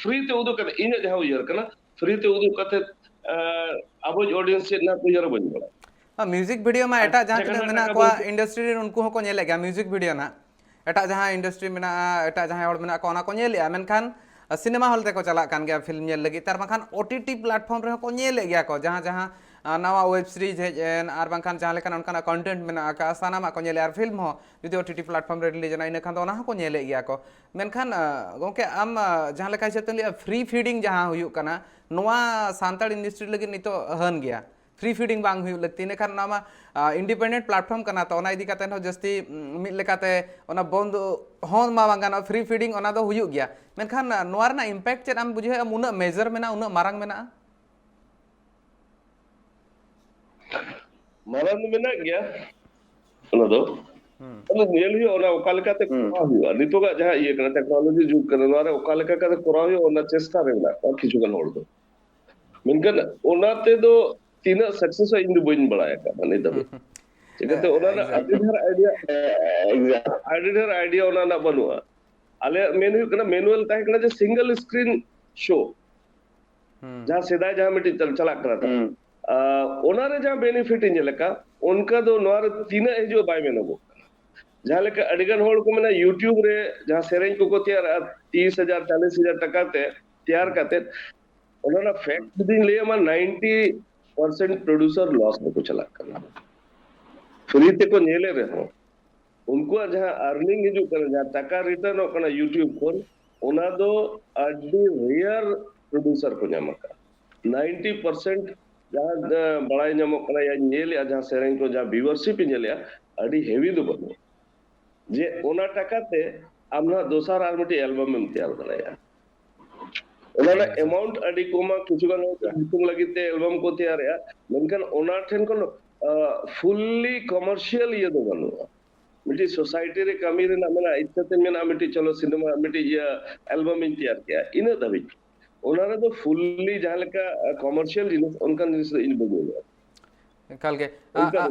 ᱯᱷᱨᱤ ᱛᱮ ᱩᱫᱩᱜ ᱠᱟᱛᱮ, ᱤᱧᱟᱹᱜ ᱡᱟᱦᱟᱸ ᱩᱭᱦᱟᱹᱨ ᱠᱟᱱᱟ, ᱯᱷᱨᱤ ᱛᱮ ᱩᱫᱩᱜ ᱠᱟᱛᱮ ᱟᱸ, ᱟᱵᱚ ᱚᱰᱤᱭᱮᱱᱥ ᱪᱮᱫ ᱱᱟᱦᱟᱜ ᱠᱚ ᱩᱭᱦᱟᱹᱨᱟ ᱵᱟᱹᱧ ᱵᱟᱲᱟᱭᱟ᱾ ᱢᱤᱣᱡᱤᱠ ᱵᱷᱤᱰᱤᱭᱳ ᱢᱟ ᱟᱨ ᱮᱴᱟᱜ ᱡᱟᱦᱟᱸ ᱡᱟᱦᱟᱸ ᱛᱤᱱᱟᱹᱜ ᱴᱟᱠᱟ ᱢᱮᱱᱟᱜ ᱴᱟᱠᱟ ᱠᱚᱣᱟ ᱵᱚᱞᱛᱮ ᱤᱱᱰᱟᱥᱴᱨᱤ ᱨᱮᱱ ᱩᱱᱠᱩ ᱦᱚᱸᱠᱚ ᱧᱮᱞᱮᱫ ᱜᱮᱭᱟ ᱢᱤᱣᱡᱤᱠ ᱵᱷᱤᱰᱤᱭᱳ ᱱᱟᱜ᱾ ᱮᱴᱟᱜ ᱡᱟᱦᱟᱸ ᱤᱱᱰᱟᱥᱴᱨᱤ ᱢᱮᱱᱟᱜᱼᱟ, ᱮᱴᱟᱜ ᱡᱟᱦᱟᱸᱭ ᱦᱚᱲ ᱢᱮᱱᱟᱜ ᱠᱚᱣᱟ, ᱚᱱᱟ ᱠᱚ ᱧᱮᱞᱮᱫᱼᱟ, ᱢᱮᱱᱠᱷᱟᱱ ᱥᱤᱱᱮᱢᱟ ᱦᱚᱞ ᱛᱮᱠᱚ ᱪᱟᱞᱟᱜ ᱠᱟᱱ ᱜᱮᱭᱟ ᱯᱷᱤᱞᱢ ᱧᱮᱞ ᱞᱟᱹᱜᱤᱫ᱾ ᱛᱟᱨ ᱵᱟᱝᱠᱷᱟᱱ ᱳᱴᱤᱴᱤ ᱯᱞᱟᱴᱯᱷᱚᱨᱢ ᱨᱮᱦᱚᱸ ᱠᱚ ᱧᱮᱞᱮᱫ ᱜᱮᱭᱟ ᱠᱚ, ᱡᱟᱦᱟᱸ ᱡᱟᱦᱟᱸ ᱟᱸ, ᱱᱟᱣᱟ ᱳᱭᱮᱵᱽ ᱥᱤᱨᱤᱡᱽ ᱦᱮᱡ ᱮᱱ ᱟᱨ ᱵᱟᱝᱠᱷᱟᱱ ᱡᱟᱦᱟᱸ ᱞᱮᱠᱟᱱᱟᱜ ᱚᱱᱠᱟᱱᱟᱜ ᱠᱚᱱᱴᱮᱱᱴ ᱢᱮᱱᱟᱜ ᱟᱠᱟᱫᱼᱟ, ᱥᱟᱱᱟᱢᱟᱜ ᱠᱚ ᱧᱮᱞᱮᱫᱼᱟ᱾ ᱟᱨ ᱯᱷᱤᱞᱢ ᱦᱚᱸ ᱡᱩᱫᱤ ᱳᱴᱤᱴᱤ ᱯᱞᱟᱴᱯᱷᱚᱨᱢ ᱨᱮ ᱨᱤᱞᱤᱡᱽ ᱮᱱᱟ, ᱤᱱᱟᱹ ᱠᱷᱟᱱ ᱫᱚ ᱚᱱᱟ ᱦᱚᱸᱠᱚ ᱧᱮᱞᱮᱫ ᱜᱮᱭᱟ ᱠᱚ᱾ ᱢᱮᱱᱠᱷᱟᱱ ᱟᱸ, ᱜᱚᱢᱠᱮ, ᱟᱢ ᱟᱸ, ᱡᱟᱦᱟᱸ ᱞᱮᱠᱟ ᱦᱤᱥᱟᱹᱵ ᱛᱮᱢ ᱞᱟᱹᱭᱮᱫᱼᱟ, ᱯᱷᱨᱤ ᱯᱷᱤᱰᱤᱝ ᱡᱟᱦᱟᱸ ᱦᱩᱭᱩᱜ ᱠᱟᱱᱟ, ᱱᱚᱣᱟ ᱥᱟᱱᱛᱟᱲ ᱤᱱᱰᱟᱥᱴᱨᱤ ᱞᱟᱹᱜᱤᱫ ᱱᱤᱛᱚᱜ ᱦᱟᱹᱱ ᱜᱮᱭᱟ᱾ ᱯᱷᱨᱤ ᱯᱷᱤᱰᱤᱝ ᱵᱟᱝ ᱦᱩᱭᱩᱜ ᱞᱟᱹᱠᱛᱤ᱾ ᱤᱱᱟᱹᱠᱷᱟᱱ ᱚᱱᱟ ᱢᱟ ᱤᱱᱰᱤᱯᱮᱱᱰᱮᱱᱴ ᱯᱞᱟᱴᱯᱷᱚᱨᱢ ᱠᱟᱱᱟ, ᱛᱚ ᱚᱱᱟ ᱤᱫᱤ ᱠᱟᱛᱮ ᱦᱚᱸ ᱡᱟᱹᱥᱛᱤ ᱩᱢ, ᱢᱤᱫ ᱞᱮᱠᱟᱛᱮ ᱚᱱᱟ ᱵᱚᱱᱫ ᱦᱚᱸ ᱢᱟ ᱵᱟᱝ ᱜᱟᱱᱚᱜᱼᱟ, ᱯᱷᱨᱤ ᱯᱷᱤᱰᱤᱝ ᱚᱱᱟ ᱫᱚ ᱦᱩᱭᱩᱜ ᱜᱮᱭᱟ᱾ ᱢᱮᱱᱠᱷᱟᱱ ᱟ, ᱱᱚᱣᱟ ᱨᱮᱱᱟᱜ ᱤᱢᱯᱮᱠᱴ ᱪᱮᱫ ᱟᱢ ᱵᱩᱡᱷᱟᱹᱣᱮᱫᱼᱟ? ᱩᱱᱟᱹᱜ ᱢᱮᱡᱚᱨ ᱢᱮᱱᱟᱜᱼᱟ, ᱩᱱᱟᱹᱜ ᱢᱟᱨᱟᱝ ᱢᱮᱱᱟᱜᱼᱟ? ᱢᱟᱨᱟᱝ ᱫᱚ ᱢᱮᱱᱟᱜ ᱜᱮᱭᱟ, ᱚᱱᱟ ᱫᱚ ᱟᱫᱚ ᱧᱮᱞ ᱦᱩᱭᱩᱜᱼᱟ ᱚᱱᱟ ᱚᱠᱟ ᱞᱮᱠᱟᱛᱮ ᱠᱚᱨᱟᱣ ᱦᱩᱭᱩᱜᱼᱟ᱾ ᱱᱤᱛᱚᱜᱟᱜ ᱡᱟᱦᱟᱸ ᱤᱭᱟᱹ ᱠᱟᱱᱟ, ᱴᱮᱠᱱᱳᱞᱚᱡᱤ ᱡᱩᱜᱽ ᱠᱟᱱᱟ, ᱱᱚᱣᱟ ᱨᱮ ᱚᱠᱟ ᱞᱮᱠᱟ ᱠᱟᱛᱮ ᱠᱚᱨᱟᱣ ᱦᱩᱭᱩᱜᱼᱟ, ᱚᱱᱟ ᱪᱮᱥᱴᱟ ᱨᱮ ᱢᱮᱱᱟᱜ ᱠᱚᱣᱟ ᱠᱤᱪᱷᱩ ᱜᱟᱱ ᱦᱚᱲ ᱫᱚ᱾ ᱢᱮᱱᱠᱷᱟᱱ ᱚᱱᱟ ᱛᱮᱫᱚ ᱛᱤᱱᱟᱹᱜ ᱥᱟᱠᱥᱮᱥᱚᱜᱼᱟ ᱤᱧ ᱫᱚ ᱵᱟᱹᱧ ᱵᱟᱲᱟᱭ ᱟᱠᱟᱫᱟ ᱱᱤᱛ ᱫᱷᱟᱹᱵᱤᱡ᱾ ᱪᱤᱠᱟᱹᱛᱮ ᱚᱱᱟ ᱨᱮᱱᱟᱜ ᱟᱹᱰᱤ ᱰᱷᱮᱨ ᱟᱭᱰᱤᱭᱟ, ᱟᱹᱰᱤ ᱰᱷᱮᱨ ᱟᱭᱰᱤᱭᱟ ᱚᱱᱟ ᱨᱮᱱᱟᱜ ᱵᱟᱹᱱᱩᱜᱼᱟ᱾ ᱟᱞᱮᱭᱟᱜ ᱢᱮᱱ ᱦᱩᱭᱩᱜ ᱠᱟᱱᱟ, ᱢᱮᱱᱩᱣᱟᱞ ᱛᱟᱦᱮᱸ ᱠᱟᱱᱟ ᱡᱮ ᱥᱤᱝᱜᱮᱞ ᱥᱠᱨᱤᱱ ᱥᱳ, ᱡᱟᱦᱟᱸ ᱥᱮᱫᱟᱭ ᱡᱟᱦᱟᱸ ᱢᱤᱫᱴᱤᱡ ᱪᱟᱞ- ᱪᱟᱞᱟᱜ ᱠᱟᱱᱟ ᱛᱟᱦᱮᱸᱫ, ᱟᱨ ᱚᱱᱟᱨᱮ ᱡᱟᱦᱟᱸ ᱵᱮᱱᱤᱯᱷᱤᱴ ᱤᱧ ᱧᱮᱞ ᱟᱠᱟᱫ, ᱚᱱᱠᱟ ᱫᱚ ᱱᱚᱣᱟ ᱨᱮ ᱛᱤᱱᱟᱹᱜ ᱦᱤᱡᱩᱜᱼᱟ ᱵᱟᱭ ᱢᱮᱱᱚᱜᱚᱜ ᱠᱟᱱᱟ᱾ ᱡᱟᱦᱟᱸ ᱞᱮᱠᱟ ᱟᱹᱰᱤᱜᱟᱱ ᱦᱚᱲ ᱠᱚ ᱢᱮᱱᱟ, ᱭᱩᱴᱤᱭᱩᱵᱽ ᱨᱮ ᱡᱟᱦᱟᱸ ᱥᱮᱨᱮᱧ ᱠᱚᱠᱚ ᱛᱮᱭᱟᱨᱟ ᱛᱤᱥ ᱦᱟᱡᱟᱨ ᱪᱟᱞᱤᱥ ᱦᱟᱡᱟᱨ ᱴᱟᱠᱟ ᱛᱮ ᱛᱮᱭᱟᱨ ᱠᱟᱛᱮ, ᱚᱱᱟ ᱨᱮᱱᱟᱜ ᱯᱷᱮᱠᱴ ᱡᱩᱫᱤᱧ ᱞᱟᱹᱭ ᱟᱢᱟ, ᱱᱟᱭᱤᱱᱴᱤ ᱯᱟᱨᱥᱮᱱᱴ ᱯᱨᱚᱰᱩᱥᱟᱨ ᱞᱚᱥ ᱨᱮᱠᱚ ᱪᱟᱞᱟᱜ ᱠᱟᱱᱟ᱾ ᱯᱷᱨᱤ ᱛᱮᱠᱚ ᱧᱮᱞᱮᱫ ᱨᱮᱦᱚᱸ, ᱩᱱᱠᱩᱣᱟᱜ ᱡᱟᱦᱟᱸ ᱟᱨᱱᱤᱝ ᱦᱤᱡᱩᱜ ᱠᱟᱱᱟ, ᱡᱟᱦᱟᱸ ᱴᱟᱠᱟ ᱨᱤᱴᱟᱨᱱᱚᱜ ᱠᱟᱱᱟ ᱭᱩᱴᱤᱭᱩᱵᱽ ᱠᱷᱚᱱ, ᱚᱱᱟ ᱫᱚ ᱟᱹᱰᱤ ᱨᱮᱭᱟᱨ ᱯᱨᱚᱰᱩᱥᱟᱨ ᱠᱚ ᱧᱟᱢ ᱟᱠᱟᱫᱟ᱾ ᱱᱟᱭᱤᱱᱴᱤ ᱯᱟᱨᱥᱮᱱᱴ ᱡᱟᱦᱟᱸ ᱵᱟᱲᱟᱭ ᱧᱟᱢᱚᱜ ᱠᱟᱱᱟ, ᱭᱟᱧ ᱧᱮᱞᱮᱜᱼᱟ, ᱡᱟᱦᱟᱸ ᱥᱮᱨᱮᱧ ᱠᱚ, ᱡᱟᱦᱟᱸ ᱵᱷᱤᱣᱟᱨᱥᱤᱯ ᱤᱧ ᱧᱮᱞᱮᱜᱼᱟ, ᱟᱹᱰᱤ ᱦᱮᱵᱤ ᱫᱚ ᱵᱟᱹᱱᱩᱜᱼᱟ᱾ ᱡᱮ ᱚᱱᱟ ᱴᱟᱠᱟ ᱛᱮ ᱟᱢ ᱱᱟᱦᱟᱜ ᱫᱚᱥᱟᱨ ᱟᱨ ᱢᱤᱫᱴᱮᱡ ᱮᱞᱵᱟᱢ ᱮᱢ ᱛᱮᱭᱟᱨ ᱫᱟᱲᱮᱭᱟᱜᱼᱟ᱾ ᱚᱱᱟ ᱨᱮᱱᱟᱜ ᱮᱢᱟᱣᱩᱱᱴ ᱟᱹᱰᱤ ᱠᱚᱢᱟ᱾ ᱠᱤᱪᱷᱩ ᱜᱟᱱ ᱦᱚᱲ ᱫᱚ ᱧᱩᱛᱩᱢ ᱞᱟᱹᱜᱤᱫ ᱛᱮ ᱮᱞᱵᱟᱢ ᱠᱚ ᱛᱮᱭᱟᱨᱮᱜᱼᱟ, ᱢᱮᱱᱠᱷᱟᱱ ᱚᱱᱟ ᱴᱷᱮᱱ ᱠᱷᱚᱱ ᱯᱷᱩᱞᱞᱤ ᱠᱚᱢᱟᱨᱥᱤᱭᱟᱞ ᱤᱭᱟᱹ ᱫᱚ ᱵᱟᱹᱱᱩᱜᱼᱟ᱾ ᱢᱤᱫᱴᱤᱡ ᱥᱳᱥᱟᱭᱴᱤ ᱨᱮ ᱠᱟᱹᱢᱤ ᱨᱮᱱᱟᱜ ᱢᱮᱱᱟᱜᱼᱟ, ᱤᱪᱪᱷᱟᱹ ᱛᱤᱧ ᱢᱮᱱᱟᱜᱼᱟ ᱢᱤᱫᱴᱤᱡ ᱪᱚᱞᱚ ᱥᱤᱱᱮᱢᱟ, ᱢᱤᱫᱴᱤᱡ ᱤᱭᱟᱹ ᱮᱞᱵᱟᱢ ᱤᱧ ᱛᱮᱭᱟᱨ ᱠᱮᱭᱟ, ᱤᱱᱟᱹᱜ ᱫᱷᱟᱹᱵᱤᱡ᱾ ᱚᱱᱟ ᱨᱮᱫᱚ ᱯᱷᱩᱞᱞᱤ ᱡᱟᱦᱟᱸ ᱞᱮᱠᱟ ᱠᱚᱢᱟᱨᱥᱤᱭᱟᱞ ᱡᱤᱱᱤᱥ, ᱚᱱᱠᱟᱱ ᱡᱤᱱᱤᱥ ᱫᱚ ᱤᱧ ᱵᱟᱹᱧ ᱧᱮᱞᱮᱜᱼᱟ᱾ ᱮᱠᱟᱞ ᱜᱮ᱾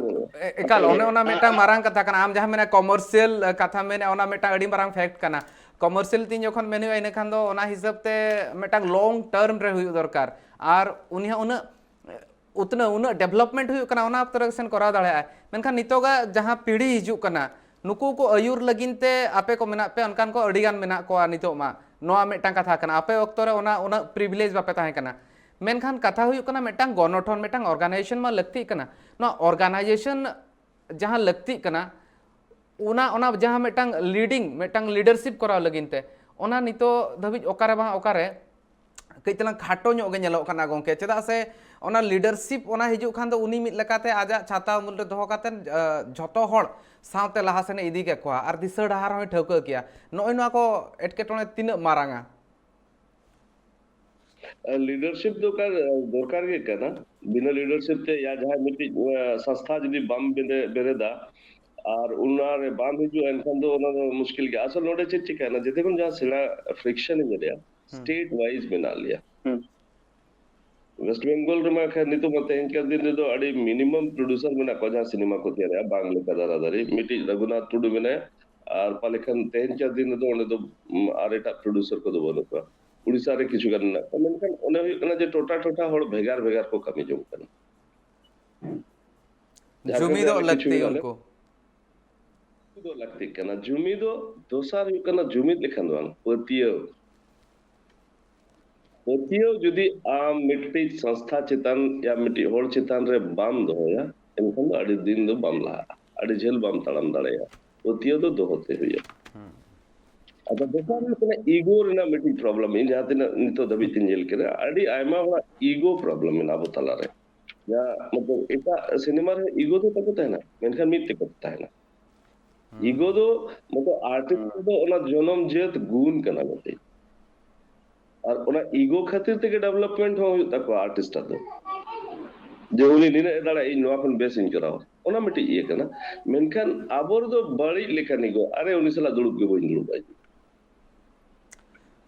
ᱮᱠᱟᱞ, ᱚᱱᱮ ᱚᱱᱟ ᱢᱤᱫᱴᱟᱝ ᱢᱟᱨᱟᱝ ᱠᱟᱛᱷᱟ ᱠᱟᱱᱟ᱾ ᱟᱢ ᱡᱟᱦᱟᱸ ᱢᱮᱱᱟ ᱠᱚᱢᱟᱨᱥᱤᱭᱟᱞ ᱠᱟᱛᱷᱟ ᱢᱮᱱᱟ, ᱚᱱᱟ ᱢᱤᱫᱴᱟᱝ ᱟᱹᱰᱤ ᱢᱟᱨᱟᱝ ᱯᱷᱮᱠᱴ ᱠᱟᱱᱟ᱾ ᱠᱚᱢᱟᱨᱥᱤᱭᱟᱞ ᱛᱤᱧ ᱡᱚᱠᱷᱚᱱ ᱢᱮᱱ ᱦᱩᱭᱩᱜᱼᱟ, ᱤᱱᱟᱹᱠᱷᱟᱱ ᱫᱚ ᱚᱱᱟ ᱦᱤᱥᱟᱹᱵ ᱛᱮ ᱢᱤᱫᱴᱟᱝ ᱞᱚᱝ ᱴᱟᱨᱢ ᱨᱮ ᱦᱩᱭᱩᱜ ᱫᱚᱨᱠᱟᱨ, ᱟᱨ ᱩᱱᱤ ᱦᱚᱸ ᱩᱱᱟᱹᱜ ᱩᱛᱱᱟᱹᱣ, ᱩᱱᱟᱹᱜ ᱰᱮᱵᱷᱞᱚᱯᱢᱮᱱᱴ ᱦᱩᱭᱩᱜ ᱠᱟᱱᱟ, ᱚᱱᱟ ᱚᱠᱛᱚ ᱨᱮ ᱥᱮᱱ ᱠᱚᱨᱟᱣ ᱫᱟᱲᱮᱭᱟᱜᱼᱟ᱾ ᱢᱮᱱᱠᱷᱟᱱ ᱱᱤᱛᱚᱜᱟᱜ ᱡᱟᱦᱟᱸ ᱯᱤᱲᱦᱤ ᱦᱤᱡᱩᱜ ᱠᱟᱱᱟ, ᱱᱩᱠᱩ ᱠᱚ ᱟᱹᱭᱩᱨ ᱞᱟᱹᱜᱤᱫ ᱛᱮ ᱟᱯᱮ ᱠᱚ ᱢᱮᱱᱟᱜ ᱯᱮ, ᱚᱱᱠᱟᱱ ᱠᱚ ᱟᱹᱰᱤ ᱜᱟᱱ ᱢᱮᱱᱟᱜ ᱠᱚᱣᱟ ᱱᱤᱛᱚᱜ ᱢᱟ᱾ ᱱᱚᱣᱟ ᱢᱤᱫᱴᱟᱝ ᱠᱟᱛᱷᱟ ᱠᱟᱱᱟ, ᱟᱯᱮ ᱚᱠᱛᱚ ᱨᱮ ᱚᱱᱟ ᱩᱱᱟᱹᱜ ᱯᱨᱤᱵᱷᱤᱞᱮᱡᱽ ᱵᱟᱯᱮ ᱛᱟᱦᱮᱸ ᱠᱟᱱᱟ᱾ ᱢᱮᱱᱠᱷᱟᱱ ᱠᱟᱛᱷᱟ ᱦᱩᱭᱩᱜ ᱠᱟᱱᱟ, ᱢᱤᱫᱴᱟᱝ ᱜᱚᱱᱚᱴᱷᱚᱱ, ᱢᱤᱫᱴᱟᱝ ᱚᱨᱜᱟᱱᱟᱭᱡᱮᱥᱚᱱ ᱢᱟ ᱞᱟᱹᱠᱛᱤᱜ ᱠᱟᱱᱟ᱾ ᱱᱚᱣᱟ ᱚᱨᱜᱟᱱᱟᱭᱡᱮᱥᱚᱱ ᱡᱟᱦᱟᱸ ᱞᱟᱹᱠᱛᱤᱜ ᱠᱟᱱᱟ, ᱚᱱᱟ, ᱚᱱᱟ ᱡᱟᱦᱟᱸ ᱢᱤᱫᱴᱟᱝ ᱞᱤᱰᱤᱝ, ᱢᱤᱫᱴᱟᱝ ᱞᱤᱰᱟᱨᱥᱤᱯ ᱠᱚᱨᱟᱣ ᱞᱟᱹᱜᱤᱫ ᱛᱮ, ᱚᱱᱟ ᱱᱤᱛᱚᱜ ᱫᱷᱟᱹᱵᱤᱡ ᱚᱠᱟᱨᱮ ᱵᱟᱝ ᱚᱠᱟᱨᱮ ᱠᱟᱹᱡ ᱛᱟᱞᱟᱝ ᱠᱷᱟᱴᱚ ᱧᱚᱜ ᱜᱮ ᱧᱮᱞᱚᱜ ᱠᱟᱱᱟ ᱜᱚᱢᱠᱮ, ᱪᱮᱫᱟᱜ ᱥᱮ ᱚᱱᱟ ᱞᱤᱰᱟᱨᱥᱤᱯ ᱚᱱᱟ ᱦᱤᱡᱩᱜ ᱠᱷᱟᱱ ᱫᱚ ᱩᱱᱤ ᱢᱤᱫ ᱞᱮᱠᱟᱛᱮ ᱟᱡᱟᱜ ᱪᱷᱟᱛᱟ ᱩᱢᱩᱞ ᱨᱮ ᱫᱚᱦᱚ ᱠᱟᱛᱮ ᱡᱷᱚᱛᱚ ᱦᱚᱲ ᱥᱟᱶᱛᱮ ᱞᱟᱦᱟ ᱥᱮᱱᱮ ᱤᱫᱤ ᱠᱮᱠᱚᱣᱟ ᱟᱨ ᱫᱤᱥᱟᱹ ᱰᱟᱦᱟᱨ ᱦᱚᱸᱭ ᱴᱷᱟᱹᱣᱠᱟᱹ ᱠᱮᱭᱟ᱾ ᱱᱚᱜᱼᱚᱭ ᱱᱚᱣᱟ ᱠᱚ ᱮᱴᱠᱮᱴᱚᱬᱮ ᱛᱤᱱᱟᱹᱜ ᱢᱟᱨᱟᱝᱟ? ᱞᱤᱰᱟᱨᱥᱤᱯ ᱫᱚ ᱫᱚᱨᱠᱟᱨ ᱜᱮ ᱠᱟᱱᱟ᱾ ᱵᱤᱱᱟᱹ ᱞᱤᱰᱟᱨᱥᱤᱯ ᱛᱮ ᱭᱟ ᱡᱟᱦᱟᱸᱭ ᱢᱤᱫᱴᱤᱡ ᱥᱚᱝᱥᱛᱷᱟ ᱡᱩᱫᱤ ᱵᱟᱢ ᱵᱮᱨᱮᱫᱟ ᱟᱨ ᱚᱱᱟᱨᱮ ᱵᱟᱢ ᱦᱤᱡᱩᱜᱼᱟ, ᱮᱱᱠᱷᱟᱱ ᱫᱚ ᱚᱱᱟ ᱫᱚ ᱢᱩᱥᱠᱤᱞ ᱜᱮᱭᱟ᱾ ᱟᱥᱚᱞ ᱱᱚᱰᱮ ᱪᱮᱫ ᱪᱤᱠᱟᱹᱭᱮᱱᱟ, ᱡᱮᱛᱮ ᱠᱷᱚᱱ ᱡᱟᱦᱟᱸ ᱥᱮᱬᱟ ᱯᱷᱨᱤᱠᱥᱚᱱ ᱤᱧ ᱞᱟᱹᱭᱟ, ᱥᱴᱮᱴ ᱣᱟᱭᱤᱡ ᱢᱮᱱᱟᱜ ᱞᱮᱭᱟ᱾ ᱳᱭᱮᱥᱴ ᱵᱮᱝᱜᱚᱞ ᱨᱮᱢᱟ ᱠᱷᱟᱱ ᱱᱤᱛᱚᱜ ᱢᱟ ᱛᱮᱦᱮᱧ ᱠᱟᱨ ᱫᱤᱱ ᱨᱮᱫᱚ ᱟᱹᱰᱤ ᱢᱤᱱᱤᱢᱟᱢ ᱯᱨᱚᱰᱩᱥᱟᱨ ᱢᱮᱱᱟᱜ ᱠᱚᱣᱟ ᱡᱟᱦᱟᱸ ᱥᱤᱱᱮᱢᱟ ᱠᱚ ᱛᱮᱭᱟᱨᱮᱜᱼᱟ, ᱵᱟᱝ ᱞᱮᱠᱟ ᱫᱟᱨᱟᱫᱟᱨᱤ᱾ ᱢᱤᱫᱴᱤᱡ ᱨᱚᱜᱷᱩᱱᱟᱛᱷ ᱴᱩᱰᱩ ᱢᱮᱱᱟᱭᱟ, ᱟᱨ ᱯᱟᱞᱮ ᱠᱷᱟᱱ ᱛᱮᱦᱮᱧ ᱠᱟᱨ ᱫᱤᱱ ᱨᱮᱫᱚ ᱚᱸᱰᱮ ᱫᱚ ᱟᱨ ᱮᱴᱟᱜ ᱯᱨᱚᱰᱩᱥᱟᱨ ᱠᱚᱫᱚ ᱵᱟᱹᱱᱩᱜ ᱠᱚᱣᱟ᱾ ᱩᱲᱤᱥᱥᱟ ᱨᱮ ᱠᱤᱪᱷᱩ ᱜᱟᱱ ᱢᱮᱱᱟᱜ ᱠᱚᱣᱟ, ᱢᱮᱱᱠᱷᱟᱱ ᱚᱱᱮ ᱦᱩᱭᱩᱜ ᱠᱟᱱᱟ ᱡᱮ ᱴᱚᱴᱷᱟ ᱴᱚᱴᱷᱟ ᱦᱚᱲ ᱵᱷᱮᱜᱟᱨ ᱵᱷᱮᱜᱟᱨ ᱠᱚ ᱠᱟᱹᱢᱤ ᱡᱚᱝ ᱠᱟᱱᱟ᱾ ᱡᱩᱢᱤᱫᱚᱜ ᱞᱟᱹᱠᱛᱤ ᱩᱱᱠᱩ᱾ ᱫᱚ ᱞᱟᱹᱠᱛᱤᱜ ᱠᱟᱱᱟ᱾ ᱡᱩᱢᱤᱫ ᱫᱚ ᱫᱚᱥᱟᱨ ᱦᱩᱭᱩᱜ ᱠᱟᱱᱟ, ᱡᱩᱢᱤᱫ ᱞᱮᱠᱷᱟᱱ ᱫᱚ ᱵᱟᱝ, ᱯᱟᱹᱛᱭᱟᱹᱣ᱾ ᱯᱟᱹᱛᱭᱟᱹᱣ ᱡᱩᱫᱤ ᱟᱢ ᱢᱤᱫᱴᱤᱡ ᱥᱚᱝᱥᱛᱷᱟ ᱪᱮᱛᱟᱱ ᱭᱟ ᱢᱤᱫᱴᱤᱡ ᱦᱚᱲ ᱪᱮᱛᱟᱱ ᱨᱮ ᱵᱟᱢ ᱫᱚᱦᱚᱭᱟ, ᱮᱱᱠᱷᱟᱱ ᱫᱚ ᱟᱹᱰᱤ ᱫᱤᱱ ᱫᱚ ᱵᱟᱢ ᱞᱟᱦᱟᱜᱼᱟ, ᱟᱹᱰᱤ ᱡᱷᱟᱹᱞ ᱵᱟᱢ ᱛᱟᱲᱟᱢ ᱫᱟᱲᱮᱭᱟᱜᱼᱟ᱾ ᱯᱟᱹᱛᱭᱟᱹᱣ ᱫᱚ ᱫᱚᱦᱚ ᱛᱮ ᱦᱩᱭᱩᱜᱼᱟ᱾ ᱟᱫᱚ ᱫᱚᱥᱟᱨ ᱦᱩᱭᱩᱜ ᱠᱟᱱᱟ ᱤᱜᱳ ᱨᱮᱱᱟᱜ ᱢᱤᱫᱴᱤᱡ ᱯᱨᱚᱵᱞᱮᱢ᱾ ᱤᱧ ᱡᱟᱦᱟᱸ ᱛᱤᱱᱟᱹᱜ ᱱᱤᱛᱚᱜ ᱫᱷᱟᱹᱵᱤᱡ ᱛᱤᱧ ᱧᱮᱞ ᱠᱮᱫᱟ, ᱟᱹᱰᱤ ᱟᱭᱢᱟ ᱦᱚᱲᱟᱜ ᱤᱜᱳ ᱯᱨᱚᱵᱞᱮᱢ ᱢᱮᱱᱟᱜᱼᱟ ᱟᱵᱚ ᱛᱟᱞᱟᱨᱮ᱾ ᱡᱟᱦᱟᱸ ᱢᱚᱛᱞᱚᱵ ᱮᱴᱟᱜ ᱥᱤᱱᱮᱢᱟ ᱨᱮ ᱤᱜᱳ ᱫᱚ ᱛᱟᱠᱚ ᱛᱟᱦᱮᱱᱟ, ᱢᱮᱱᱠᱷᱟᱱ ᱢᱤᱫ ᱛᱮᱠᱚ ᱛᱟᱦᱮᱱᱟ᱾ ᱤᱜᱳ ᱫᱚ ᱢᱚᱛᱞᱚᱵ ᱟᱨᱴᱤᱥᱴ ᱫᱚ ᱚᱱᱟ ᱡᱚᱱᱚᱢ ᱡᱟᱹᱛ ᱜᱩᱱ ᱠᱟᱱᱟ ᱢᱤᱫᱴᱤᱡ᱾ ᱟᱨ ᱚᱱᱟ ᱤᱜᱳ ᱠᱷᱟᱹᱛᱤᱨ ᱛᱮᱜᱮ ᱰᱮᱵᱷᱞᱚᱯᱢᱮᱱᱴ ᱦᱚᱸ ᱦᱩᱭᱩᱜ ᱛᱟᱠᱚᱣᱟ ᱟᱨᱴᱤᱥᱴ ᱟᱜ ᱫᱚ, ᱡᱮ ᱩᱱᱤ ᱱᱤᱱᱟᱹᱜ ᱮ ᱫᱟᱲᱮᱭᱟᱜᱼᱟ, ᱤᱧ ᱱᱚᱣᱟ ᱠᱷᱚᱱ ᱵᱮᱥ ᱤᱧ ᱠᱚᱨᱟᱣᱟ, ᱚᱱᱟ ᱢᱤᱫᱴᱤᱡ ᱤᱭᱟᱹ ᱠᱟᱱᱟ᱾ ᱢᱮᱱᱠᱷᱟᱱ ᱟᱵᱚ ᱨᱮᱫᱚ ᱵᱟᱹᱲᱤᱡ ᱞᱮᱠᱟᱱ ᱤᱜᱳ, ᱟᱨᱮ ᱩᱱᱤ ᱥᱟᱞᱟᱜ ᱫᱩᱲᱩᱵ ᱜᱮ ᱵᱟᱹᱧ ᱫᱩᱲᱩᱵᱼᱟ᱾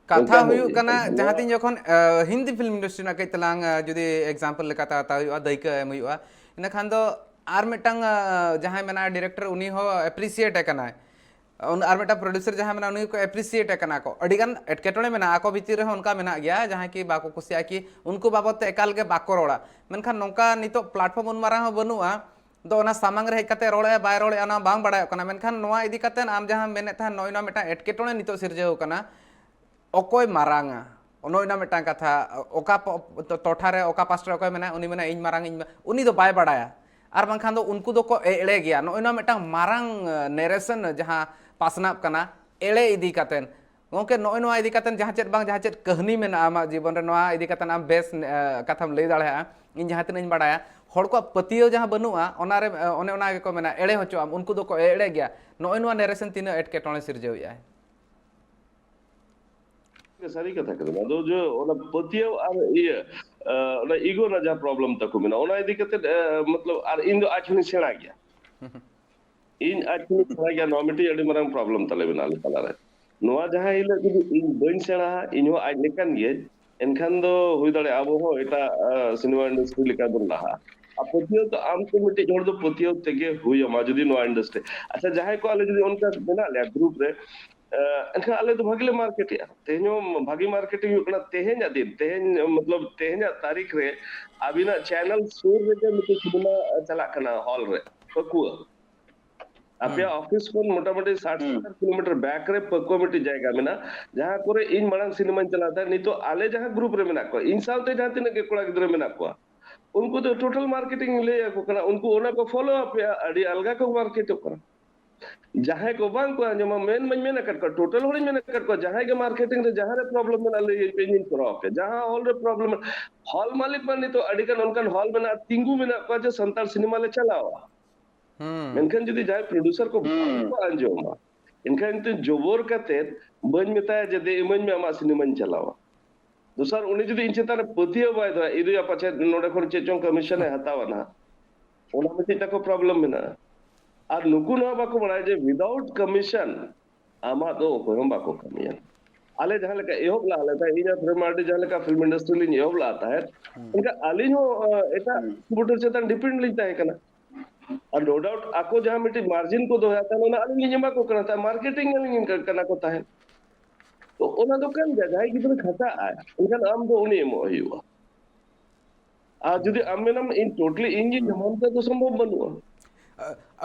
ᱠᱟᱛᱷᱟ ᱦᱩᱭᱩᱜ ᱠᱟᱱᱟ, ᱡᱟᱦᱟᱸ ᱛᱤᱱ ᱡᱚᱠᱷᱚᱱ ᱦᱤᱱᱫᱤ ᱯᱷᱤᱞᱢ ᱤᱱᱰᱟᱥᱴᱨᱤ ᱨᱮᱱᱟᱜ ᱠᱟᱹᱡ ᱛᱟᱞᱟᱝ ᱡᱩᱫᱤ ᱮᱠᱡᱟᱢᱯᱚᱞ ᱞᱮᱠᱟᱛᱮ ᱦᱟᱛᱟᱣ ᱦᱩᱭᱩᱜᱼᱟ, ᱫᱟᱹᱭᱠᱟᱹ ᱮᱢ ᱦᱩᱭᱩᱜᱼᱟ, ᱤᱱᱟᱹᱠᱷᱟᱱ ᱫᱚ ᱟᱨ ᱢᱤᱫᱴᱟᱝ ᱡᱟᱦᱟᱸᱭ ᱢᱮᱱᱟᱭ ᱰᱤᱨᱮᱠᱴᱚᱨ, ᱩᱱᱤ ᱦᱚᱸ ᱮᱯᱨᱤᱥᱤᱭᱮᱴ ᱮ ᱠᱟᱱᱟᱭ, ᱟᱨ ᱢᱤᱫᱴᱟᱝ ᱯᱨᱚᱰᱩᱥᱟᱨ ᱡᱟᱦᱟᱸᱭ ᱢᱮᱱᱟᱭ ᱩᱱᱤ ᱦᱚᱸᱠᱚ ᱮᱯᱨᱤᱥᱤᱭᱮᱴ ᱮ ᱠᱟᱱᱟ ᱠᱚ᱾ ᱟᱹᱰᱤᱜᱟᱱ ᱮᱴᱠᱮᱴᱚᱬᱮ ᱢᱮᱱᱟᱜᱼᱟ, ᱟᱠᱚ ᱵᱷᱤᱛᱤᱨ ᱨᱮᱦᱚᱸ ᱚᱱᱠᱟ ᱢᱮᱱᱟᱜ ᱜᱮᱭᱟ ᱡᱟᱦᱟᱸᱭ ᱠᱤ ᱵᱟᱠᱚ ᱠᱩᱥᱤᱭᱟᱜᱼᱟ, ᱠᱤ ᱩᱱᱠᱩ ᱵᱟᱵᱚᱫ ᱛᱮ ᱮᱠᱟᱞ ᱜᱮ ᱵᱟᱠᱚ ᱨᱚᱲᱟ᱾ ᱢᱮᱱᱠᱷᱟᱱ ᱱᱚᱝᱠᱟ ᱱᱤᱛᱚᱜ ᱯᱞᱟᱴᱯᱷᱚᱨᱢ ᱩᱱ ᱢᱟᱨᱟᱝ ᱦᱚᱸ ᱵᱟᱹᱱᱩᱜᱼᱟ, ᱫᱚ ᱚᱱᱟ ᱥᱟᱢᱟᱝ ᱨᱮ ᱦᱮᱡ ᱠᱟᱛᱮ ᱨᱚᱲᱮᱜᱼᱟ ᱵᱟᱭ ᱨᱚᱲᱮᱜᱼᱟ ᱚᱱᱟ ᱵᱟᱝ ᱵᱟᱲᱟᱭᱚᱜ ᱠᱟᱱᱟ᱾ ᱢᱮᱱᱠᱷᱟᱱ ᱱᱚᱣᱟ ᱤᱫᱤ ᱠᱟᱛᱮ ᱟᱢ ᱡᱟᱦᱟᱸ ᱢᱮᱱᱮᱫ ᱛᱟᱦᱮᱸᱫ, ᱱᱚᱜᱼᱚᱭ ᱱᱚᱣᱟ ᱢᱤᱫᱴᱟᱝ ᱮᱴᱠᱮᱴᱚᱬᱮ ᱱᱤᱛᱚᱜ ᱥᱤᱨᱡᱟᱹᱣ ᱠᱟᱱᱟ, ᱚᱠᱚᱭ ᱢᱟᱨᱟᱝᱟ? ᱱᱚᱜᱼᱚᱭ ᱱᱚᱣᱟ ᱢᱤᱫᱴᱟᱝ ᱠᱟᱛᱷᱟ, ᱚᱠᱟ ᱯᱚ-, ᱴᱚᱴᱷᱟ ᱨᱮ ᱚᱠᱟ ᱯᱟᱥᱴᱟ ᱨᱮ ᱚᱠᱚᱭ ᱢᱮᱱᱟᱭ, ᱩᱱᱤ ᱢᱮᱱᱟᱭ ᱤᱧ ᱢᱟᱨᱟᱝ, ᱤᱧ ᱢᱟ-, ᱩᱱᱤ ᱫᱚ ᱵᱟᱭ ᱵᱟᱲᱟᱭᱟ᱾ ᱟᱨ ᱵᱟᱝᱠᱷᱟᱱ ᱫᱚ ᱩᱱᱠᱩ ᱫᱚᱠᱚ ᱮᱲᱮ ᱜᱮᱭᱟ᱾ ᱱᱚᱜᱼᱚᱭ ᱱᱚᱣᱟ ᱢᱤᱫᱴᱟᱝ ᱢᱟᱨᱟᱝ ᱱᱮᱨᱮᱥᱚᱱ ᱡᱟᱦᱟᱸ ᱯᱟᱥᱱᱟᱜ ᱠᱟᱱᱟ ᱮᱲᱮ ᱤᱫᱤ ᱠᱟᱛᱮ, ᱜᱚᱢᱠᱮ, ᱱᱚᱜᱼᱚᱭ ᱱᱚᱣᱟ ᱤᱫᱤ ᱠᱟᱛᱮ ᱡᱟᱦᱟᱸ ᱪᱮᱫ ᱵᱟᱝ ᱡᱟᱦᱟᱸ ᱪᱮᱫ ᱠᱟᱹᱦᱱᱤ ᱢᱮᱱᱟᱜᱼᱟ ᱟᱢᱟᱜ ᱡᱤᱵᱚᱱ ᱨᱮ, ᱱᱚᱣᱟ ᱤᱫᱤ ᱠᱟᱛᱮ ᱟᱢ ᱵᱮᱥ ᱠᱟᱛᱷᱟᱢ ᱞᱟᱹᱭ ᱫᱟᱲᱮᱭᱟᱜᱼᱟ᱾ ᱤᱧ ᱡᱟᱦᱟᱸ ᱛᱤᱱᱟᱹᱜ ᱤᱧ ᱵᱟᱲᱟᱭᱟ, ᱦᱚᱲ ᱠᱚᱣᱟᱜ ᱯᱟᱹᱛᱭᱟᱹᱣ ᱡᱟᱦᱟᱸ ᱵᱟᱹᱱᱩᱜᱼᱟ, ᱚᱱᱟᱨᱮ ᱚᱱᱮ ᱚᱱᱟ ᱜᱮᱠᱚ ᱢᱮᱱᱟ, ᱮᱲᱮ ᱦᱚᱪᱚᱜ ᱟᱢ, ᱩᱱᱠᱩ ᱫᱚᱠᱚ ᱮᱲᱮ ᱜᱮᱭᱟ᱾ ᱱᱚᱜᱼᱚᱭ ᱱᱚᱣᱟ ᱱᱮᱨᱮᱥᱚᱱ ᱛᱤᱱᱟᱹᱜ ᱮᱴᱠᱮᱴᱚᱬᱮ ᱥᱤᱨᱡᱟᱹᱣᱮᱫᱼᱟᱭ᱾ ᱥᱟᱹᱨᱤ ᱠᱟᱛᱷᱟ ᱠᱟᱱᱟ᱾ ᱟᱫᱚ ᱡᱮ ᱚᱱᱟ ᱯᱟᱹᱛᱭᱟᱹᱣ ᱟᱨ ᱤᱭᱟᱹ ᱚᱱᱟ ᱤᱜᱳ ᱨᱮᱱᱟᱜ ᱡᱟᱦᱟᱸ ᱯᱨᱚᱵᱞᱮᱢ ᱛᱟᱠᱚ ᱢᱮᱱᱟᱜᱼᱟ, ᱚᱱᱟ ᱤᱫᱤ ᱠᱟᱛᱮ ᱢᱚᱛᱞᱚᱵ ᱟᱨ ᱤᱧ ᱫᱚ ᱟᱡ ᱠᱷᱚᱱᱤᱧ ᱥᱮᱬᱟ ᱜᱮᱭᱟ᱾ ᱤᱧ ᱟᱡ ᱠᱷᱚᱱᱤᱧ ᱥᱮᱬᱟ ᱜᱮᱭᱟ, ᱱᱚᱣᱟ ᱢᱤᱫᱴᱤᱡ ᱟᱹᱰᱤ ᱢᱟᱨᱟᱝ ᱯᱨᱚᱵᱞᱮᱢ ᱛᱟᱞᱮ ᱢᱮᱱᱟᱜᱼᱟ ᱟᱞᱮ ᱛᱟᱞᱟᱨᱮ᱾ ᱱᱚᱣᱟ ᱡᱟᱦᱟᱸ ᱦᱤᱞᱳᱜ ᱡᱩᱫᱤ ᱤᱧ ᱵᱟᱹᱧ ᱥᱮᱬᱟᱦᱟ, ᱤᱧ ᱦᱚᱸ ᱟᱡ ᱞᱮᱠᱟᱱ ᱜᱤᱭᱟᱹᱧ, ᱮᱱᱠᱷᱟᱱ ᱫᱚ ᱦᱩᱭ ᱫᱟᱲᱮᱭᱟᱜᱼᱟ ᱟᱵᱚ ᱦᱚᱸ ᱮᱴᱟᱜ ᱥᱤᱱᱮᱢᱟ ᱤᱱᱰᱟᱥᱴᱨᱤ ᱞᱮᱠᱟ ᱵᱚᱱ ᱞᱟᱦᱟᱜᱼᱟ᱾ ᱟᱨ ᱯᱟᱹᱛᱭᱟᱹᱣ ᱫᱚ ᱟᱢ ᱛᱚ ᱢᱤᱫᱴᱤᱡ ᱦᱚᱲ ᱫᱚ ᱯᱟᱹᱛᱭᱟᱹᱣ ᱛᱮᱜᱮ ᱦᱩᱭ ᱟᱢᱟ ᱡᱩᱫᱤ ᱱᱚᱣᱟ ᱤᱱᱰᱟᱥᱴᱨᱤ᱾ ᱟᱪᱪᱷᱟ, ᱡᱟᱦᱟᱸᱭ ᱠᱚ ᱟᱞᱮ ᱡᱩᱫᱤ ᱚᱱᱠᱟ ᱢᱮᱱᱟᱜ ᱞᱮᱭᱟ ᱜᱨᱩᱯ ᱨᱮ, ᱮᱱᱠᱷᱟᱱ ᱟᱞᱮ ᱫᱚ ᱵᱷᱟᱜᱤ ᱞᱮ ᱢᱟᱨᱠᱮᱴᱮᱜᱼᱟ᱾ ᱛᱮᱦᱮᱧ ᱦᱚᱸ ᱵᱷᱟᱜᱤ ᱢᱟᱨᱠᱮᱴᱤᱝ ᱦᱩᱭᱩᱜ ᱠᱟᱱᱟ᱾ ᱛᱮᱦᱮᱧᱟᱜ ᱫᱤᱱ, ᱛᱮᱦᱮᱧ ᱢᱚᱛᱞᱚᱵ ᱛᱮᱦᱮᱧᱟᱜ ᱛᱟᱹᱨᱤᱠᱷ ᱨᱮ ᱟᱹᱵᱤᱱᱟᱜ ᱪᱮᱱᱮᱞ ᱥᱩᱨ ᱨᱮᱜᱮ ᱢᱤᱫᱴᱮᱱ ᱥᱤᱱᱮᱢᱟ ᱪᱟᱞᱟᱜ ᱠᱟᱱᱟ ᱦᱚᱞ ᱨᱮ, ᱯᱟᱹᱠᱩᱣᱟᱹ᱾ ᱟᱯᱮᱭᱟᱜ ᱚᱯᱷᱤᱥ ᱠᱷᱚᱱ ᱢᱚᱴᱟᱢᱩᱴᱤ ᱥᱟᱴ ᱥᱚᱛᱛᱚᱨ ᱠᱤᱞᱳᱢᱤᱴᱟᱨ ᱵᱮᱠ ᱨᱮ ᱯᱟᱹᱠᱩᱣᱟᱹ ᱢᱤᱫᱴᱮᱡ ᱡᱟᱭᱜᱟ ᱢᱮᱱᱟᱜᱼᱟ, ᱡᱟᱦᱟᱸ ᱠᱚᱨᱮ ᱤᱧ ᱢᱟᱲᱟᱝ ᱥᱤᱱᱮᱢᱟᱧ ᱪᱟᱞᱟᱣ ᱛᱟᱦᱮᱸᱫ᱾ ᱱᱤᱛᱚᱜ ᱟᱞᱮ ᱡᱟᱦᱟᱸ ᱜᱨᱩᱯ ᱨᱮ ᱢᱮᱱᱟᱜ ᱠᱚᱣᱟ, ᱤᱧ ᱥᱟᱶᱛᱮ ᱡᱟᱦᱟᱸ ᱛᱤᱱᱟᱹᱜ ᱜᱮ ᱠᱚᱲᱟ ᱜᱤᱫᱽᱨᱟᱹ ᱢᱮᱱᱟᱜ ᱠᱚᱣᱟ, ᱩᱱᱠᱩ ᱫᱚ ᱴᱳᱴᱟᱞ ᱢᱟᱨᱠᱮᱴᱤᱝ ᱤᱧ ᱞᱟᱹᱭ ᱟᱠᱚ ᱠᱟᱱᱟ, ᱩᱱᱠᱩ ᱚᱱᱟ ᱠᱚ ᱯᱷᱚᱞᱳ ᱟᱯᱮᱭᱟ, ᱟᱹᱰᱤ ᱟᱞᱜᱟ ᱠᱚ ᱢᱟᱨᱠᱮᱴᱚᱜ ᱠᱟᱱᱟ᱾ ᱡᱟᱦᱟᱸᱭ ᱠᱚ ᱵᱟᱝ ᱠᱚ ᱟᱸᱡᱚᱢᱟ, ᱢᱮᱱ ᱢᱟᱧ ᱢᱮᱱ ᱟᱠᱟᱫ ᱠᱚᱣᱟ, ᱴᱳᱴᱟᱞ ᱦᱚᱲᱤᱧ ᱢᱮᱱ ᱟᱠᱟᱫ ᱠᱚᱣᱟ, ᱡᱟᱦᱟᱸᱭ ᱜᱮ ᱢᱟᱨᱠᱮᱴᱤᱝ ᱨᱮ ᱡᱟᱦᱟᱸ ᱨᱮ ᱯᱨᱚᱵᱞᱮᱢ ᱢᱮᱱᱟᱜᱼᱟ, ᱞᱟᱹᱭ ᱟᱹᱧ ᱯᱮ, ᱤᱧᱤᱧ ᱠᱚᱨᱟᱣ ᱟᱯᱮᱭᱟ᱾ ᱡᱟᱦᱟᱸ ᱦᱚᱞ ᱨᱮ ᱯᱨᱚᱵᱞᱮᱢ ᱢᱮᱱᱟᱜᱼᱟ, ᱦᱚᱞ ᱢᱟᱹᱞᱤᱠ ᱢᱟ ᱱᱤᱛᱚᱜ ᱟᱹᱰᱤ ᱜᱟᱱ ᱚᱱᱠᱟᱱ ᱦᱚᱞ ᱢᱮᱱᱟᱜᱼᱟ, ᱛᱤᱸᱜᱩ ᱢᱮᱱᱟᱜ ᱠᱚᱣᱟ ᱡᱮ ᱥᱟᱱᱛᱟᱲ ᱥᱤᱱᱮᱢᱟ ᱞᱮ ᱪᱟᱞᱟᱣᱟ᱾ ᱢᱮᱱᱠᱷᱟᱱ ᱡᱩᱫᱤ ᱡᱟᱦᱟᱸᱭ ᱯᱨᱚᱰᱩᱥᱟᱨ ᱠᱚ ᱵᱟᱝ ᱠᱚ ᱟᱸᱡᱚᱢᱟ, ᱮᱱᱠᱷᱟᱱ ᱠᱤᱱᱛᱩ ᱡᱚᱵᱚᱨ ᱠᱟᱛᱮᱫ ᱵᱟᱹᱧ ᱢᱮᱛᱟᱭᱟ ᱡᱮ, "ᱫᱮ, ᱤᱢᱟᱹᱧ ᱢᱮ, ᱟᱢᱟᱜ ᱥᱤᱱᱮᱢᱟᱧ ᱪᱟᱞᱟᱣᱟ᱾" ᱫᱚᱥᱟᱨ, ᱩᱱᱤ ᱡᱩᱫᱤ ᱤᱧ ᱪᱮᱛᱟᱱ ᱨᱮ ᱯᱟᱹᱛᱭᱟᱹᱣ ᱵᱟᱭ ᱫᱚᱦᱚᱭᱟ, ᱤᱫᱤᱭᱟ ᱯᱟᱪᱮᱫ ᱱᱚᱰᱮ ᱠᱷᱚᱱ ᱪᱮᱫ ᱪᱚᱝ ᱠᱚᱢᱤᱥᱚᱱ ᱮ ᱦᱟᱛᱟᱣᱟ ᱱᱟᱦᱟᱜ, ᱚᱱᱟ ᱢᱤᱫᱴᱤᱡ ᱛᱟᱠᱚ ᱯᱨᱚᱵᱞᱮᱢ ᱢᱮᱱᱟᱜᱼᱟ᱾ ᱟᱨ ᱱᱩᱠᱩ ᱱᱚᱣᱟ ᱵᱟᱠᱚ ᱵᱟᱲᱟᱭᱟ ᱡᱮ ᱣᱤᱫᱟᱣᱩᱴ ᱠᱚᱢᱤᱥᱚᱱ ᱟᱢᱟᱜ ᱫᱚ ᱚᱠᱚᱭ ᱦᱚᱸ ᱵᱟᱠᱚ ᱠᱟᱹᱢᱤᱭᱟ᱾ ᱟᱞᱮ ᱡᱟᱦᱟᱸ ᱞᱮᱠᱟ ᱮᱦᱚᱵ ᱞᱟᱜᱼᱟ ᱞᱮ ᱛᱟᱦᱮᱸᱫ, ᱤᱧ ᱟᱨ ᱯᱨᱮᱢ ᱢᱟᱨᱰᱤ ᱡᱟᱦᱟᱸ ᱞᱮᱠᱟ ᱯᱷᱤᱞᱢ ᱤᱱᱰᱟᱥᱴᱨᱤ ᱞᱤᱧ ᱮᱦᱚᱵ ᱞᱟᱜᱼᱟ ᱛᱟᱦᱮᱸᱫ, ᱮᱱᱠᱷᱟᱱ ᱟᱹᱞᱤᱧ ᱦᱚᱸ ᱮᱴᱟᱜ ᱰᱤᱥᱴᱨᱤᱵᱤᱭᱩᱴᱟᱨ ᱪᱮᱛᱟᱱ ᱰᱤᱯᱮᱱᱰ ᱞᱤᱧ ᱛᱟᱦᱮᱸ ᱠᱟᱱᱟ᱾ ᱟᱨ ᱱᱳ ᱰᱟᱣᱩᱴ ᱟᱠᱚ ᱡᱟᱦᱟᱸ ᱢᱤᱫᱴᱤᱡ ᱢᱟᱨᱡᱤᱱ ᱠᱚ ᱫᱚᱦᱚᱭᱟ, ᱛᱟᱦᱞᱮ ᱚᱱᱟ ᱟᱹᱞᱤᱧ ᱞᱤᱧ ᱮᱢᱟ ᱠᱚ ᱠᱟᱱᱟ ᱛᱟᱦᱮᱸᱫ, ᱢᱟᱨᱠᱮᱴᱤᱝ ᱟᱹᱞᱤᱧ ᱠᱟᱱᱟ ᱠᱚ ᱛᱟᱦᱮᱸᱫ᱾ ᱛᱚ ᱚᱱᱟ ᱫᱚ ᱠᱟᱱ ᱜᱮᱭᱟ, ᱡᱟᱦᱟᱸᱭ ᱜᱤᱫᱽᱨᱟᱹ ᱠᱷᱟᱴᱟᱜ ᱟᱭ, ᱮᱱᱠᱷᱟᱱ ᱟᱢ ᱫᱚ ᱩᱱᱤ ᱮᱢᱚᱜ ᱦᱩᱭᱩᱜᱼᱟ᱾ ᱟᱨ ᱡᱩᱫᱤ ᱟᱢ ᱢᱮᱱᱟᱢ ᱤᱧ ᱴᱳᱴᱟᱞᱤ ᱤᱧ ᱜᱤᱧ ᱡᱚᱢᱟ, ᱚᱱᱠᱟ ᱫᱚ ᱥᱚᱢᱵᱷᱚᱵ ᱵᱟᱹᱱᱩᱜᱼᱟ᱾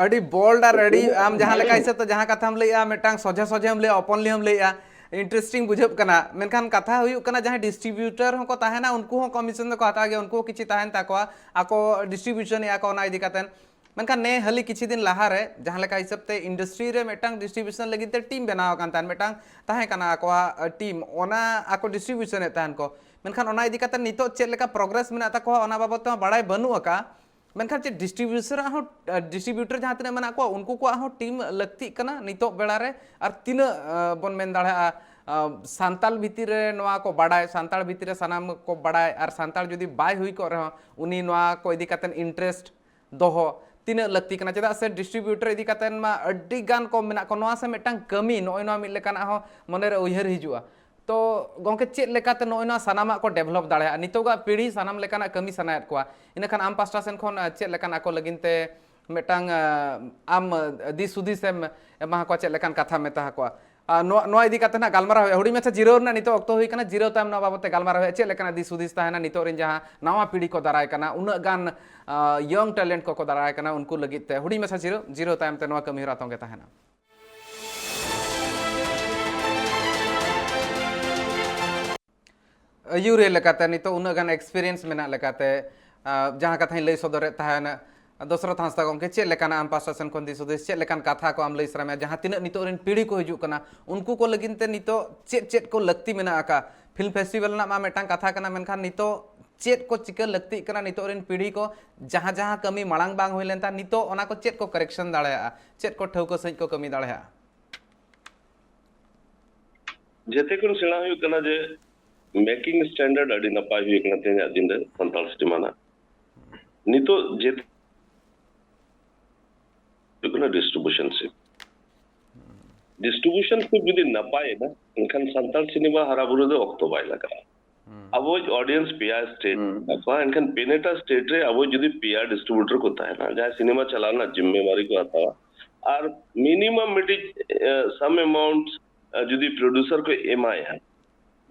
ᱟᱹᱰᱤ ᱵᱳᱞᱰ ᱟᱨ ᱟᱹᱰᱤ, ᱟᱢ ᱡᱟᱦᱟᱸ ᱞᱮᱠᱟ ᱦᱤᱥᱟᱹᱵ ᱛᱮ ᱡᱟᱦᱟᱸ ᱠᱟᱛᱷᱟᱢ ᱞᱟᱹᱭᱮᱜᱼᱟ, ᱢᱤᱫᱴᱟᱝ ᱥᱚᱡᱷᱮ ᱥᱚᱡᱷᱮᱢ ᱞᱟᱹᱭᱟ, ᱳᱯᱮᱱᱞᱤ ᱦᱚᱸᱢ ᱞᱟᱹᱭᱮᱜᱼᱟ, ᱤᱱᱴᱟᱨᱮᱥᱴᱤᱝ ᱵᱩᱡᱷᱟᱹᱜ ᱠᱟᱱᱟ᱾ ᱢᱮᱱᱠᱷᱟᱱ ᱠᱟᱛᱷᱟ ᱦᱩᱭᱩᱜ ᱠᱟᱱᱟ, ᱡᱟᱦᱟᱸᱭ ᱰᱤᱥᱴᱨᱤᱵᱤᱭᱩᱴᱟᱨ ᱦᱚᱸᱠᱚ ᱛᱟᱦᱮᱱᱟ, ᱩᱱᱠᱩ ᱦᱚᱸ ᱠᱚᱢᱤᱥᱚᱱ ᱫᱚᱠᱚ ᱦᱟᱛᱟᱣ ᱜᱮᱭᱟ, ᱩᱱᱠᱩ ᱦᱚᱸ ᱠᱤᱪᱷᱩ ᱛᱟᱦᱮᱱ ᱛᱟᱠᱚᱣᱟ, ᱟᱠᱚ ᱰᱤᱥᱴᱨᱤᱵᱤᱭᱩᱥᱚᱱ ᱮᱜᱼᱟ ᱠᱚ, ᱚᱱᱟ ᱤᱫᱤ ᱠᱟᱛᱮ᱾ ᱢᱮᱱᱠᱷᱟᱱ ᱱᱮ ᱦᱟᱹᱞᱤ ᱠᱤᱪᱷᱩ ᱫᱤᱱ ᱞᱟᱦᱟᱨᱮ ᱡᱟᱦᱟᱸ ᱞᱮᱠᱟ ᱦᱤᱥᱟᱹᱵ ᱛᱮ ᱤᱱᱰᱟᱥᱴᱨᱤ ᱨᱮ ᱢᱤᱫᱴᱟᱝ ᱰᱤᱥᱴᱨᱤᱵᱤᱭᱩᱥᱚᱱ ᱞᱟᱹᱜᱤᱫ ᱛᱮ ᱴᱤᱢ ᱵᱮᱱᱟᱣ ᱟᱠᱟᱱ ᱛᱟᱦᱮᱸᱫ, ᱢᱤᱫᱴᱟᱝ ᱛᱟᱦᱮᱸ ᱠᱟᱱᱟ ᱟᱠᱚᱣᱟᱜ ᱴᱤᱢ, ᱚᱱᱟ ᱟᱠᱚ ᱰᱤᱥᱴᱨᱤᱵᱤᱭᱩᱥᱚᱱ ᱮᱫ ᱛᱟᱦᱮᱸᱱ ᱠᱚ᱾ ᱢᱮᱱᱠᱷᱟᱱ ᱚᱱᱟ ᱤᱫᱤ ᱠᱟᱛᱮ ᱱᱤᱛᱚᱜ ᱪᱮᱫ ᱞᱮᱠᱟ ᱯᱨᱚᱜᱨᱮᱥ ᱢᱮᱱᱟᱜ ᱛᱟᱠᱚᱣᱟ, ᱚᱱᱟ ᱵᱟᱵᱚᱫ ᱛᱮᱢᱟ ᱵᱟᱲᱟᱭ ᱵᱟᱹᱱᱩᱜ ᱟᱠᱟᱫᱼᱟ᱾ ᱢᱮᱱᱠᱷᱟᱱ ᱪᱮᱫ ᱰᱤᱥᱴᱨᱤᱵᱤᱭᱩᱴᱚᱨᱟᱜ ᱦᱚᱸ, ᱰᱤᱥᱴᱨᱤᱵᱤᱭᱩᱴᱚᱨ ᱡᱟᱦᱟᱸ ᱛᱤᱱᱟᱹᱜ ᱢᱮᱱᱟᱜ ᱠᱚᱣᱟ, ᱩᱱᱠᱩ ᱠᱚᱣᱟᱜ ᱦᱚᱸ ᱴᱤᱢ ᱞᱟᱹᱠᱛᱤᱜ ᱠᱟᱱᱟ ᱱᱤᱛᱚᱜ ᱵᱮᱲᱟ ᱨᱮ᱾ ᱟᱨ ᱛᱤᱱᱟᱹᱜ ᱵᱚᱱ ᱢᱮᱱ ᱫᱟᱲᱮᱭᱟᱜᱼᱟ, ᱥᱟᱱᱛᱟᱲ ᱵᱷᱤᱛᱤᱨ ᱨᱮ ᱱᱚᱣᱟ ᱠᱚ ᱵᱟᱲᱟᱭ, ᱥᱟᱱᱛᱟᱲ ᱵᱷᱤᱛᱤᱨ ᱨᱮ ᱥᱟᱱᱟᱢ ᱠᱚ ᱵᱟᱲᱟᱭ, ᱟᱨ ᱥᱟᱱᱛᱟᱲ ᱡᱩᱫᱤ ᱵᱟᱭ ᱦᱩᱭ ᱠᱚᱜ ᱨᱮᱦᱚᱸ ᱩᱱᱤ ᱱᱚᱣᱟ ᱠᱚ ᱤᱫᱤ ᱠᱟᱛᱮ ᱤᱱᱴᱟᱨᱮᱥᱴ ᱫᱚᱦᱚ ᱛᱤᱱᱟᱹᱜ ᱞᱟᱹᱠᱛᱤ ᱠᱟᱱᱟ? ᱪᱮᱫᱟᱜ ᱥᱮ ᱰᱤᱥᱴᱨᱤᱵᱤᱭᱩᱴᱚᱨ ᱤᱫᱤ ᱠᱟᱛᱮ ᱢᱟ ᱟᱹᱰᱤ ᱜᱟᱱ ᱠᱚ ᱢᱮᱱᱟᱜ ᱠᱚ, ᱱᱚᱣᱟ ᱥᱮ ᱢᱤᱫᱴᱟᱝ ᱠᱟᱹᱢᱤ, ᱱᱚᱜᱼᱚᱭ ᱱᱚᱣᱟ ᱢᱤᱫ ᱞᱮᱠᱟᱱᱟᱜ ᱦᱚᱸ ᱢᱚᱱᱮᱨᱮ ᱩᱭᱦᱟᱹᱨ ᱦᱤᱡᱩᱜᱼᱟ᱾ ᱛᱚ ᱜᱚᱢᱠᱮ, ᱪᱮᱫ ᱞᱮᱠᱟᱛᱮ ᱱᱚᱜᱼᱚᱭ ᱱᱚᱣᱟ ᱥᱟᱱᱟᱢᱟᱜ ᱠᱚ ᱰᱮᱵᱷᱞᱚᱯ ᱫᱟᱲᱮᱭᱟᱜᱼᱟ? ᱱᱤᱛᱚᱜᱟᱜ ᱯᱤᱲᱦᱤ ᱥᱟᱱᱟᱢ ᱞᱮᱠᱟᱱᱟᱜ ᱠᱟᱹᱢᱤ ᱥᱟᱱᱟᱭᱮᱫ ᱠᱚᱣᱟ, ᱤᱱᱟᱹᱠᱷᱟᱱ ᱟᱢ ᱯᱟᱥᱴᱟ ᱥᱮᱱ ᱠᱷᱚᱱ ᱪᱮᱫ ᱞᱮᱠᱟᱱ ᱟᱠᱚ ᱞᱟᱹᱜᱤᱫ ᱛᱮ ᱢᱤᱫᱴᱟᱝ ᱟᱢ ᱫᱤᱥ ᱦᱩᱫᱤᱥ ᱮᱢ ᱮᱢᱟ ᱠᱚᱣᱟ, ᱪᱮᱫ ᱞᱮᱠᱟᱱ ᱠᱟᱛᱷᱟᱢ ᱢᱮᱛᱟ ᱠᱚᱣᱟ? ᱱᱚᱣᱟ ᱤᱫᱤ ᱠᱟᱛᱮ ᱱᱟᱜ ᱜᱟᱞᱢᱟᱨᱟᱣ ᱦᱩᱭᱩᱜᱼᱟ᱾ ᱦᱩᱰᱤᱧ ᱢᱟᱪᱷᱟ ᱡᱤᱨᱟᱹᱣ ᱨᱮᱱᱟᱜ ᱱᱤᱛᱚᱜ ᱚᱠᱛᱚ ᱦᱩᱭ ᱠᱟᱱᱟ᱾ ᱡᱤᱨᱟᱹᱣ ᱛᱟᱭᱚᱢ ᱱᱚᱣᱟ ᱵᱟᱵᱚᱛ ᱛᱮ ᱜᱟᱞᱢᱟᱨᱟᱣ ᱦᱩᱭᱩᱜᱼᱟ, ᱪᱮᱫ ᱞᱮᱠᱟᱱᱟᱜ ᱫᱤᱥ ᱦᱩᱫᱤᱥ ᱛᱟᱦᱮᱱᱟ ᱱᱤᱛᱚᱜ ᱨᱮᱱ ᱡᱟᱦᱟᱸ ᱱᱟᱣᱟ ᱯᱤᱲᱦᱤ ᱠᱚ ᱫᱟᱨᱟᱭ ᱠᱟᱱᱟ, ᱩᱱᱟᱹᱜ ᱜᱟᱱ ᱭᱚᱝ ᱴᱮᱞᱮᱱᱴ ᱠᱚᱠᱚ ᱫᱟᱨᱟᱭ ᱠᱟᱱᱟ, ᱩᱱᱠᱩ ᱞᱟᱹᱜᱤᱫ ᱛᱮ᱾ ᱦᱩᱰᱤᱧ ᱢᱟᱪᱷᱟ ᱡᱤᱨᱟᱹᱣ, ᱡᱤᱨᱟᱹᱣ ᱛᱟᱭᱚᱢ ᱛᱮ ᱱᱚᱣᱟ ᱠᱟᱹᱢᱤ ᱦᱚᱨᱟ ᱛᱚᱸᱜᱮ ᱛᱟᱦᱮᱱᱟ᱾ ᱟᱹᱭᱩᱨᱤᱭᱟᱹ ᱞᱮᱠᱟᱛᱮ ᱱᱤᱛᱚᱜ ᱩᱱᱟᱹᱜ ᱜᱟᱱ ᱮᱠᱥᱯᱤᱨᱤᱭᱮᱱᱥ ᱢᱮᱱᱟᱜ ᱞᱮᱠᱟᱛᱮ, ᱡᱟᱦᱟᱸ ᱠᱟᱛᱷᱟᱧ ᱞᱟᱹᱭ ᱥᱚᱫᱚᱨᱮᱫ ᱛᱟᱦᱮᱱ, ᱫᱚᱥᱨᱚᱛᱷ ᱦᱟᱸᱥᱫᱟ ᱜᱚᱢᱠᱮ, ᱪᱮᱫ ᱞᱮᱠᱟᱱᱟᱜ ᱟᱢ ᱯᱟᱥᱴᱟ ᱥᱮᱱ ᱠᱷᱚᱱ ᱫᱤᱥ ᱦᱩᱫᱤᱥ, ᱪᱮᱫ ᱞᱮᱠᱟᱱ ᱠᱟᱛᱷᱟ ᱠᱚ ᱟᱢ ᱞᱟᱹᱭ ᱥᱟᱱᱟᱢᱮᱭᱟ, ᱡᱟᱦᱟᱸ ᱛᱤᱱᱟᱹᱜ ᱱᱤᱛᱚᱜ ᱨᱮᱱ ᱯᱤᱲᱦᱤ ᱠᱚ ᱦᱤᱡᱩᱜ ᱠᱟᱱᱟ, ᱩᱱᱠᱩ ᱠᱚ ᱞᱟᱹᱜᱤᱫ ᱛᱮ ᱱᱤᱛᱚᱜ ᱪᱮᱫ ᱪᱮᱫ ᱠᱚ ᱞᱟᱹᱠᱛᱤ ᱢᱮᱱᱟᱜ ᱟᱠᱟᱫ? ᱯᱷᱤᱞᱢ ᱯᱷᱮᱥᱴᱤᱵᱷᱮᱞ ᱨᱮᱱᱟᱜ ᱢᱟ ᱢᱤᱫᱴᱟᱝ ᱠᱟᱛᱷᱟ ᱠᱟᱱᱟ, ᱢᱮᱱᱠᱷᱟᱱ ᱱᱤᱛᱚᱜ ᱪᱮᱫ ᱠᱚ ᱪᱤᱠᱟᱹ ᱞᱟᱹᱠᱛᱤᱜ ᱠᱟᱱᱟ ᱱᱤᱛᱚᱜ ᱨᱮᱱ ᱯᱤᱲᱦᱤ ᱠᱚ, ᱡᱟᱦᱟᱸ ᱡᱟᱦᱟᱸ ᱠᱟᱹᱢᱤ ᱢᱟᱲᱟᱝ ᱵᱟᱝ ᱦᱩᱭ ᱞᱮᱱ ᱛᱟᱦᱮᱸᱫ, ᱱᱤᱛᱚᱜ ᱚᱱᱟ ᱠᱚ ᱪᱮᱫ ᱠᱚ ᱠᱟᱨᱮᱠᱥᱚᱱ ᱫᱟᱲᱮᱭᱟᱜᱼᱟ, ᱪᱮᱫ ᱠᱚ ᱴᱷᱟᱹᱣᱠᱟᱹ ᱥᱟᱺᱦᱤᱡ ᱠᱚ ᱠᱟᱹᱢᱤ ᱫᱟᱲᱮᱭᱟᱜᱼᱟ? ᱡᱮᱛᱮ ᱠᱷᱚᱱ ᱥᱮᱬᱟ ᱦᱩᱭᱩᱜ ᱠᱟᱱᱟ ᱡᱮ ᱢᱮᱠᱤᱝ ᱥᱴᱮᱱᱰᱟᱨᱰ ᱟᱹᱰᱤ ᱱᱟᱯᱟᱭ ᱦᱩᱭ ᱠᱟᱱᱟ ᱛᱮᱦᱮᱧᱟᱜ ᱫᱤᱱ ᱨᱮ ᱥᱟᱱᱛᱟᱲ ᱥᱤᱱᱮᱢᱟ ᱨᱮᱱᱟᱜ᱾ ᱱᱤᱛᱚᱜ ᱡᱮ ᱦᱩᱭᱩᱜ ᱠᱟᱱᱟ ᱰᱤᱥᱴᱨᱤᱵᱤᱭᱩᱥᱚᱱ ᱥᱤᱯ᱾ ᱰᱤᱥᱴᱨᱤᱵᱤᱭᱩᱥᱚᱱ ᱥᱤᱯ ᱡᱩᱫᱤ ᱱᱟᱯᱟᱭᱮᱱᱟ, ᱮᱱᱠᱷᱟᱱ ᱥᱟᱱᱛᱟᱲ ᱥᱤᱱᱮᱢᱟ ᱦᱟᱨᱟ ᱵᱩᱨᱩ ᱫᱚ ᱚᱠᱛᱚ ᱵᱟᱭ ᱞᱟᱜᱟᱜᱼᱟ᱾ ᱟᱵᱚᱭᱤᱡ ᱚᱰᱤᱭᱮᱱᱥ ᱯᱮᱭᱟ ᱥᱴᱮᱴ ᱦᱩᱸ᱾ ᱢᱮᱱᱟᱜ ᱠᱚᱣᱟ, ᱮᱱᱠᱷᱟᱱ ᱯᱮᱱᱮᱴᱟ ᱥᱴᱮᱴ ᱨᱮ ᱟᱵᱚ ᱡᱩᱫᱤ ᱯᱮᱭᱟ ᱰᱤᱥᱴᱨᱤᱵᱤᱭᱩᱴᱚᱨ ᱠᱚ ᱛᱟᱦᱮᱱᱟ, ᱡᱟᱦᱟᱸᱭ ᱥᱤᱱᱮᱢᱟ ᱪᱟᱞᱟᱣ ᱨᱮᱱᱟᱜ ᱡᱤᱢᱢᱮᱣᱟᱨᱤ ᱠᱚ ᱦᱟᱛᱟᱣᱟ, ᱟᱨ ᱢᱤᱱᱤᱢᱟᱢ ᱢᱤᱫᱴᱤᱡ ᱥᱟᱢ ᱮᱢᱟᱣᱩᱱᱴ ᱡᱩᱫᱤ ᱯᱨᱚᱰᱩᱥᱟᱨ ᱠᱚ ᱮᱢᱟᱭᱟ,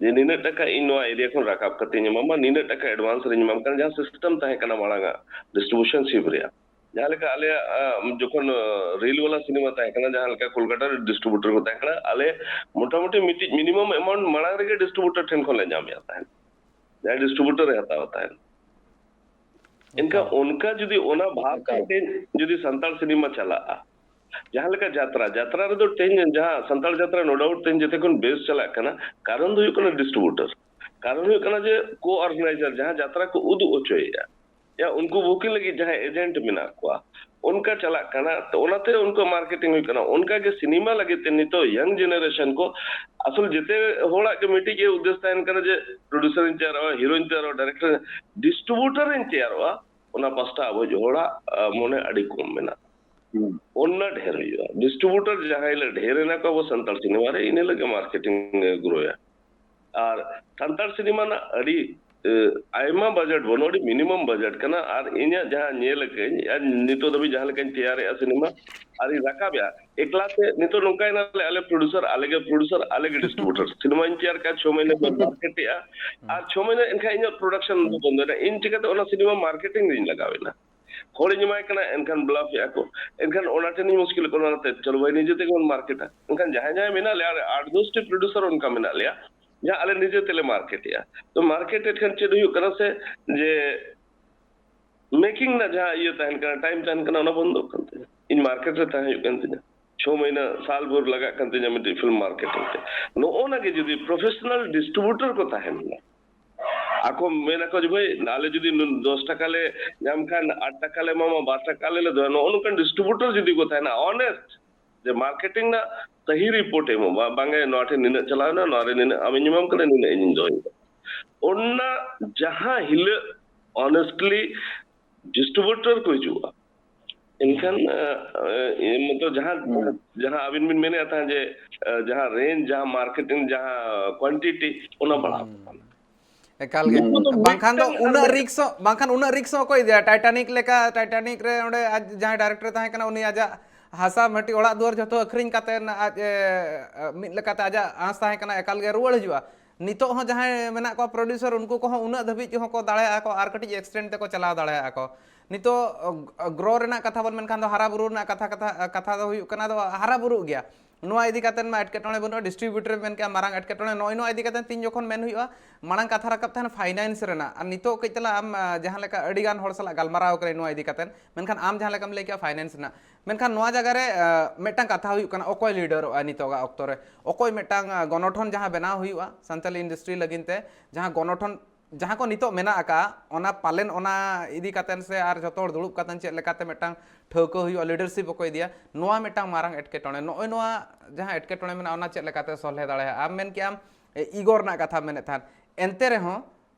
ᱡᱮ ᱱᱤᱱᱟᱹᱜ ᱴᱟᱠᱟ ᱤᱧ ᱱᱚᱣᱟ ᱮᱨᱤᱭᱟ ᱠᱷᱚᱱ ᱨᱟᱠᱟᱵ ᱠᱟᱛᱮᱧ ᱮᱢᱟᱢᱟ, ᱱᱤᱱᱟᱹᱜ ᱴᱟᱠᱟ ᱮᱰᱵᱷᱟᱱᱥ ᱨᱤᱧ ᱮᱢᱟᱢ ᱠᱟᱱᱟ, ᱡᱟᱦᱟᱸ ᱥᱤᱥᱴᱮᱢ ᱛᱟᱦᱮᱸ ᱠᱟᱱᱟ ᱢᱟᱲᱟᱝ ᱟᱜ ᱰᱤᱥᱴᱨᱤᱵᱤᱭᱩᱥᱚᱱ ᱥᱤᱯ ᱨᱮᱭᱟᱜ᱾ ᱡᱟᱦᱟᱸ ᱞᱮᱠᱟ ᱟᱞᱮᱭᱟᱜ, ᱟᱸ, ᱡᱚᱠᱷᱚᱱ, ᱟᱸ, ᱨᱤᱞ ᱣᱟᱞᱟ ᱥᱤᱱᱮᱢᱟ ᱛᱟᱦᱮᱸ ᱠᱟᱱᱟ, ᱡᱟᱦᱟᱸ ᱞᱮᱠᱟ ᱠᱳᱞᱠᱟᱛᱟ ᱨᱮ ᱰᱤᱥᱴᱨᱤᱵᱤᱭᱩᱴᱚᱨ ᱠᱚ ᱛᱟᱦᱮᱸ ᱠᱟᱱᱟ, ᱟᱞᱮ ᱢᱚᱴᱟᱢᱩᱴᱤ ᱢᱤᱫᱴᱤᱡ ᱢᱤᱱᱤᱢᱟᱢ ᱮᱢᱟᱣᱩᱱᱴ ᱢᱟᱲᱟᱝ ᱨᱮᱜᱮ ᱰᱤᱥᱴᱨᱤᱵᱤᱭᱩᱴᱚᱨ ᱴᱷᱮᱱ ᱠᱷᱚᱱ ᱞᱮ ᱧᱟᱢᱮᱫ ᱛᱟᱦᱮᱸᱫ, ᱡᱟᱦᱟᱸᱭ ᱰᱤᱥᱴᱨᱤᱵᱤᱭᱩᱴᱚᱨ ᱮ ᱦᱟᱛᱟᱣ ᱛᱟᱦᱮᱸᱫ᱾ ᱮᱱᱠᱷᱟᱱ ᱚᱱᱠᱟ ᱡᱩᱫᱤ ᱚᱱᱟ ᱵᱷᱟᱵᱽ ᱛᱮ ᱛᱮᱦᱮᱧ ᱡᱩᱫᱤ ᱥᱟᱱᱛᱟᱲ ᱥᱤᱱᱮᱢᱟ ᱪᱟᱞᱟᱜᱼᱟ, ᱡᱟᱦᱟᱸ ᱞᱮᱠᱟ ᱡᱟᱛᱨᱟ, ᱡᱟᱛᱨᱟ ᱨᱮᱫᱚ ᱛᱮᱦᱮᱧ ᱡᱟᱦᱟᱸ ᱥᱟᱱᱛᱟᱲ ᱡᱟᱛᱨᱟ no doubt ᱛᱮᱦᱮᱧ ᱡᱮᱛᱮ ᱠᱷᱚᱱ ᱵᱮᱥ ᱪᱟᱞᱟᱜ ᱠᱟᱱᱟ, ᱠᱟᱨᱚᱱ ᱫᱚ ᱦᱩᱭᱩᱜ ᱠᱟᱱᱟ ᱰᱤᱥᱴᱨᱤᱵᱤᱭᱩᱴᱟᱨ, ᱠᱟᱨᱚᱱ ᱦᱩᱭᱩᱜ ᱠᱟᱱᱟ ᱡᱮ ᱠᱳ ᱚᱨᱜᱟᱱᱟᱭᱡᱟᱨ ᱡᱟᱦᱟᱸ ᱡᱟᱛᱨᱟ ᱠᱚ ᱩᱫᱩᱜ ᱦᱚᱪᱚᱭᱮᱫᱼᱟ, ᱭᱟ ᱩᱱᱠᱩ ᱵᱩᱠᱤᱝ ᱞᱟᱹᱜᱤᱫ ᱡᱟᱦᱟᱸᱭ ᱮᱡᱮᱱᱴ ᱢᱮᱱᱟᱜ ᱠᱚᱣᱟ, ᱚᱱᱠᱟ ᱪᱟᱞᱟᱜ ᱠᱟᱱᱟ᱾ ᱛᱚ ᱚᱱᱟᱛᱮ ᱩᱱᱠᱩ ᱢᱟᱨᱠᱮᱴᱤᱝ ᱦᱩᱭᱩᱜ ᱠᱟᱱᱟ᱾ ᱚᱱᱠᱟ ᱜᱮ ᱥᱤᱱᱮᱢᱟ ᱞᱟᱹᱜᱤᱫ ᱛᱮ ᱱᱤᱛᱚᱜ ᱭᱟᱝ ᱡᱮᱱᱟᱨᱮᱥᱚᱱ ᱠᱚ ᱟᱥᱚᱞ ᱡᱮᱛᱮ ᱦᱚᱲᱟᱜ ᱜᱮ ᱢᱤᱫᱴᱤᱡ ᱜᱮ ᱩᱫᱽᱫᱮᱥ ᱛᱟᱦᱮᱱ ᱠᱟᱱᱟ ᱡᱮ ᱯᱨᱚᱰᱭᱩᱥᱟᱨ ᱤᱧ ᱛᱮᱭᱟᱨᱚᱜᱼᱟ, ᱦᱤᱨᱳᱧ ᱛᱮᱭᱟᱨᱚᱜᱼᱟ, ᱰᱟᱭᱨᱮᱠᱴᱚᱨ, ᱰᱤᱥᱴᱨᱤᱵᱤᱭᱩᱴᱟᱨ ᱤᱧ ᱛᱮᱭᱟᱨᱚᱜᱼᱟ᱾ ᱚᱱᱟ ᱯᱟᱥᱴᱟ ᱟᱵᱚ ᱦᱚᱲᱟᱜ ᱢᱚᱱᱮ ᱟᱹᱰᱤ ᱠᱚᱢ ᱢᱮᱱᱟᱜᱼᱟ᱾ ᱚᱱᱟ ᱰᱷᱮᱨ ᱦᱩᱭᱩᱜᱼᱟ᱾ ᱰᱤᱥᱴᱨᱤᱵᱤᱭᱩᱴᱟᱨ ᱡᱟᱦᱟᱸ ᱦᱤᱞᱳᱜ ᱰᱷᱮᱨ ᱮᱱᱟ ᱠᱚ ᱟᱵᱚ ᱥᱟᱱᱛᱟᱲ ᱥᱤᱱᱮᱢᱟ ᱨᱮ, ᱤᱱᱟᱹ ᱦᱤᱞᱳᱜ ᱜᱮ ᱢᱟᱨᱠᱮᱴᱤᱝ ᱮ ᱜᱨᱳᱭᱟ᱾ ᱟᱨ ᱥᱟᱱᱛᱟᱲ ᱥᱤᱱᱮᱢᱟ ᱨᱮᱱᱟᱜ ᱟᱹᱰᱤ ᱟᱭᱢᱟ ᱵᱟᱡᱮᱴ ᱵᱟᱹᱱᱩᱜ, ᱟᱹᱰᱤ ᱢᱤᱱᱤᱢᱟᱢ ᱵᱟᱡᱮᱴ ᱠᱟᱱᱟ᱾ ᱟᱨ ᱤᱧᱟᱹᱜ ᱡᱟᱦᱟᱸ ᱧᱮᱞ ᱟᱠᱟᱹᱧ, ᱟᱨ ᱱᱤᱛᱚᱜ ᱫᱷᱟᱹᱵᱤᱡ ᱡᱟᱦᱟᱸ ᱞᱮᱠᱟᱧ ᱛᱮᱭᱟᱨᱮᱜᱼᱟ ᱥᱤᱱᱮᱢᱟ ᱟᱨᱤᱧ ᱨᱟᱠᱟᱵᱮᱜᱼᱟ, ᱮᱠᱞᱟ ᱛᱮ ᱱᱤᱛᱚᱜ ᱱᱚᱝᱠᱟᱭᱮᱱᱟ ᱞᱮ, ᱟᱞᱮ ᱯᱨᱚᱰᱭᱩᱥᱟᱨ, ᱟᱞᱮ ᱜᱮ ᱯᱨᱚᱰᱭᱩᱥᱟᱨ, ᱟᱞᱮ ᱜᱮ ᱰᱤᱥᱴᱨᱤᱵᱤᱭᱩᱴᱟᱨ᱾ ᱥᱤᱱᱮᱢᱟᱧ ᱛᱮᱭᱟᱨ ᱠᱟᱜᱼᱟ, ᱪᱷᱚ ᱢᱟᱹᱦᱱᱟᱹ ᱵᱚᱱ ᱢᱟᱨᱠᱮᱴᱮᱜᱼᱟ, ᱟᱨ ᱪᱷᱚ ᱢᱟᱹᱦᱱᱟᱹ ᱮᱱᱠᱷᱟᱱ ᱤᱧᱟᱹᱜ ᱯᱨᱚᱰᱟᱠᱥᱚᱱ ᱫᱚ ᱵᱚᱱᱫᱚᱭᱮᱱᱟ᱾ ᱤᱧ ᱪᱤᱠᱟᱹᱛᱮ ᱚᱱᱟ ᱥᱤᱱᱮᱢᱟ ᱢᱟᱨᱠᱮᱴᱤᱝ ᱨᱤᱧ ᱞᱟᱜᱟᱣᱮᱱᱟ? ᱦᱚᱲᱤᱧ ᱮᱢᱟᱭ ᱠᱟᱱᱟ, ᱮᱱᱠᱷᱟᱱ ᱵᱞᱟᱯᱷᱮᱜᱼᱟ ᱠᱚ᱾ ᱮᱱᱠᱷᱟᱱ ᱚᱱᱟ ᱴᱷᱮᱱᱤᱧ ᱢᱩᱥᱠᱤᱞᱚᱜ ᱠᱟᱱᱟ, ᱚᱱᱟᱛᱮ ᱪᱚᱞᱚ ᱵᱷᱟᱭ ᱱᱤᱡᱮ ᱛᱮᱜᱮ ᱵᱚᱱ ᱢᱟᱨᱠᱮᱴᱟ᱾ ᱮᱱᱠᱷᱟᱱ ᱡᱟᱦᱟᱸᱭ ᱡᱟᱦᱟᱸᱭ ᱢᱮᱱᱟᱜ ᱞᱮᱭᱟ, ᱟᱴ ᱫᱚᱥ ᱴᱤ ᱯᱨᱚᱰᱭᱩᱥᱟᱨ ᱚᱱᱠᱟ ᱢᱮᱱᱟᱜ ᱞᱮᱭᱟ, ᱡᱟᱦᱟᱸ ᱟᱞᱮ ᱱᱤᱡᱮ ᱛᱮᱞᱮ ᱢᱟᱨᱠᱮᱴᱮᱜᱼᱟ᱾ ᱛᱚ ᱢᱟᱨᱠᱮᱴᱮᱫ ᱠᱷᱟᱱ ᱪᱮᱫ ᱦᱩᱭᱩᱜ ᱠᱟᱱᱟ ᱥᱮ, ᱡᱮ ᱢᱮᱠᱤᱝ ᱨᱮᱱᱟᱜ ᱡᱟᱦᱟᱸ ᱤᱭᱟᱹ ᱛᱟᱦᱮᱱ ᱠᱟᱱᱟ, ᱴᱟᱭᱤᱢ ᱛᱟᱦᱮᱱ ᱠᱟᱱᱟ, ᱚᱱᱟ ᱵᱚᱱᱫᱚᱜ ᱠᱟᱱ ᱛᱤᱧᱟ᱾ ᱤᱧ ᱢᱟᱨᱠᱮᱴ ᱨᱮ ᱛᱟᱦᱮᱸ ᱦᱩᱭᱩᱜ ᱠᱟᱱ ᱛᱤᱧᱟ᱾ ᱪᱷᱚ ᱢᱟᱹᱦᱱᱟᱹ, ᱥᱟᱞ ᱵᱷᱳᱨ ᱞᱟᱜᱟᱜ ᱠᱟᱱ ᱛᱤᱧᱟ ᱢᱤᱫᱴᱤᱡ ᱯᱷᱤᱞᱢ ᱢᱟᱨᱠᱮᱴᱤᱝ ᱛᱮ᱾ ᱱᱚᱜᱼᱚ ᱱᱟ ᱜᱮ ᱡᱩᱫᱤ ᱯᱨᱚᱯᱷᱮᱥᱚᱱᱟᱞ ᱰᱤᱥᱴᱨᱤᱵᱤᱭᱩᱴᱟᱨ ᱠᱚ ᱛᱟᱦᱮᱱ ᱢᱟ, ᱟᱠᱚ ᱢᱮᱱ ᱟᱠᱚ ᱡᱮ, "ᱵᱷᱟᱹᱭ, ᱟᱞᱮ ᱡᱩᱫᱤ ᱱᱩᱱ-, ᱫᱚᱥ ᱴᱟᱠᱟ ᱞᱮ ᱧᱟᱢ ᱠᱷᱟᱱ ᱟᱴ ᱴᱟᱠᱟ ᱞᱮ ᱮᱢᱟᱢᱟ, ᱵᱟᱨ ᱴᱟᱠᱟ ᱟᱞᱮ ᱞᱮ ᱫᱚᱦᱚᱭᱟ", ᱱᱚᱜᱼᱚ ᱱᱚᱝᱠᱟᱱ ᱰᱤᱥᱴᱨᱤᱵᱤᱭᱩᱴᱟᱨ ᱡᱩᱫᱤ ᱠᱚ ᱛᱟᱦᱮᱱᱟ, ᱚᱱᱮᱥᱴ, ᱡᱮ ᱢᱟᱨᱠᱮᱴᱤᱝ ᱨᱮᱱᱟᱜ ᱥᱟᱹᱦᱤ ᱨᱤᱯᱳᱨᱴ ᱮᱢᱚᱜ ᱢᱟ, ᱵᱟᱝ ᱮ ᱱᱚᱣᱟ ᱴᱷᱮᱱ ᱱᱤᱱᱟᱹᱜ ᱪᱟᱞᱟᱣ ᱮᱱᱟ, ᱱᱚᱣᱟ ᱨᱮ ᱱᱤᱱᱟᱹᱜ ᱟᱢᱤᱧ ᱮᱢᱟᱢ ᱠᱟᱱᱟ, ᱱᱤᱱᱟᱹᱜ ᱤᱧᱤᱧ ᱫᱚᱦᱚᱭᱮᱫᱟ᱾ ᱚᱱᱟ ᱡᱟᱦᱟᱸ ᱦᱤᱞᱟᱹᱜ ᱚᱱᱮᱥᱴᱞᱤ ᱰᱤᱥᱴᱨᱤᱵᱤᱭᱩᱴᱟᱨ ᱠᱚ ᱦᱤᱡᱩᱜᱼᱟ, ᱮᱱᱠᱷᱟᱱ, ᱟᱸ, ᱟᱸ, ᱢᱚᱛᱞᱚᱵ ᱡᱟᱦᱟᱸ, ᱦᱩᱸ᱾ ᱡᱟᱦᱟᱸ ᱟᱹᱵᱤᱱ ᱵᱤᱱ ᱢᱮᱱᱮᱫ ᱛᱟᱦᱮᱸᱫ ᱡᱮ, ᱟᱸ, ᱡᱟᱦᱟᱸ ᱨᱮᱧᱡᱽ, ᱡᱟᱦᱟᱸ ᱢᱟᱨᱠᱮᱴᱤᱝ, ᱡᱟᱦᱟᱸ ᱠᱣᱟᱱᱴᱤᱴᱤ, ᱚᱱᱟ ᱵᱟᱲᱦᱟᱣ ᱦᱩᱸ᱾ ᱠᱚᱜᱼᱟ᱾ ᱮᱠᱟᱞ ᱜᱮ᱾ ᱱᱚᱣᱟ ᱫᱚ ᱵᱟᱝᱠᱷᱟᱱ ᱫᱚ ᱢᱤᱫᱴᱟᱝ ᱟᱨ ᱩᱱᱟᱹᱜ ᱢᱤᱫ- ᱨᱤᱠᱥ ᱦᱚᱸ, ᱵᱟᱝᱠᱷᱟᱱ ᱩᱱᱟᱹᱜ ᱨᱤᱠᱥ ᱦᱚᱸ ᱚᱠᱚᱭ ᱤᱫᱤᱭᱟ? ᱴᱟᱭᱴᱟᱱᱤᱠ ᱞᱮᱠᱟ, ᱴᱟᱭᱴᱟᱱᱤᱠ ᱨᱮ ᱚᱸᱰᱮ ᱟᱡ ᱡᱟᱦᱟᱸᱭ ᱰᱟᱭᱨᱮᱠᱴᱚᱨ ᱛᱟᱦᱮᱸ ᱠᱟᱱᱟ, ᱩᱱᱤ ᱟᱡᱟᱜ ᱦᱟᱥᱟ ᱢᱟᱹᱴᱤ ᱚᱲᱟᱜ ᱫᱩᱣᱟᱹᱨ ᱡᱷᱚᱛᱚ ᱟᱹᱠᱷᱨᱤᱧ ᱠᱟᱛᱮ ᱟᱡ, ᱮ, ᱢᱤᱫ ᱞᱮᱠᱟᱛᱮ ᱟᱡᱟᱜ ᱟᱸᱥ ᱛᱟᱦᱮᱸ ᱠᱟᱱᱟ ᱮᱠᱟᱞ ᱜᱮ ᱨᱩᱣᱟᱹᱲ ᱦᱤᱡᱩᱜᱼᱟ᱾ ᱱᱤᱛᱚᱜ ᱦᱚᱸ ᱡᱟᱦᱟᱸᱭ ᱢᱮᱱᱟᱜ ᱠᱚᱣᱟ ᱯᱨᱚᱰᱭᱩᱥᱟᱨ, ᱩᱱᱠᱩ ᱠᱚᱦᱚᱸ ᱩᱱᱟᱹᱜ ᱫᱷᱟᱹᱵᱤᱡ ᱦᱚᱸᱠᱚ ᱫᱟᱲᱮᱭᱟᱜᱼᱟ ᱠᱚ, ᱟᱨ ᱠᱟᱹᱴᱤᱡ ᱮᱠᱥᱴᱮᱱᱰ ᱛᱮᱠᱚ ᱪᱟᱞᱟᱣ ᱫᱟᱲᱮᱭᱟᱜᱼᱟ ᱠᱚ᱾ ᱱᱤᱛᱚᱜ, ᱚ, ᱜᱨᱳ ᱨᱮᱱᱟᱜ ᱠᱟᱛᱷᱟ ᱵᱚᱱ ᱢᱮᱱᱠᱷᱟᱱ ᱫᱚ, ᱦᱟᱨᱟ ᱵᱩᱨᱩ ᱨᱮᱱᱟᱜ ᱠᱟᱛᱷᱟ, ᱠᱟᱛᱷᱟ, ᱠᱟᱛᱷᱟ ᱫᱚ ᱦᱩᱭᱩᱜ ᱠᱟᱱᱟ ᱫᱚ ᱦᱟᱨᱟ ᱵᱩᱨᱩᱜ ᱜᱮᱭᱟ᱾ ᱱᱚᱣᱟ ᱤᱫᱤ ᱠᱟᱛᱮ ᱢᱟ ᱮᱴᱠᱮᱴᱚᱬᱮ ᱵᱟᱹᱱᱩᱜᱼᱟ, ᱰᱤᱥᱴᱨᱤᱵᱤᱭᱩᱴᱚᱨ ᱮᱢ ᱢᱮᱱ ᱠᱮᱜᱼᱟ, ᱢᱟᱨᱟᱝ ᱮᱴᱠᱮᱴᱚᱬᱮ᱾ ᱱᱚᱜᱼᱚᱭ ᱱᱚᱣᱟ ᱤᱫᱤ ᱠᱟᱛᱮ ᱛᱤᱧ ᱡᱚᱠᱷᱚᱱ ᱢᱮᱱ ᱦᱩᱭᱩᱜᱼᱟ, ᱢᱟᱲᱟᱝ ᱠᱟᱛᱷᱟ ᱨᱟᱠᱟᱵ ᱛᱟᱦᱮᱱ ᱯᱷᱟᱭᱱᱟᱱᱥ ᱨᱮᱱᱟᱜ, ᱟᱨ ᱱᱤᱛᱚᱜ ᱠᱟᱹᱡ ᱛᱟᱞᱟᱝ ᱟᱢ, ᱟᱸ, ᱡᱟᱦᱟᱸ ᱞᱮᱠᱟ ᱟᱹᱰᱤ ᱜᱟᱱ ᱦᱚᱲ ᱥᱟᱞᱟᱜ ᱜᱟᱞᱢᱟᱨᱟᱣ ᱠᱟᱱᱟ ᱱᱚᱣᱟ ᱤᱫᱤ ᱠᱟᱛᱮ, ᱢᱮᱱᱠᱷᱟᱱ ᱟᱢ ᱡᱟᱦᱟᱸ ᱞᱮᱠᱟᱢ ᱞᱟᱹᱭ ᱠᱮᱜᱼᱟ ᱯᱷᱟᱭᱱᱟᱱᱥ ᱨᱮᱱᱟᱜ, ᱢᱮᱱᱠᱷᱟᱱ ᱱᱚᱣᱟ ᱡᱟᱭᱜᱟ ᱨᱮ, ᱟᱸ, ᱢᱤᱫᱴᱟᱝ ᱠᱟᱛᱷᱟ ᱦᱩᱭᱩᱜ ᱠᱟᱱᱟ, ᱚᱠᱚᱭ ᱞᱤᱰᱟᱨᱚᱜᱼᱟ ᱱᱤᱛᱚᱜᱟᱜ ᱚᱠᱛᱚ ᱨᱮ? ᱚᱠᱚᱭ ᱢᱤᱫᱴᱟᱝ, ᱟᱸ, ᱜᱚᱱᱚᱴᱷᱚᱱ ᱡᱟᱦᱟᱸ ᱵᱮᱱᱟᱣ ᱦᱩᱭᱩᱜᱼᱟ ᱥᱟᱱᱛᱟᱞᱤ ᱤᱱᱰᱟᱥᱴᱨᱤ ᱞᱟᱹᱜᱤᱫ ᱛᱮ, ᱡᱟᱦᱟᱸ ᱜᱚᱱᱚᱴᱷᱚᱱ ᱡᱟᱦᱟᱸ ᱠᱚ ᱱᱤᱛᱚᱜ ᱢᱮᱱᱟᱜ ᱟᱠᱟᱫ, ᱚᱱᱟ ᱯᱟᱞᱮᱱ ᱚᱱᱟ ᱤᱫᱤ ᱠᱟᱛᱮᱱ ᱥᱮ ᱟᱨ ᱡᱚᱛᱚ ᱦᱚᱲ ᱫᱩᱲᱩᱵ ᱠᱟᱛᱮᱱ ᱪᱮᱫ ᱞᱮᱠᱟᱛᱮ ᱢᱤᱫᱴᱟᱝ ᱴᱷᱟᱹᱣᱠᱟᱹ ᱦᱩᱭᱩᱜᱼᱟ, ᱞᱤᱰᱟᱨᱥᱤᱯ ᱚᱠᱚᱭ ᱤᱫᱤᱭᱟ, ᱱᱚᱣᱟ ᱢᱤᱫᱴᱟᱝ ᱢᱟᱨᱟᱝ ᱮᱴᱠᱮᱴᱚᱬᱮ᱾ ᱱᱚᱜᱼᱚᱭ ᱱᱚᱣᱟ ᱡᱟᱦᱟᱸ ᱮᱴᱠᱮᱴᱚᱬᱮ ᱢᱮᱱᱟᱜᱼᱟ, ᱚᱱᱟ ᱪᱮᱫ ᱞᱮᱠᱟᱛᱮ ᱥᱚᱞᱦᱮ ᱫᱟᱲᱮᱭᱟᱜᱼᱟ? ᱟᱢ ᱢᱮᱱ ᱠᱮᱜᱼᱟᱢ, ᱮ, ᱤᱜᱚ ᱨᱮᱱᱟᱜ ᱠᱟᱛᱷᱟ ᱢᱮᱱᱮᱫ ᱛᱟᱦᱮᱸᱫ᱾ ᱮᱱᱛᱮ ᱨᱮᱦᱚᱸ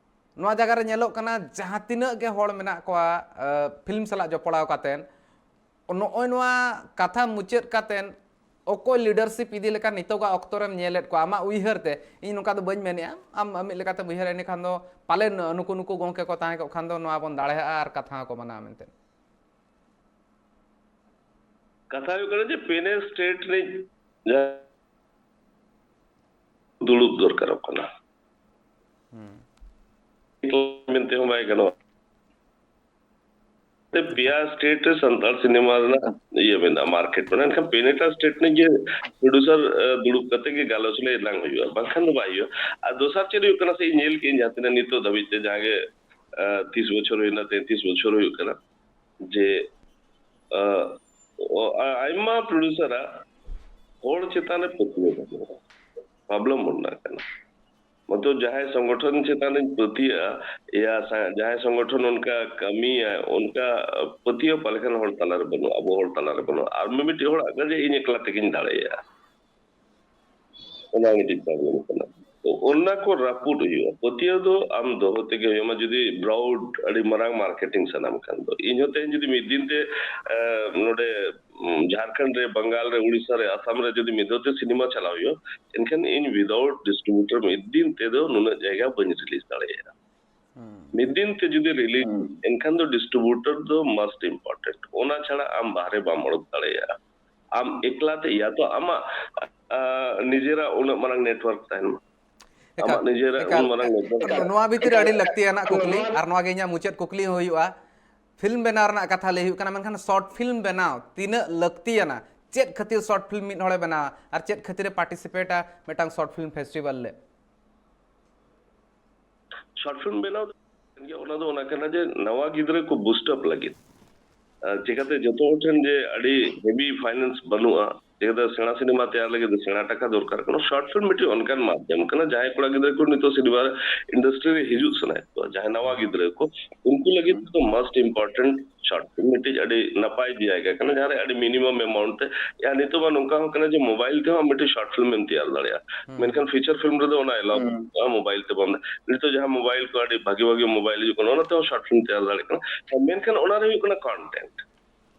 ᱱᱚᱣᱟ ᱡᱟᱭᱜᱟ ᱨᱮ ᱧᱮᱞᱚᱜ ᱠᱟᱱᱟ, ᱡᱟᱦᱟᱸ ᱛᱤᱱᱟᱹᱜ ᱜᱮ ᱦᱚᱲ ᱢᱮᱱᱟᱜ ᱠᱚᱣᱟ, ᱮ, ᱯᱷᱤᱞᱢ ᱥᱟᱞᱟᱜ ᱡᱚᱯᱲᱟᱣ ᱠᱟᱛᱮᱱ, ᱱᱚᱜᱼᱚᱭ ᱱᱚᱣᱟ ᱠᱟᱛᱷᱟ ᱢᱩᱪᱟᱹᱫ ᱠᱟᱛᱮᱱ ᱚᱠᱚᱭ ᱞᱤᱰᱟᱨᱥᱤᱯ ᱤᱫᱤ ᱞᱮᱠᱟ ᱱᱤᱛᱚᱜᱟᱜ ᱚᱠᱛᱚ ᱨᱮᱢ ᱧᱮᱞᱮᱫ ᱠᱚᱣᱟ? ᱟᱢᱟᱜ ᱩᱭᱦᱟᱹᱨ ᱛᱮ, ᱤᱧ ᱱᱚᱝᱠᱟ ᱫᱚ ᱵᱟᱹᱧ ᱢᱮᱱᱮᱜᱼᱟ, ᱟᱢ ᱢᱤᱫ ᱞᱮᱠᱟᱛᱮᱢ ᱩᱭᱦᱟᱹᱨᱟ, ᱮᱸᱰᱮᱠᱷᱟᱱ ᱫᱚ ᱯᱟᱞᱮᱱ ᱱᱩᱠᱩ, ᱱᱩᱠᱩ ᱜᱚᱢᱠᱮ ᱠᱚ ᱛᱟᱦᱮᱸ ᱠᱚᱜ ᱠᱷᱟᱱ ᱫᱚ ᱱᱚᱣᱟ ᱵᱚᱱ ᱫᱟᱲᱮᱭᱟᱜᱼᱟ ᱟᱨ ᱠᱟᱛᱷᱟ ᱦᱚᱸᱠᱚ ᱢᱟᱱᱟᱣᱟ ᱢᱮᱱᱛᱮ᱾ ᱠᱟᱛᱷᱟ ᱦᱩᱭᱩᱜ ᱠᱟᱱᱟ ᱡᱮ ᱯᱮᱱᱮ ᱥᱴᱮᱴ ᱨᱤᱱᱤᱡ ᱡᱟᱦᱟᱸ ᱫᱩᱲᱩᱵ ᱫᱚᱨᱠᱟᱨᱚᱜ ᱠᱟᱱᱟ, ᱦᱩᱸ᱾ ᱢᱮᱱᱛᱮ ᱦᱚᱸ ᱵᱟᱭ ᱜᱟᱱᱚᱜᱼᱟ᱾ ᱛᱮ ᱯᱮᱭᱟ ᱥᱴᱮᱴ ᱨᱮ ᱥᱟᱱᱛᱟᱲ ᱥᱤᱱᱮᱢᱟ ᱨᱮᱱᱟᱜ ᱤᱭᱟᱹ ᱢᱮᱱᱟᱜᱼᱟ, ᱢᱟᱨᱠᱮᱴ ᱢᱮᱱᱟᱜᱼᱟ᱾ ᱮᱱᱠᱷᱟᱱ ᱯᱮᱱᱮᱴᱟ ᱥᱴᱮᱴ ᱨᱤᱱᱤᱡ ᱡᱮ ᱯᱨᱚᱰᱭᱩᱥᱟᱨ, ᱮ, ᱫᱩᱲᱩᱵ ᱠᱟᱛᱮ ᱜᱮ ᱜᱟᱞᱚᱪ ᱞᱮ ᱮᱱᱟᱝ ᱦᱩᱭᱩᱜᱼᱟ, ᱵᱟᱝᱠᱷᱟᱱ ᱫᱚ ᱵᱟᱭ ᱦᱩᱭᱩᱜᱼᱟ᱾ ᱟᱨ ᱫᱚᱥᱟᱨ ᱪᱮᱫ ᱦᱩᱭᱩᱜ ᱠᱟᱱᱟ ᱥᱮ, ᱤᱧ ᱧᱮᱞ ᱠᱮᱫᱟᱹᱧ ᱡᱟᱦᱟᱸ ᱛᱤᱱᱟᱹᱜ ᱱᱤᱛᱚᱜ ᱫᱷᱟᱹᱵᱤᱡ ᱛᱮ ᱡᱟᱦᱟᱸ ᱜᱮ, ᱮ, ᱛᱤᱥ ᱵᱚᱪᱷᱚᱨ ᱦᱩᱭᱱᱟ, ᱛᱮᱛᱨᱤᱥ ᱵᱚᱪᱷᱚᱨ ᱦᱩᱭᱩᱜ ᱠᱟᱱᱟ, ᱡᱮ, ᱮ, ᱚ, ᱟ-, ᱟᱭᱢᱟ ᱯᱨᱚᱰᱭᱩᱥᱟᱨᱟᱜ ᱦᱚᱲ ᱪᱮᱛᱟᱱ ᱨᱮ ᱯᱟᱹᱛᱭᱟᱹᱣ ᱵᱟᱹᱱᱩᱜᱼᱟ᱾ ᱯᱨᱚᱵᱞᱮᱢ ᱚᱱᱟ ᱠᱟᱱᱟ᱾ ᱢᱚᱛᱞᱚᱵ ᱡᱟᱦᱟᱸᱭ ᱥᱚᱝᱜᱚᱴᱷᱚᱱ ᱪᱮᱛᱟᱱ ᱨᱤᱧ ᱯᱟᱹᱛᱭᱟᱹᱜᱼᱟ, ᱭᱟ ᱥᱟ-, ᱡᱟᱦᱟᱸᱭ ᱥᱚᱝᱜᱚᱴᱷᱚᱱ ᱚᱱᱠᱟ ᱠᱟᱹᱢᱤᱭᱟ, ᱚᱱᱠᱟ ᱯᱟᱹᱛᱭᱟᱹᱣ ᱯᱟᱞᱮ ᱠᱷᱟᱱ ᱦᱚᱲ ᱛᱟᱞᱟᱨᱮ ᱵᱟᱹᱱᱩᱜᱼᱟ, ᱟᱵᱚ ᱦᱚᱲ ᱛᱟᱞᱟᱨᱮ ᱵᱟᱹᱱᱩᱜᱼᱟ᱾ ᱟᱨ ᱢᱤᱢᱤᱫᱴᱤᱡ ᱦᱚᱲᱟᱜ ᱠᱟᱱᱟ ᱡᱮ ᱤᱧ ᱮᱠᱞᱟ ᱛᱮᱜᱮᱧ ᱫᱟᱲᱮᱭᱟᱜᱼᱟ, ᱚᱱᱟ ᱢᱤᱫᱴᱤᱡ ᱯᱨᱚᱵᱞᱮᱢ ᱠᱟᱱᱟ᱾ ᱛᱚ ᱚᱱᱟ ᱠᱚ ᱨᱟᱹᱯᱩᱫ ᱦᱩᱭᱩᱜᱼᱟ, ᱯᱟᱹᱛᱭᱟᱹᱣ ᱫᱚ ᱟᱢ ᱫᱚᱦᱚ ᱛᱮᱜᱮ ᱦᱩᱭᱩᱜᱼᱟ᱾ ᱡᱩᱫᱤ ᱵᱨᱚᱰ ᱟᱹᱰᱤ ᱢᱟᱨᱟᱝ ᱢᱟᱨᱠᱮᱴᱤᱝ ᱥᱟᱱᱟᱢ ᱠᱷᱟᱱ ᱫᱚ, ᱤᱧ ᱦᱚᱸ ᱛᱮᱦᱮᱧ ᱡᱩᱫᱤ ᱢᱤᱫ ᱫᱤᱱ ᱛᱮ, ᱮ, ᱱᱚᱰᱮ ᱩᱸ, ᱡᱷᱟᱲᱠᱷᱚᱸᱰ ᱨᱮ, ᱵᱟᱝᱜᱟᱞ ᱨᱮ, ᱩᱲᱤᱥᱥᱟ ᱨᱮ, ᱟᱥᱟᱢ ᱨᱮ ᱡᱩᱫᱤ ᱢᱤᱫ ᱫᱷᱟᱣ ᱛᱮ ᱥᱤᱱᱮᱢᱟ ᱪᱟᱞᱟᱣ ᱦᱩᱭᱩᱜᱼᱟ, ᱮᱱᱠᱷᱟᱱ ᱤᱧ without distributor ᱢᱤᱫ ᱫᱤᱱ ᱛᱮᱫᱚ ᱱᱩᱱᱟᱹᱜ ᱡᱟᱭᱜᱟ ᱵᱟᱹᱧ ᱨᱤᱞᱤᱡᱽ ᱫᱟᱲᱮᱭᱟᱜᱼᱟ᱾ ᱦᱩᱸ᱾ ᱢᱤᱫ ᱫᱤᱱ ᱛᱮ ᱡᱩᱫᱤ ᱨᱤᱞᱤᱡᱽ, ᱦᱩᱸ᱾ ᱮᱱᱠᱷᱟᱱ ᱫᱚ ᱰᱤᱥᱴᱨᱤᱵᱤᱭᱩᱴᱚᱨ ᱫᱚ ᱢᱟᱥᱴ ᱤᱢᱯᱚᱨᱴᱮᱱᱴ᱾ ᱚᱱᱟ ᱪᱷᱟᱲᱟ ᱟᱢ ᱵᱟᱦᱨᱮ ᱵᱟᱢ ᱚᱰᱚᱠ ᱫᱟᱲᱮᱭᱟᱜᱼᱟ᱾ ᱟᱢ ᱮᱠᱞᱟ ᱛᱮ ᱭᱟ ᱛᱚ ᱟᱢᱟᱜ, ᱟ, ᱱᱤᱡᱮᱨᱟᱜ ᱩᱱᱟᱹᱜ ᱢᱟᱨᱟᱝ ᱱᱮᱴᱣᱟᱨᱠ ᱛᱟᱦᱮᱱ ᱢᱟ᱾ ᱮᱠᱟᱞ, ᱟᱢᱟᱜ ᱱᱤᱡᱮᱨᱟᱜ ᱮᱠᱟᱞ, ᱩᱱ ᱢᱟᱨᱟᱝ ᱱᱮᱴᱣᱟᱨᱠ ᱮᱠᱟᱞ, ᱱᱚᱣᱟ ᱵᱷᱤᱛᱤᱨ ᱨᱮ ᱟᱹᱰᱤ ᱞᱟᱹᱠᱛᱤᱭᱟᱱᱟᱜ ᱠᱩᱠᱞᱤ, ᱟᱨ ᱱᱚᱣᱟ ᱜᱮ ᱤᱧᱟᱹᱜ ᱢᱩᱪᱟᱹᱫ ᱠᱩᱠᱞᱤ ᱦᱚᱸ ᱦᱩᱭᱩᱜᱼᱟ᱾ ᱯᱷᱤᱞᱢ ᱵᱮᱱᱟᱣ ᱨᱮᱱᱟᱜ ᱠᱟᱛᱷᱟ ᱞᱟᱹᱭ ᱦᱩᱭᱩᱜ ᱠᱟᱱᱟ, ᱢᱮᱱᱠᱷᱟᱱ ᱥᱚᱨᱴ ᱯᱷᱤᱞᱢ ᱵᱮᱱᱟᱣ ᱛᱤᱱᱟᱹᱜ ᱞᱟᱹᱠᱛᱤᱭᱟᱱᱟ? ᱪᱮᱫ ᱠᱷᱟᱹᱛᱤᱨ ᱥᱚᱨᱴ ᱯᱷᱤᱞᱢ ᱢᱤᱫ ᱦᱚᱲᱮ ᱵᱮᱱᱟᱣᱟ ᱟᱨ ᱪᱮᱫ ᱠᱷᱟᱹᱛᱤᱨᱮ ᱯᱟᱨᱴᱤᱥᱤᱯᱮᱴᱟ ᱢᱤᱫᱴᱟᱝ ᱥᱚᱨᱴ ᱯᱷᱤᱞᱢ ᱯᱷᱮᱥᱴᱤᱵᱷᱟᱞ ᱨᱮ? ᱥᱚᱨᱴ ᱯᱷᱤᱞᱢ ᱵᱮᱱᱟᱣ ᱫᱚ ᱚᱱᱟ ᱫᱚ ᱚᱱᱟ ᱠᱟᱱᱟ ᱡᱮ ᱱᱟᱣᱟ ᱜᱤᱫᱽᱨᱟᱹ ᱠᱚ ᱵᱩᱥᱴ ᱟᱯ ᱞᱟᱹᱜᱤᱫ᱾ ᱟᱨ ᱪᱤᱠᱟᱹᱛᱮ ᱡᱚᱛᱚ ᱦᱚᱲ ᱴᱷᱮᱱ ᱡᱮ ᱟᱹᱰᱤ ᱦᱮᱵᱤ ᱯᱷᱟᱭᱱᱟᱱᱥ ᱵᱟᱹᱱᱩᱜᱼᱟ, ᱪᱤᱠᱟᱹᱛᱮ ᱥᱮᱬᱟ ᱥᱤᱱᱮᱢᱟ ᱛᱮᱭᱟᱨ ᱞᱟᱹᱜᱤᱫ ᱫᱚ ᱥᱮᱬᱟ ᱴᱟᱠᱟ ᱫᱚᱨᱠᱟᱨ ᱠᱟᱱᱟ᱾ ᱥᱚᱨᱴ ᱯᱷᱤᱞᱢ ᱢᱤᱫᱴᱤᱡ ᱚᱱᱠᱟᱱ ᱢᱟᱫᱽᱫᱷᱚᱢ ᱠᱟᱱᱟ, ᱡᱟᱦᱟᱸᱭ ᱠᱚᱲᱟ ᱜᱤᱫᱽᱨᱟᱹ ᱠᱚ ᱱᱤᱛᱚᱜ ᱥᱤᱱᱮᱢᱟ ᱤᱱᱰᱟᱥᱴᱨᱤ ᱨᱮ ᱦᱤᱡᱩᱜ ᱥᱟᱱᱟᱭᱮᱫ ᱠᱚᱣᱟ, ᱡᱟᱦᱟᱸᱭ ᱱᱟᱣᱟ ᱜᱤᱫᱽᱨᱟᱹ ᱠᱚ, ᱩᱱᱠᱩ ᱞᱟᱹᱜᱤᱫ ᱫᱚ ᱢᱟᱥᱴ ᱤᱢᱯᱚᱨᱴᱮᱱᱴ ᱥᱚᱨᱴ ᱯᱷᱤᱞᱢ ᱢᱤᱫᱴᱤᱡ ᱟᱹᱰᱤ ᱱᱟᱯᱟᱭ ᱡᱟᱭᱜᱟ ᱠᱟᱱᱟ, ᱡᱟᱦᱟᱸ ᱨᱮ ᱟᱹᱰᱤ ᱢᱤᱱᱤᱢᱟᱢ ᱮᱢᱟᱣᱩᱱᱴ ᱛᱮ᱾ ᱭᱟ, ᱱᱤᱛᱚᱜ ᱢᱟ ᱱᱚᱝᱠᱟ ᱦᱚᱸ ᱠᱟᱱᱟ ᱡᱮ ᱢᱳᱵᱟᱭᱤᱞ ᱛᱮᱦᱚᱸ ᱢᱤᱫᱴᱤᱡ ᱥᱚᱨᱴ ᱯᱷᱤᱞᱢ ᱮᱢ ᱛᱮᱭᱟᱨ ᱫᱟᱲᱮᱭᱟᱜᱼᱟ, ᱢᱮᱱᱠᱷᱟᱱ ᱯᱷᱤᱪᱟᱨ ᱯᱷᱤᱞᱢ ᱨᱮᱫᱚ ᱚᱱᱟ ᱮᱞᱟᱣ ᱵᱟᱹᱱᱩᱜᱼᱟ, ᱢᱳᱵᱟᱭᱤᱞ ᱛᱮ ᱵᱟᱢ᱾ ᱱᱤᱛᱚᱜ ᱡᱟᱦᱟᱸ ᱢᱳᱵᱟᱭᱤᱞ ᱠᱚ ᱟᱹᱰᱤ ᱵᱷᱟᱜᱤ ᱵᱷᱟᱜᱤ ᱢᱳᱵᱟᱭᱤᱞ ᱦᱤᱡᱩᱜ ᱠᱟᱱᱟ, ᱚᱱᱟ ᱛᱮᱦᱚᱸ ᱥᱚᱨᱴ ᱯᱷᱤᱞᱢ ᱛᱮᱭᱟᱨ ᱫᱟᱲᱮᱭᱟᱜ ᱠᱟᱱᱟ᱾ ᱢᱮᱱᱠᱷᱟᱱ ᱚᱱᱟ ᱨᱮ ᱦᱩᱭᱩᱜ ᱠᱟᱱᱟ ᱠᱚᱱᱴᱮᱱᱴ,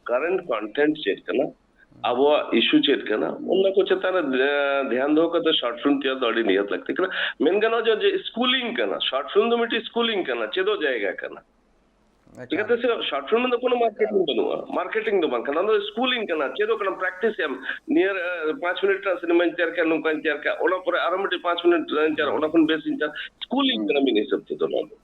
ᱠᱟᱨᱮᱱᱴ ᱠᱚᱱᱴᱮᱱᱴ ᱪᱮᱫ ᱠᱟᱱᱟ, ᱟᱵᱚᱣᱟᱜ ᱤᱥᱩ ᱪᱮᱫ ᱠᱟᱱᱟ, ᱚᱱᱟ ᱠᱚ ᱪᱮᱛᱟᱱ ᱨᱮ ᱫᱷᱮ-, ᱫᱷᱮᱭᱟᱱ ᱫᱚᱦᱚ ᱠᱟᱛᱮ ᱥᱚᱨᱴ ᱯᱷᱤᱞᱢ ᱛᱮᱭᱟᱨ ᱫᱚ ᱟᱹᱰᱤ ᱱᱤᱦᱟᱹᱛ ᱞᱟᱹᱠᱛᱤ ᱠᱟᱱᱟ᱾ ᱢᱮᱱ ᱜᱟᱱᱚᱜᱼᱟ ᱡᱮ, ᱡᱮ ᱥᱠᱩᱞᱤᱝ ᱠᱟᱱᱟ, ᱥᱚᱨᱴ ᱯᱷᱤᱞᱢ ᱫᱚ ᱢᱤᱫᱴᱤᱡ ᱥᱠᱩᱞᱤᱝ ᱠᱟᱱᱟ, ᱪᱮᱫᱚᱜ ᱡᱟᱭᱜᱟ ᱠᱟᱱᱟ᱾ ᱴᱷᱤᱠ ᱟᱪᱷᱮ, ᱥᱮ ᱥᱚᱨᱴ ᱯᱷᱤᱞᱢ ᱫᱚ ᱠᱳᱱᱳ ᱢᱟᱨᱠᱮᱴᱤᱝ ᱵᱟᱹᱱᱩᱜᱼᱟ, ᱢᱟᱨᱠᱮᱴᱤᱝ ᱫᱚ ᱵᱟᱝ ᱠᱟᱱᱟ, ᱚᱱᱟ ᱫᱚ ᱥᱠᱩᱞᱤᱝ ᱠᱟᱱᱟ, ᱪᱮᱫᱚᱜ ᱠᱟᱱᱟ, ᱯᱨᱮᱠᱴᱤᱥ ᱮᱢ᱾ ᱱᱤᱭᱟᱹ ᱨᱮ, ᱟᱸ, ᱯᱟᱸᱪ ᱢᱤᱱᱤᱴ ᱨᱮᱱᱟᱜ ᱥᱤᱱᱮᱢᱟᱧ ᱛᱮᱭᱟᱨ ᱠᱮᱜᱼᱟ, ᱱᱚᱝᱠᱟᱧ ᱛᱮᱭᱟᱨ ᱠᱮᱜᱼᱟ, ᱚᱱᱟ ᱯᱚᱨᱮ ᱟᱨᱚ ᱢᱤᱫᱴᱤᱡ ᱯᱟᱸᱪ ᱢᱤᱱᱤᱴ ᱨᱮᱱᱟᱜ ᱛᱮᱭᱟᱨ, ᱚᱱᱟ ᱠᱷᱚᱱ ᱵᱮᱥᱤᱧ ᱛᱮᱭᱟᱨ, ᱥᱠᱩᱞᱤᱝ ᱠᱟᱱᱟ ᱢᱤᱫ ᱦᱤᱥᱟᱹᱵ ᱛᱮᱫᱚ ᱱᱚᱣᱟ ᱫᱚ᱾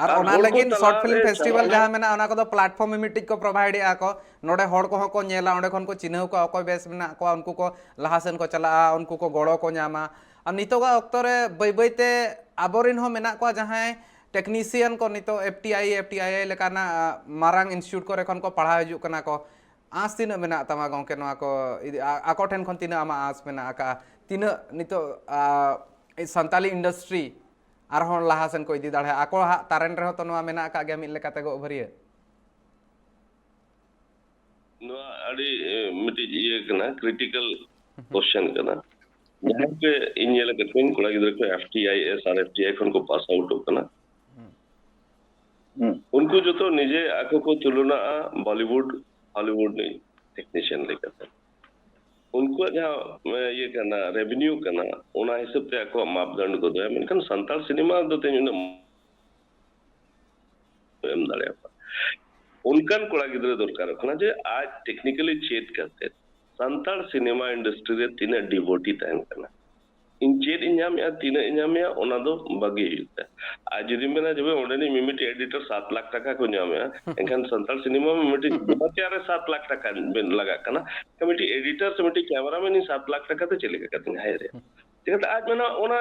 ᱟᱨ ᱟᱨ ᱚᱱᱟ ᱦᱚᱲ ᱠᱚ ᱞᱟᱹᱜᱤᱫ ᱥᱚᱨᱴ ᱛᱟᱞᱟᱨᱮ ᱯᱷᱤᱞᱢ ᱯᱷᱮᱥᱴᱤᱵᱷᱟᱞ ᱪᱟᱞᱟᱣ ᱡᱟᱦᱟᱸ ᱢᱮᱱᱟᱜᱼᱟ, ᱚᱱᱟ ᱠᱚᱫᱚ ᱯᱞᱟᱴᱯᱷᱚᱨᱢ ᱢᱤᱢᱤᱫ ᱴᱤᱡ ᱠᱚ ᱯᱨᱚᱵᱷᱟᱭᱤᱰ ᱮᱫᱼᱟ ᱠᱚ᱾ ᱱᱚᱰᱮ ᱦᱚᱲ ᱠᱚᱦᱚᱸ ᱠᱚ ᱧᱮᱞᱟ, ᱚᱸᱰᱮ ᱠᱷᱚᱱ ᱠᱚ ᱪᱤᱱᱦᱟᱹᱣ ᱠᱚᱣᱟ, ᱚᱠᱚᱭ ᱵᱮᱥ ᱢᱮᱱᱟᱜ ᱠᱚᱣᱟ, ᱩᱱᱠᱩ ᱠᱚ ᱞᱟᱦᱟ ᱥᱮᱱ ᱠᱚ ᱪᱟᱞᱟᱜᱼᱟ, ᱩᱱᱠᱩ ᱠᱚ ᱜᱚᱲᱚ ᱠᱚ ᱧᱟᱢᱟ᱾ ᱟᱨ ᱱᱤᱛᱚᱜᱟᱜ ᱚᱠᱛᱚ ᱨᱮ ᱵᱟᱹᱭ ᱵᱟᱹᱭ ᱛᱮ ᱟᱵᱚᱨᱮᱱ ᱦᱚᱸ ᱢᱮᱱᱟᱜ ᱠᱚᱣᱟ ᱡᱟᱦᱟᱸᱭ ᱴᱮᱠᱱᱤᱥᱤᱭᱟᱱ ᱠᱚ, ᱱᱤᱛᱚᱜ F T I, F T I I ᱞᱮᱠᱟᱱᱟᱜ, ᱟᱸ, ᱢᱟᱨᱟᱝ ᱤᱱᱥᱴᱤᱴᱭᱩᱴ ᱠᱚᱨᱮ ᱠᱷᱚᱱ ᱠᱚ ᱯᱟᱲᱦᱟᱣ ᱦᱤᱡᱩᱜ ᱠᱟᱱᱟ ᱠᱚ᱾ ᱟᱸᱥ ᱛᱤᱱᱟᱹᱜ ᱢᱮᱱᱟᱜ ᱛᱟᱢᱟ ᱜᱚᱢᱠᱮ ᱱᱚᱣᱟ ᱠᱚ ᱤᱫᱤ, ᱟ-, ᱟᱠᱚ ᱴᱷᱮᱱ ᱠᱷᱚᱱ ᱛᱤᱱᱟᱹᱜ ᱟᱢᱟᱜ ᱟᱸᱥ ᱢᱮᱱᱟᱜ ᱟᱠᱟᱫᱼᱟ? ᱛᱤᱱᱟᱹᱜ ᱱᱤᱛᱚᱜ, ᱟ, ᱥᱟᱱᱛᱟᱞᱤ ᱤᱱᱰᱟᱥᱴᱨᱤ ᱟᱨᱦᱚᱸ ᱞᱟᱦᱟ ᱥᱮᱱ ᱠᱚ ᱤᱫᱤ ᱫᱟᱲᱮᱭᱟᱜᱼᱟ? ᱟᱠᱚᱣᱟᱜ ᱛᱟᱨᱮᱱ ᱨᱮᱦᱚᱸ ᱛᱚ ᱱᱚᱣᱟ ᱢᱮᱱᱟᱜ ᱟᱠᱟᱫ ᱜᱮᱭᱟ ᱢᱤᱫ ᱞᱮᱠᱟᱛᱮ ᱜᱚᱜ ᱵᱷᱟᱹᱨᱭᱟᱹ᱾ ᱱᱚᱣᱟ ᱟᱹᱰᱤ, ᱮ, ᱢᱤᱫᱴᱤᱡ ᱤᱭᱟᱹ ᱠᱟᱱᱟ, ᱠᱨᱤᱴᱤᱠᱟᱞ ᱠᱚᱥᱪᱮᱱ ᱠᱟᱱᱟ᱾ ᱡᱟᱦᱟᱸ ᱜᱮ ᱤᱧ ᱧᱮᱞ ᱟᱠᱟᱫ ᱠᱚᱣᱟᱧ, ᱠᱚᱲᱟ ᱜᱤᱫᱽᱨᱟᱹ ᱠᱚ F T I S R F T ᱟᱭ ᱠᱷᱚᱱ ᱠᱚ ᱯᱟᱥ ᱟᱣᱩᱴᱚᱜ ᱠᱟᱱᱟ᱾ ᱦᱩᱸ᱾ ᱩᱱᱠᱩ ᱡᱚᱛᱚ ᱱᱤᱡᱮ ᱟᱠᱚ ᱠᱚ ᱛᱩᱞᱚᱱᱟᱜᱼᱟ ᱵᱚᱞᱤᱣᱩᱰ, ᱦᱚᱞᱤᱣᱩᱰ ᱨᱤᱱ ᱴᱮᱠᱱᱤᱥᱤᱭᱟᱱ ᱞᱮᱠᱟᱛᱮ᱾ ᱩᱱᱠᱩᱣᱟᱜ ᱡᱟᱦᱟᱸ, ᱮ, ᱤᱭᱟᱹ ᱠᱟᱱᱟ, ᱨᱮᱵᱷᱤᱱᱤᱭᱩ ᱠᱟᱱᱟ, ᱚᱱᱟ ᱦᱤᱥᱟᱹᱵ ᱛᱮ ᱟᱠᱚᱣᱟᱜ ᱢᱟᱯᱫᱚᱱᱰ ᱠᱚ ᱫᱚᱦᱚᱭᱟ᱾ ᱢᱮᱱᱠᱷᱟᱱ ᱥᱟᱱᱛᱟᱲ ᱥᱤᱱᱮᱢᱟ ᱫᱚ ᱛᱮᱦᱮᱧ ᱩᱱᱟᱹᱜ ᱮᱢ ᱫᱟᱲᱮᱭᱟᱠᱚᱣᱟ᱾ ᱚᱱᱠᱟᱱ ᱠᱚᱲᱟ ᱜᱤᱫᱽᱨᱟᱹ ᱫᱚᱨᱠᱟᱨᱚᱜ ᱠᱟᱱᱟ ᱡᱮ ᱟᱡ ᱴᱮᱠᱱᱤᱠᱟᱞᱤ ᱪᱮᱫ ᱠᱟᱛᱮ ᱥᱟᱱᱛᱟᱲ ᱥᱤᱱᱮᱢᱟ ᱤᱱᱰᱟᱥᱴᱨᱤ ᱨᱮ ᱛᱤᱱᱟᱹᱜ ᱰᱤᱵᱷᱳᱴᱤ ᱛᱟᱦᱮᱱ ᱠᱟᱱᱟ᱾ ᱤᱧ ᱪᱮᱫ ᱤᱧ ᱧᱟᱢᱮᱜᱼᱟ, ᱛᱤᱱᱟᱹᱜ ᱤᱧ ᱧᱟᱢᱮᱜᱼᱟ, ᱚᱱᱟ ᱫᱚ ᱵᱟᱹᱜᱤ ᱦᱩᱭᱩᱜ ᱛᱟᱭᱟ᱾ ᱟᱨ ᱡᱩᱫᱤᱢ ᱢᱮᱱᱟ ᱡᱮ ᱚᱸᱰᱮᱱᱤᱡ ᱢᱤᱢᱤᱫᱴᱤᱡ ᱮᱰᱤᱴᱚᱨ ᱥᱟᱛ ᱞᱟᱠᱷ ᱴᱟᱠᱟ ᱠᱚ ᱧᱟᱢᱮᱜᱼᱟ, ᱮᱱᱠᱷᱟᱱ ᱥᱟᱱᱛᱟᱲ ᱥᱤᱱᱮᱢᱟ ᱢᱤᱢᱤᱫᱴᱤᱡ ᱵᱚᱪᱟ ᱨᱮ ᱥᱟᱛ ᱞᱟᱠᱷ ᱴᱟᱠᱟ ᱵᱮᱱ ᱞᱟᱜᱟᱜ ᱠᱟᱱᱟ, ᱢᱤᱫᱴᱤᱡ ᱮᱰᱤᱴᱚᱨ ᱥᱮ ᱢᱤᱫᱴᱤᱡ ᱠᱮᱢᱮᱨᱟᱢᱮᱱ ᱤᱧ ᱥᱟᱛ ᱞᱟᱠᱷ ᱴᱟᱠᱟ ᱛᱮ ᱪᱮᱫ ᱞᱮᱠᱟ ᱠᱟᱛᱮᱧ ᱦᱟᱭᱟᱨᱮᱭᱟ? ᱪᱤᱠᱟᱹᱛᱮ ᱟᱡ ᱢᱮᱱᱟ ᱚᱱᱟ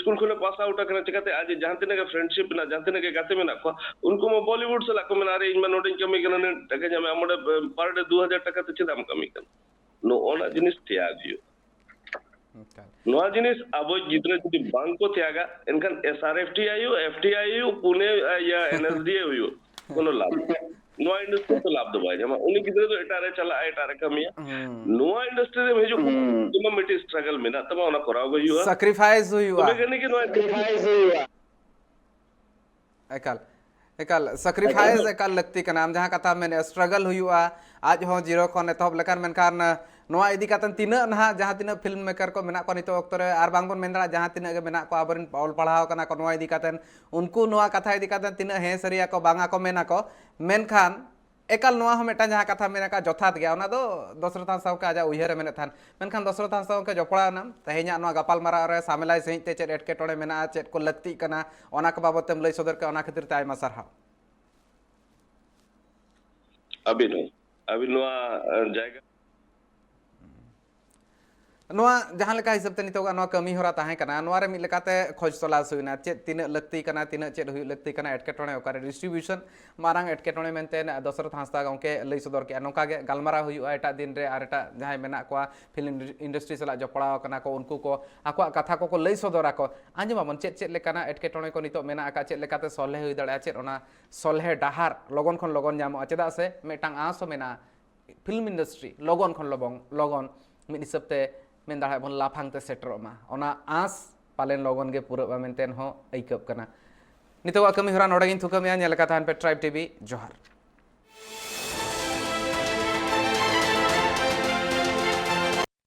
ᱥᱠᱩᱞ ᱠᱷᱚᱱᱮ ᱯᱟᱥ ᱟᱣᱩᱴ ᱟᱠᱟᱱᱟ, ᱪᱤᱠᱟᱹᱛᱮ ᱟᱡ ᱡᱟᱦᱟᱸ ᱛᱤᱱᱟᱹᱜ ᱜᱮ ᱯᱷᱨᱮᱱᱰᱥᱤᱯ ᱢᱮᱱᱟᱜᱼᱟ, ᱡᱟᱦᱟᱸ ᱛᱤᱱᱟᱹᱜ ᱜᱮ ᱜᱟᱛᱮ ᱢᱮᱱᱟᱜ ᱠᱚᱣᱟ, ᱩᱱᱠᱩ ᱢᱟ ᱵᱚᱞᱤᱣᱩᱰ ᱥᱟᱞᱟᱜ ᱠᱚ ᱢᱮᱱᱟ, "ᱟᱨᱮ ᱤᱧ ᱢᱟ ᱱᱚᱰᱮᱧ ᱠᱟᱹᱢᱤ ᱠᱟᱱᱟ, ᱱᱩᱱᱟᱹᱜ ᱴᱟᱠᱟ ᱧᱟᱢᱮ, ᱟᱢ ᱚᱸᱰᱮ ᱯᱟᱨ ᱰᱮ ᱫᱩ ᱦᱟᱡᱟᱨ ᱴᱟᱠᱟ ᱛᱮ ᱪᱮᱫᱟᱜ ᱮᱢ ᱠᱟᱹᱢᱤ ᱠᱟᱱᱟ?" ᱱᱚᱜᱼᱚ ᱱᱟ ᱡᱤᱱᱤᱥ ᱛᱮᱭᱟᱜ ᱦᱩᱭᱩᱜᱼᱟ᱾ ᱮᱠᱟᱞ᱾ ᱱᱚᱣᱟ ᱡᱤᱱᱤᱥ ᱟᱵᱚ ᱜᱤᱫᱽᱨᱟᱹ ᱡᱩᱫᱤ ᱵᱟᱝ ᱠᱚ ᱛᱮᱭᱟᱜᱟ, ᱮᱱᱠᱷᱟᱱ ᱮᱥ ᱟᱨ ᱮᱯᱷ ᱴᱤ ᱟᱭ ᱦᱩᱭᱩᱜ, ᱮᱯᱷ ᱴᱤ ᱟᱭ ᱦᱩᱭᱩᱜ, ᱯᱩᱱᱮ, ᱤᱭᱟᱹ, ᱮᱱ ᱮᱥ ᱰᱤ ᱮ ᱦᱩᱭᱩᱜ, ᱠᱳᱱᱳ ᱞᱟᱵᱷ ᱵᱟᱹᱱᱩᱜᱼᱟ᱾ ᱱᱚᱣᱟ ᱤᱱᱰᱟᱥᱴᱨᱤ ᱛᱮ ᱞᱟᱵᱷ ᱫᱚ ᱵᱟᱭ ᱧᱟᱢᱟ᱾ ᱩᱱᱤ ᱜᱤᱫᱽᱨᱟᱹ ᱫᱚ ᱮᱴᱟᱜ ᱨᱮ ᱪᱟᱞᱟᱜᱼᱟ, ᱮᱴᱟᱜ ᱨᱮ ᱠᱟᱹᱢᱤᱭᱟ᱾ ᱦᱩᱸ᱾ ᱱᱚᱣᱟ ᱤᱱᱰᱟᱥᱴᱨᱤ ᱨᱮᱢ ᱦᱤᱡᱩᱜ ᱠᱟᱱᱟ, ᱦᱩᱸ᱾ ᱡᱮᱢᱚᱱ ᱢᱤᱫᱴᱤᱡ ᱥᱴᱨᱟᱜᱚᱞ ᱢᱮᱱᱟᱜ ᱛᱟᱢᱟ, ᱚᱱᱟ ᱠᱚᱨᱟᱣ ᱜᱮ ᱦᱩᱭᱩᱜᱼᱟ᱾ ᱥᱟᱠᱨᱤᱯᱷᱟᱭᱤᱥ ᱦᱩᱭᱩᱜᱼᱟ᱾ ᱛᱚᱵᱮ ᱜᱟᱱᱤ ᱜᱮ ᱱᱚᱣᱟ ᱥᱟᱠᱨᱤᱯᱷᱟᱭᱤᱥ ᱦᱩᱭᱩᱜᱼᱟ᱾ ᱮᱠᱟᱞ, ᱮᱠᱟᱞ, ᱥᱟᱠᱨᱤᱯᱷᱟᱭᱤᱥ ᱮᱠᱟᱞ᱾ ᱮᱠᱟᱞ ᱞᱟᱹᱠᱛᱤ ᱠᱟᱱᱟ᱾ ᱟᱢ ᱡᱟᱦᱟᱸ ᱠᱟᱛᱷᱟᱢ ᱢᱮᱱᱮᱫᱼᱟ, ᱥᱴᱨᱟᱜᱚᱞ ᱦᱩᱭᱩᱜᱼᱟ, ᱟᱡ ᱦᱚᱸ ᱡᱤᱨᱳ ᱠᱷᱚᱱ ᱮᱛᱚᱦᱚᱵ ᱞᱮᱠᱷᱟᱱ, ᱢᱮᱱᱠᱷᱟᱱ ᱱᱚᱣᱟ ᱤᱫᱤ ᱠᱟᱛᱮ ᱛᱤᱱᱟᱹᱜ ᱱᱟᱦᱟᱜ ᱡᱟᱦᱟᱸ ᱛᱤᱱᱟᱹᱜ ᱯᱷᱤᱞᱢ ᱢᱮᱠᱟᱨ ᱠᱚ ᱢᱮᱱᱟᱜ ᱠᱚᱣᱟ ᱱᱤᱛᱚᱜ ᱚᱠᱛᱚ ᱨᱮ, ᱟᱨ ᱵᱟᱝᱵᱚᱱ ᱢᱮᱱ ᱫᱟᱲᱮᱭᱟᱜᱼᱟ ᱡᱟᱦᱟᱸ ᱛᱤᱱᱟᱹᱜ ᱜᱮ ᱢᱮᱱᱟᱜ ᱠᱚᱣᱟ ᱟᱵᱚᱨᱮᱱ ᱚᱞ ᱯᱟᱲᱦᱟᱣ ᱠᱟᱱᱟ ᱠᱚ, ᱱᱚᱣᱟ ᱤᱫᱤ ᱠᱟᱛᱮ ᱩᱱᱠᱩ ᱱᱚᱣᱟ ᱠᱟᱛᱷᱟ ᱤᱫᱤ ᱠᱟᱛᱮ ᱛᱤᱱᱟᱹᱜ ᱦᱮᱸ ᱥᱟᱹᱨᱤᱭᱟᱠᱚ ᱵᱟᱝᱟ ᱠᱚ ᱢᱮᱱᱟᱠᱚ, ᱢᱮᱱᱠᱷᱟᱱ ᱮᱠᱟᱞ ᱱᱚᱣᱟ ᱦᱚᱸ ᱢᱤᱫᱴᱟᱝ ᱡᱟᱦᱟᱸ ᱠᱟᱛᱷᱟ ᱢᱮᱱ ᱟᱠᱟᱫ ᱡᱚᱛᱷᱟᱛ ᱜᱮᱭᱟ, ᱚᱱᱟ ᱫᱚ ᱫᱚᱥᱨᱚᱛᱷ ᱦᱟᱸᱥᱫᱟ ᱜᱚᱢᱠᱮ ᱟᱡᱟᱜ ᱩᱭᱦᱟᱹᱨ ᱮ ᱢᱮᱱᱮᱫ ᱛᱟᱦᱮᱱ᱾ ᱢᱮᱱᱠᱷᱟᱱ ᱫᱚᱥᱨᱚᱛᱷ ᱦᱟᱸᱥᱫᱟ ᱜᱚᱢᱠᱮ ᱡᱚᱯᱲᱟᱣ ᱮᱱᱟᱢ, ᱛᱮᱦᱮᱧᱟᱜ ᱱᱚᱣᱟ ᱜᱟᱯᱟᱞᱢᱟᱨᱟᱣ ᱨᱮ ᱥᱟᱢᱮᱞᱟᱭ ᱥᱟᱺᱦᱤᱡ ᱛᱮ ᱪᱮᱫ ᱮᱴᱠᱮᱴᱚᱬᱮ ᱢᱮᱱᱟᱜᱼᱟ, ᱪᱮᱫ ᱠᱚ ᱞᱟᱹᱠᱛᱤᱜ ᱠᱟᱱᱟ, ᱚᱱᱟ ᱠᱚ ᱵᱟᱵᱚᱛ ᱛᱮᱢ ᱞᱟᱹᱭ ᱥᱚᱫᱚᱨ ᱠᱮᱫᱼᱟ, ᱚᱱᱟ ᱠᱷᱟᱹᱛᱤᱨ ᱛᱮ ᱟᱭᱢᱟ ᱥᱟᱨᱦᱟᱣ᱾ ᱟᱹᱵᱤᱱ ᱦᱚᱸ, ᱟᱹᱵᱤᱱ ᱱᱚᱣᱟ, ᱮ, ᱡᱟᱭᱜᱟ ᱱᱚᱣᱟ ᱡᱟᱦᱟᱸ ᱞᱮᱠᱟ ᱦᱤᱥᱟᱹᱵ ᱛᱮ ᱱᱤᱛᱚᱜ ᱱᱚᱣᱟ ᱠᱟᱹᱢᱤ ᱦᱚᱨᱟ ᱛᱟᱦᱮᱸ ᱠᱟᱱᱟ, ᱱᱚᱣᱟ ᱨᱮ ᱢᱤᱫ ᱞᱮᱠᱟᱛᱮ ᱠᱷᱚᱡᱽ ᱛᱚᱞᱟᱥ ᱦᱩᱭᱱᱟ, ᱪᱮᱫ ᱛᱤᱱᱟᱹᱜ ᱞᱟᱹᱠᱛᱤ ᱠᱟᱱᱟ, ᱛᱤᱱᱟᱹᱜ ᱪᱮᱫ ᱦᱩᱭᱩᱜ ᱞᱟᱹᱠᱛᱤ ᱠᱟᱱᱟ, ᱮᱴᱠᱮᱴᱚᱬᱮ ᱚᱠᱟᱨᱮ, ᱰᱤᱥᱴᱨᱤᱵᱤᱭᱩᱥᱚᱱ ᱢᱟᱨᱟᱝ ᱮᱴᱠᱮᱴᱚᱬᱮ ᱢᱮᱱᱛᱮ ᱫᱚᱥᱨᱚᱛᱷ ᱦᱟᱸᱥᱫᱟ ᱜᱚᱢᱠᱮ ᱞᱟᱹᱭ ᱥᱚᱫᱚᱨ ᱠᱮᱫᱼᱟ᱾ ᱱᱚᱝᱠᱟ ᱜᱮ ᱜᱟᱞᱢᱟᱨᱟᱣ ᱦᱩᱭᱩᱜᱼᱟ ᱮᱴᱟᱜ ᱫᱤᱱ ᱨᱮ, ᱟᱨ ᱮᱴᱟᱜ ᱡᱟᱦᱟᱸᱭ ᱢᱮᱱᱟᱜ ᱠᱚᱣᱟ ᱯᱷᱤᱞᱢ ᱤᱱᱰᱟᱥᱴᱨᱤ ᱥᱟᱞᱟᱜ ᱡᱚᱯᱲᱟᱣ ᱠᱟᱱᱟ ᱠᱚ, ᱩᱱᱠᱩ ᱠᱚ ᱟᱠᱚᱣᱟᱜ ᱠᱟᱛᱷᱟ ᱠᱚᱠᱚ ᱞᱟᱹᱭ ᱥᱚᱫᱚᱨᱟᱠᱚ, ᱟᱸᱡᱚᱢᱟᱵᱚᱱ ᱪᱮᱫ ᱪᱮᱫ ᱞᱮᱠᱟᱱᱟᱜ ᱮᱴᱠᱮᱴᱚᱬᱮ ᱠᱚ ᱱᱤᱛᱚᱜ ᱢᱮᱱᱟᱜ ᱟᱠᱟᱫ, ᱪᱮᱫ ᱞᱮᱠᱟᱛᱮ ᱥᱚᱞᱦᱮ ᱦᱩᱭ ᱫᱟᱲᱮᱭᱟᱜᱼᱟ, ᱪᱮᱫ ᱚᱱᱟ ᱥᱚᱞᱦᱮ ᱰᱟᱦᱟᱨ ᱞᱚᱜᱚᱱ ᱠᱷᱚᱱ ᱞᱚᱜᱚᱱ ᱧᱟᱢᱚᱜᱼᱟ, ᱪᱮᱫᱟᱜ ᱥᱮ ᱢᱤᱫᱴᱟᱝ ᱟᱸᱥ ᱦᱚᱸ ᱢᱮᱱᱟᱜᱼᱟ ᱯᱷᱤᱞᱢ ᱤᱱᱰᱟᱥᱴᱨᱤ ᱞᱚᱜᱚᱱ ᱠᱷᱚᱱ ᱞᱚᱜᱚᱱ, ᱞᱚᱜᱚᱱ ᱢᱤᱫ ᱦᱤᱥᱟᱹᱵ ᱛᱮ ᱢᱮᱱ ᱫᱟᱲᱮᱭᱟᱜᱼᱟ ᱵᱚᱱ ᱞᱟᱯᱷᱟᱝ ᱛᱮ ᱥᱮᱴᱮᱨᱚᱜ ᱢᱟ, ᱚᱱᱟ ᱟᱸᱥ ᱯᱟᱞᱮᱱ ᱞᱚᱜᱚᱱ ᱜᱮ ᱯᱩᱨᱟᱹᱜ ᱢᱟ ᱢᱮᱱᱛᱮ ᱦᱚᱸ ᱟᱹᱭᱠᱟᱹᱜ ᱠᱟᱱᱟ᱾ ᱱᱤᱛᱚᱜᱟᱜ ᱠᱟᱹᱢᱤ ᱦᱚᱨᱟ ᱱᱚᱰᱮ ᱜᱤᱧ ᱛᱷᱩᱠᱟᱹᱢᱮᱜᱼᱟ᱾ ᱧᱮᱞ ᱟᱠᱟᱫ ᱛᱟᱦᱮᱱ ᱯᱮ ᱴᱨᱟᱭᱤᱵᱽ ᱴᱤᱵᱷᱤ᱾ ᱡᱚᱦᱟᱨ᱾